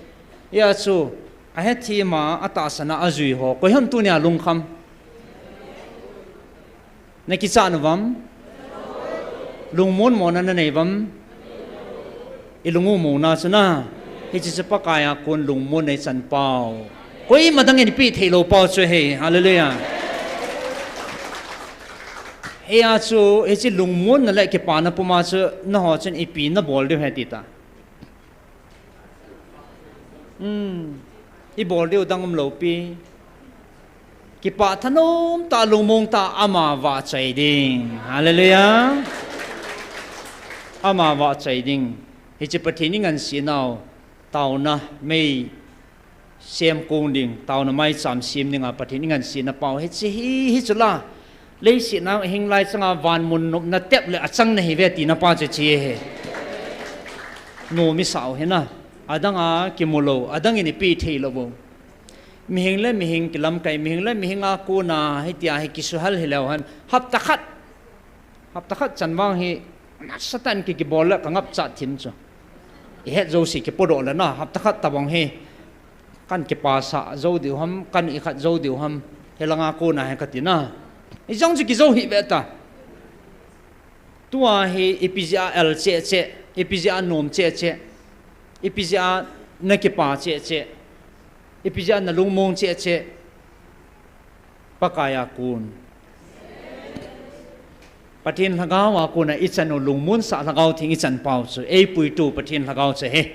Hia chu, ahethem a, atahsan a, ajui ho. Koi ham tunia lungkham? Nakichat uvam? Lungmon mona nanei uvam? Ilung umona chu na. Hiche chu Pakai a kon lungmonna ichan pau. Koima dangin ipeh theilou pau chu ahi. Hallelujah. Hia chu, hiche lungmonna le kipana puma chu, nangho chun ipi nabol diu ahi ti ta. Hmm. Ibol diu dang umlou pi. Kipah thanom tah, lungmong tah, ama vahchoi ding. Hallelujah. Ama vahchoi ding. Hiche Pathen ingansena u, taona mei semkong ding, taona maicham sem dinga Pathen ingansena pau. Hiche hi, hichu la. Leiset a hing lai changa vanmun nopna tep le achang nahiuve tina pa chu hiche ahi. Nom isah u ahi na. Adang a kimu lou, adang in ipeh theilou u. Mihing le mihing kilamkai, mihing le mihing a kona, hitia hi kisuhal hileu hen. Hapta khat. Hapta khat chan vang hi, nasatah in ki, kibol le kangapcha thim chu. Ihet jouse kipodoh le na, hapta khat tabang hi. Kahin kipasah jou diu ham, kahin ikhat jou diu ham, hilanga kona hi kati na. Ijong chu kijou hih ve ta. Tua hi ipi jeh a el cheh cheh, ipi jeh a nom cheh cheh, ipi jeh a nakipa cheh cheh, ipi jeh a nalungmong cheh cheh. Pakai a kon. Pathen Lhagao a kona ichan u lungmonsah Lhagao Theng ichan pau chu, eipuitu Pathen Lhagao chu ahi.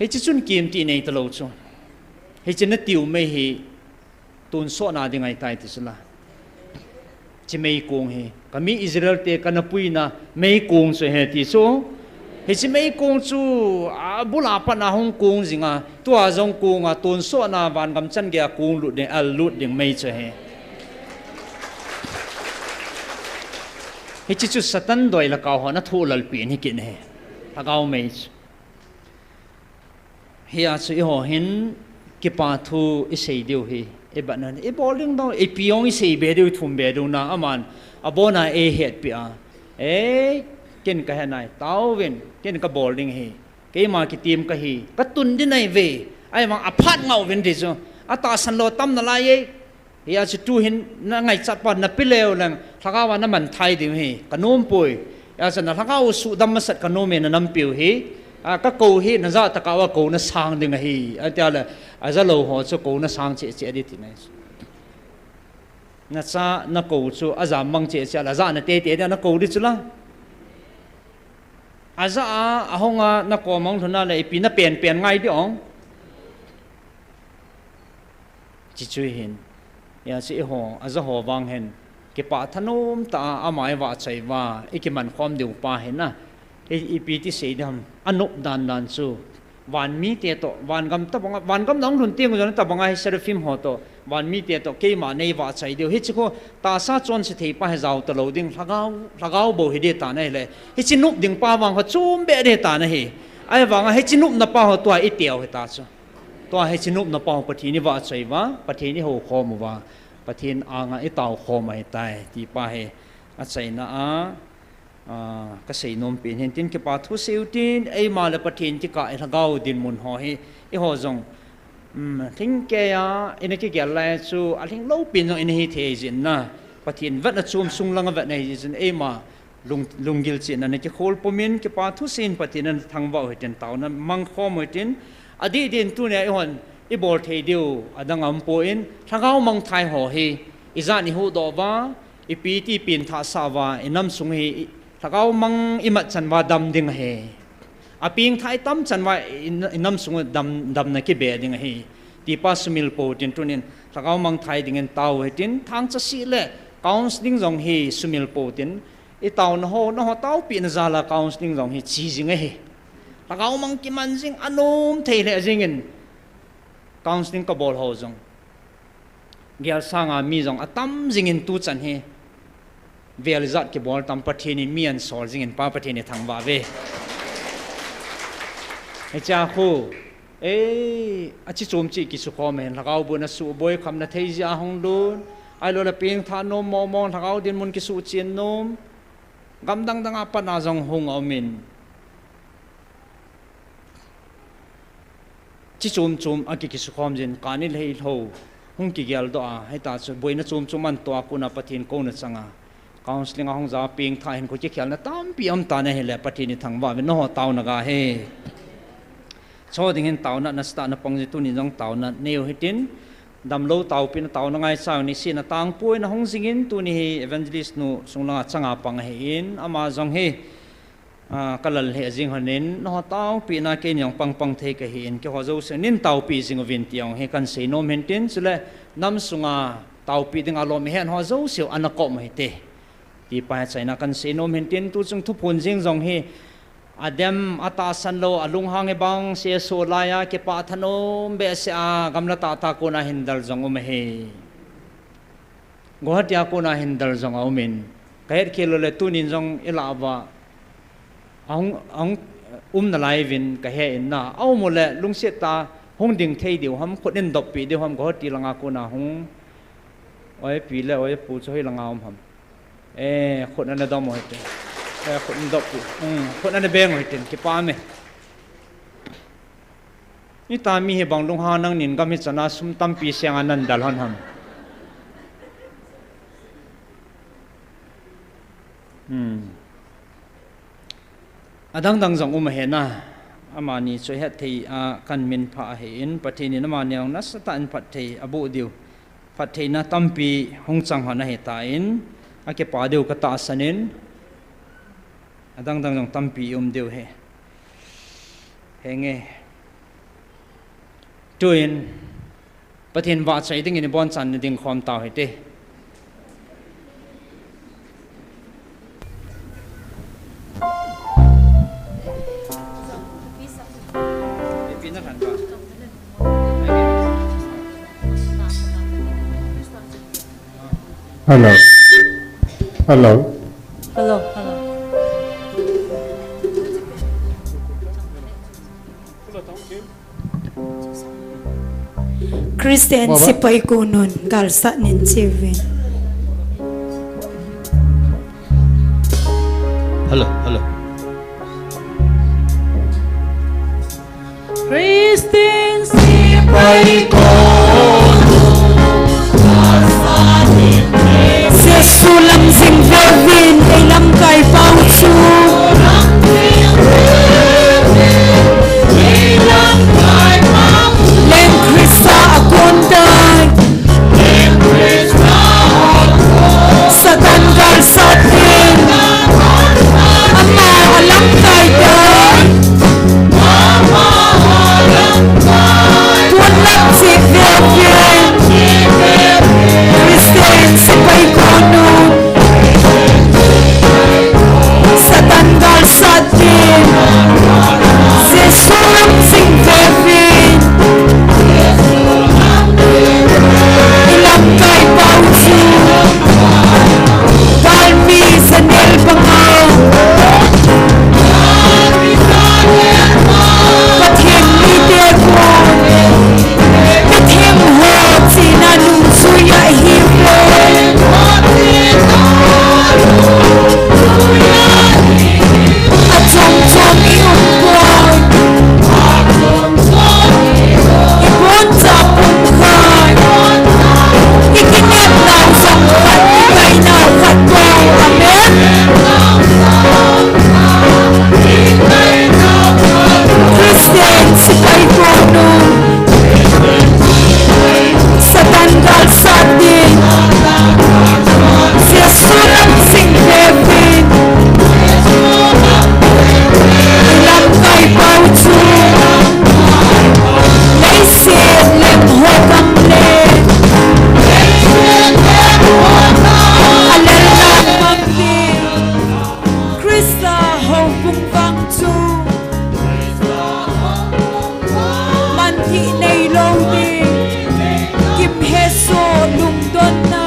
Hiche chun kimti nei talou chu. Hiche natiu mei hi tonsotna ding ahitai ti chu la. Hiche meikong hi, kami Israel te kana puina meikong chu ahi ti chu. Hiche meikong chu, abul a pat a hung kong jinga, tua jong konga tonsotna vangam changeiya kong lut ding, al lut ding mei chu ahi. Hiche chu Satan doi le kau hon athoh lalpen hi kit ahi. Lhagao mei chu. Hia chu eiho hin kipa thu isei diu hi, ibat nan, ibol ding dong, ipi jong isei be diu, ithum be diu na, aman, abona eihetpi a. Ei, ken kahe nai, taovin, ken kabol ding hi. Keima kitim kahi, katun ding ahi ve, ahivang aphat ngah uvin ti chu, atahsan lou tam nalai e, Hia chu tuhin nangaichat pa nape leu leng, Lhagao a namanthai ding hi, kanom poi. Hia chu na Lhagao suhdam masat kanom e nanampiu hi, a, kakou hi, najah tah a kou nasang ding ahi. Atia le, ajalou ho chu kou nasang cheh cheh ding ti nai. Nacha, nakou chu, ajah mang cheh cheh le, ajah na tete ding, nakou ding chu la. Ajah a, ahung a, nakom a hung lhun a le, ipi napen pen ngai ding ong. Hiche chu hin, hia chu eiho, ajah ho vang hin, kipah thanom tah a, ama ivahchoi uva, ikiman khom diu pa hin a, i, ipi ti sei ding ham, anop dan dan chu, van mite toh, vangam tabang a, vangam na hung lhun teng jong tabang a hi seraphim ho toh, van mite toh, keima neivahchoi diu. Hiche khu, tahsa chonse thei pa hi jao talou ding, Lhagao, Lhagao bou hi ding tan ahile, hiche nop ding pa vang khu chom be ding tan ahi. Ahivang a, hiche nopna pa ho tua iteu hita chu. Tua hiche nopna pa ho Pathen ivahchoi uva, Pathen ihoukhom uva, Pathen anga itao khom ahitai, ti pa hi achaina a, a, kasei nom pen hin tin kipa thu seiu tin, eima le Pathen kikah a Lhagao dinmun ho hi, eiho jong, um, lhingkei a, ina kigel lai chu, alhinglou pen jong ina hi thei jin na, Pathen vetna chom sung langa vetna hi jin, eima, Lung, lunggil cheh in ana kikhol pumin, kipa thusim Pathen in ana thangvah u hitin, taona mangkhom u hitin, adih din tunia eihon ibol thei diu adang aumpoi, lhagao mangthai ho hi ijat in ihuhdoh uva, ipi ti pengthah sah uva, inam sung hi lhagao mang imat chan uva dam ding ahi. Apengthah itam chan uva i, inam sung dam, damna kibe ding ahi. Tipa sumil pou hitin tunin, lhagao mangthai dingin tao u hitin, thangcha sih le counseling jong hi sumil pou hitin, itaona ho, nangho taopina jal a counseling jong hi che jing ahi. Lhagao mang kiman jing, anom thei lheh jingin counseling kabol ho jong. Gel sanga mi jong atam jingin tuchan hi. Vel ijat kibol tam Pathen in mi ahin sol jingin Pa Pathen ithangvah uve. Hichea khu, ei, achi chom cheh kisukhom ahin, lhagao boina suhboi khamna thei jeh a hung lut. Ahilou le pengthah nom mong mong, lhagao dinmun kisuhchen nom. Gam dang dang a pat a jong hung aumin. Chi chom chom a ki, kisukhom jin, kani le hei lhou, hung kigeldoh a, hita chu boina chom chom ahin toh a kona Pathen kouna chang a. Counseling a hung ja pengthah hin khu kikhelna tampi aum tan ahile Pathen ithangvah uvin nangho taona ga hi. Cho ding hin taona nasatah na pang jin tunin jong taona neiu hitin, damlou taopina taona ngaicha u nisin atangpoi na hung jingin tuni hi evangelist nu sung langa changa pang ahin, ama jong hi, a, kalal lheh jing honin, nangho taopina keini jong pang pang thei kahin, keiho jouse nin taopi jing uvin ti jong hi kahin sei nom hin tin, chule nam sunga taopi dinga lom ihet ho jouse u ana kom u hite. Tipa hi achaina kahin sei nom hin tin, tuchung thuphon jing jong hi, adem, atahsan lou, alunghang hi bang, seso laiya, kipah thanom behseh a, gamla tahtah kona hin del jong um ahi. Guwahati a kona hin del jong aumin. Kahet khel lou le tunin jong ilah uva. Ahung, ahung um nalai uvin kahe in na. Aum u le lungset tah a hung ding thei diu ham, khut in doppi diu ham, Guwahati langa kona hung. Oi pi le oi pu chu hoi langa um ham. Eh, khut ana dom u hitin. Eh, khut in doppi. Hmm, khut ana beng u hitin. Kipah me. Ita mi hi bang lunghang nangnin gam hi chana sum tampi senga nan del hon ham. Hmm. Adang dang jong um ahi na. Amani chu het thei a kahin minphah ahin, Pathen in amani jong nasatah in phatthei aboh diu. Phattheina tampi hung chang hon ahitan. Akipa diu katahsan in, adang dang jong tampi um diu ahi. Henge. Tuin, Pathen vahchoi dingin ibonchan nading khom tau hite. Hello. Hello. Hello, hello. Christian Baba. Sepai konun, galsat nin chevin. Hello, hello. Christian sepai konun, Jesu lam jing veuvin, ei lamkai pau chu. Leng Christa akon tai. Satan galsat in, ama alamkai tai. Tun lam jing veuvin, Christian sepai konun. Satan galsat in, Jesu lam jing veuvin. I lamkai pau chu. Galmi janel panga. Pathen mite kon. Pathen ho china nungjui ahi ve. Achom chom i um poi. I boncha pumkhat. I kinepnau jong khat, i kainau khat bou. Amen. Christian sepai konun. Satan galsat in. Jesu lam jing veuvin. Lamkai pau chu. Leiset lem ho gam le. Alel lam gam le. Christa houbung vang chu. Manthih neilou ding, gimhesoh lungdonna,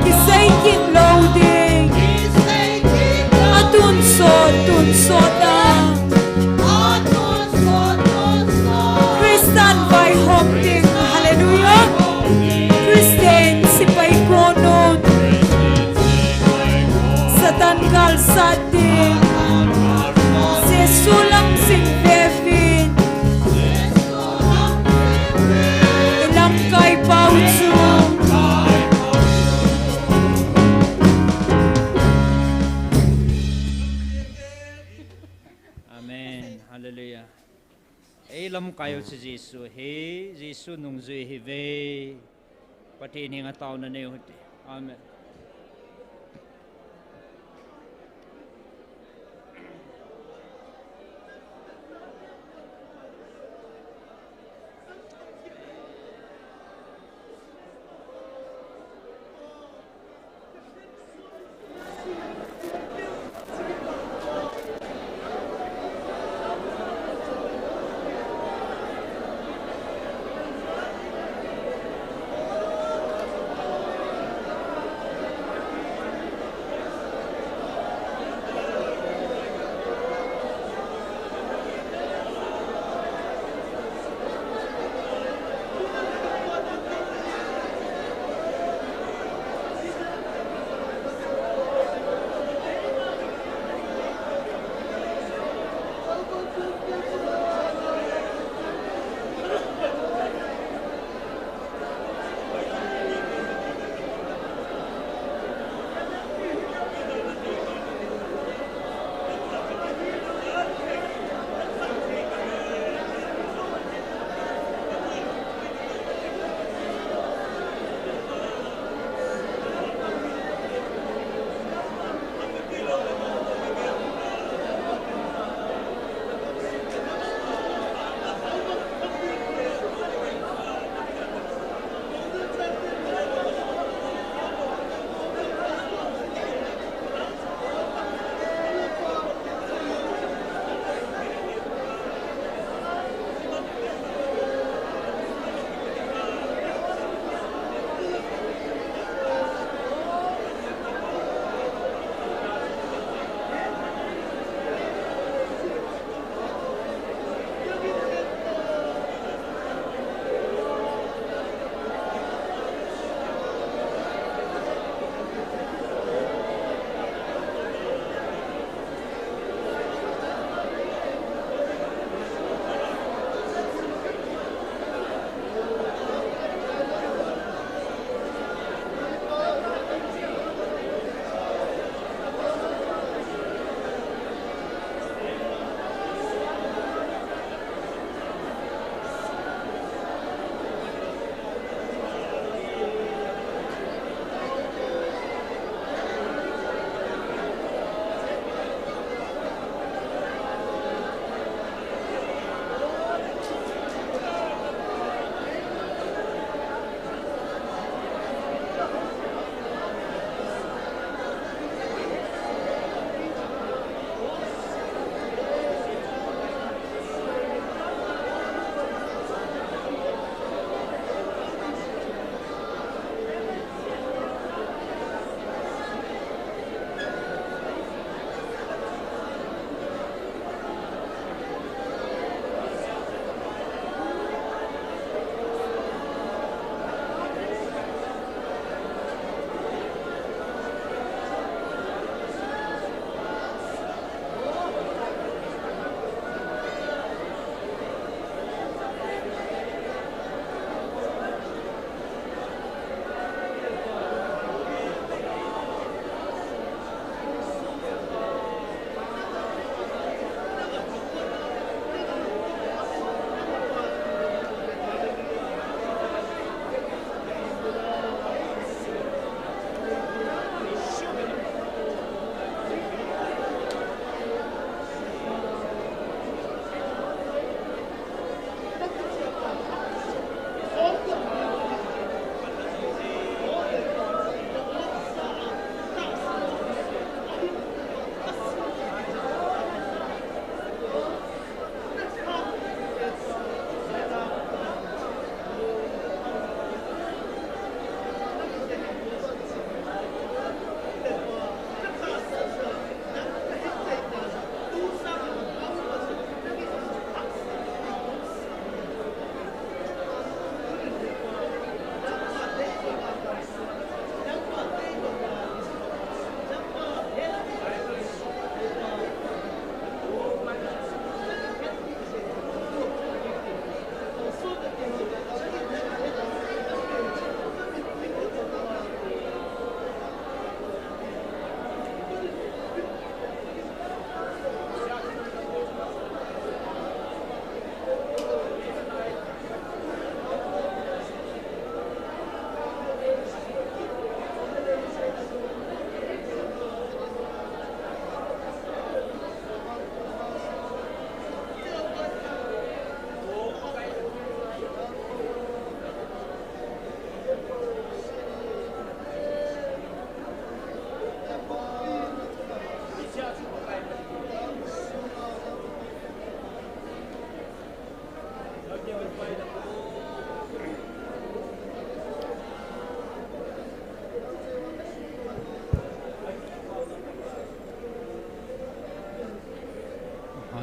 kisei kit lou ding, atonsot, tonsot a. Christian vaihom ding, hallelujah. Christian sepai konun. Satan galsat ding. Jesu lam jing veuvin. I lamkai pau chu. Amen. Hallelujah. Ei lamkai u chu Jesu ahi, Jesu nungjui ahi ve. Pathen henga taona nei u hite. Amen.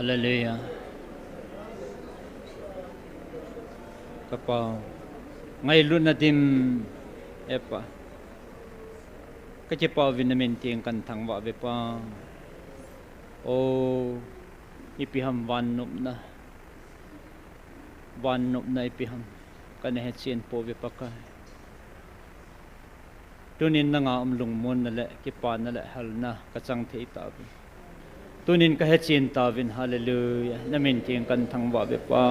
Hallelujah. Ka Pa, ngailutna dim, e Pa, ka kipah uvin na min tieng kan thangvah uve Pa. O, ipi ham van nopna, van nopna ipi ham kana hechen pouve Pakai. Tunin nanga um lungmonna le kipana le halna ka chang thei tauvin. Tunin ka hechen tauvin, hallelujah. Na min tieng kan thangvah uve Pa.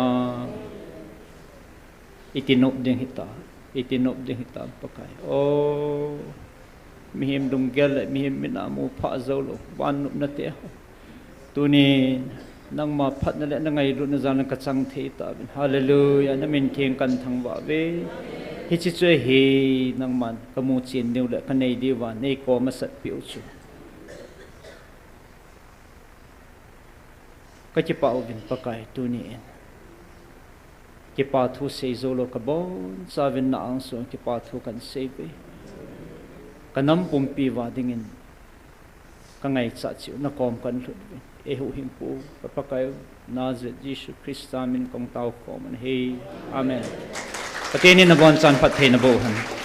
Iti nop ding hita, iti nop ding hita Pakai. O, mihem lunggel le mihem mina mu pha jou lou van nopna te ho. Tunin nangma phatna le na ngailutna jal in ka chang thei tauvin. Hallelujah, na min tieng kan thangvah uve. Hiche chu ahi nangman ka mu chen diu le ka nei diuva nei kom asatpeh u chu. Ka kipah uvin Pakai tunin. Kipa thu sei jou lou ka bonchauvin na angsunga kipa thu kan sei uve. Ka nam pumpi uva dingin ka ngaichat cheh u na kom kan lhut uvin. Ei huhhingpu ka Pakai u, Nazareth Jesu Christa min kong tao khom ahi. Amen. Pathen in na bonchan phatthei naboh hen.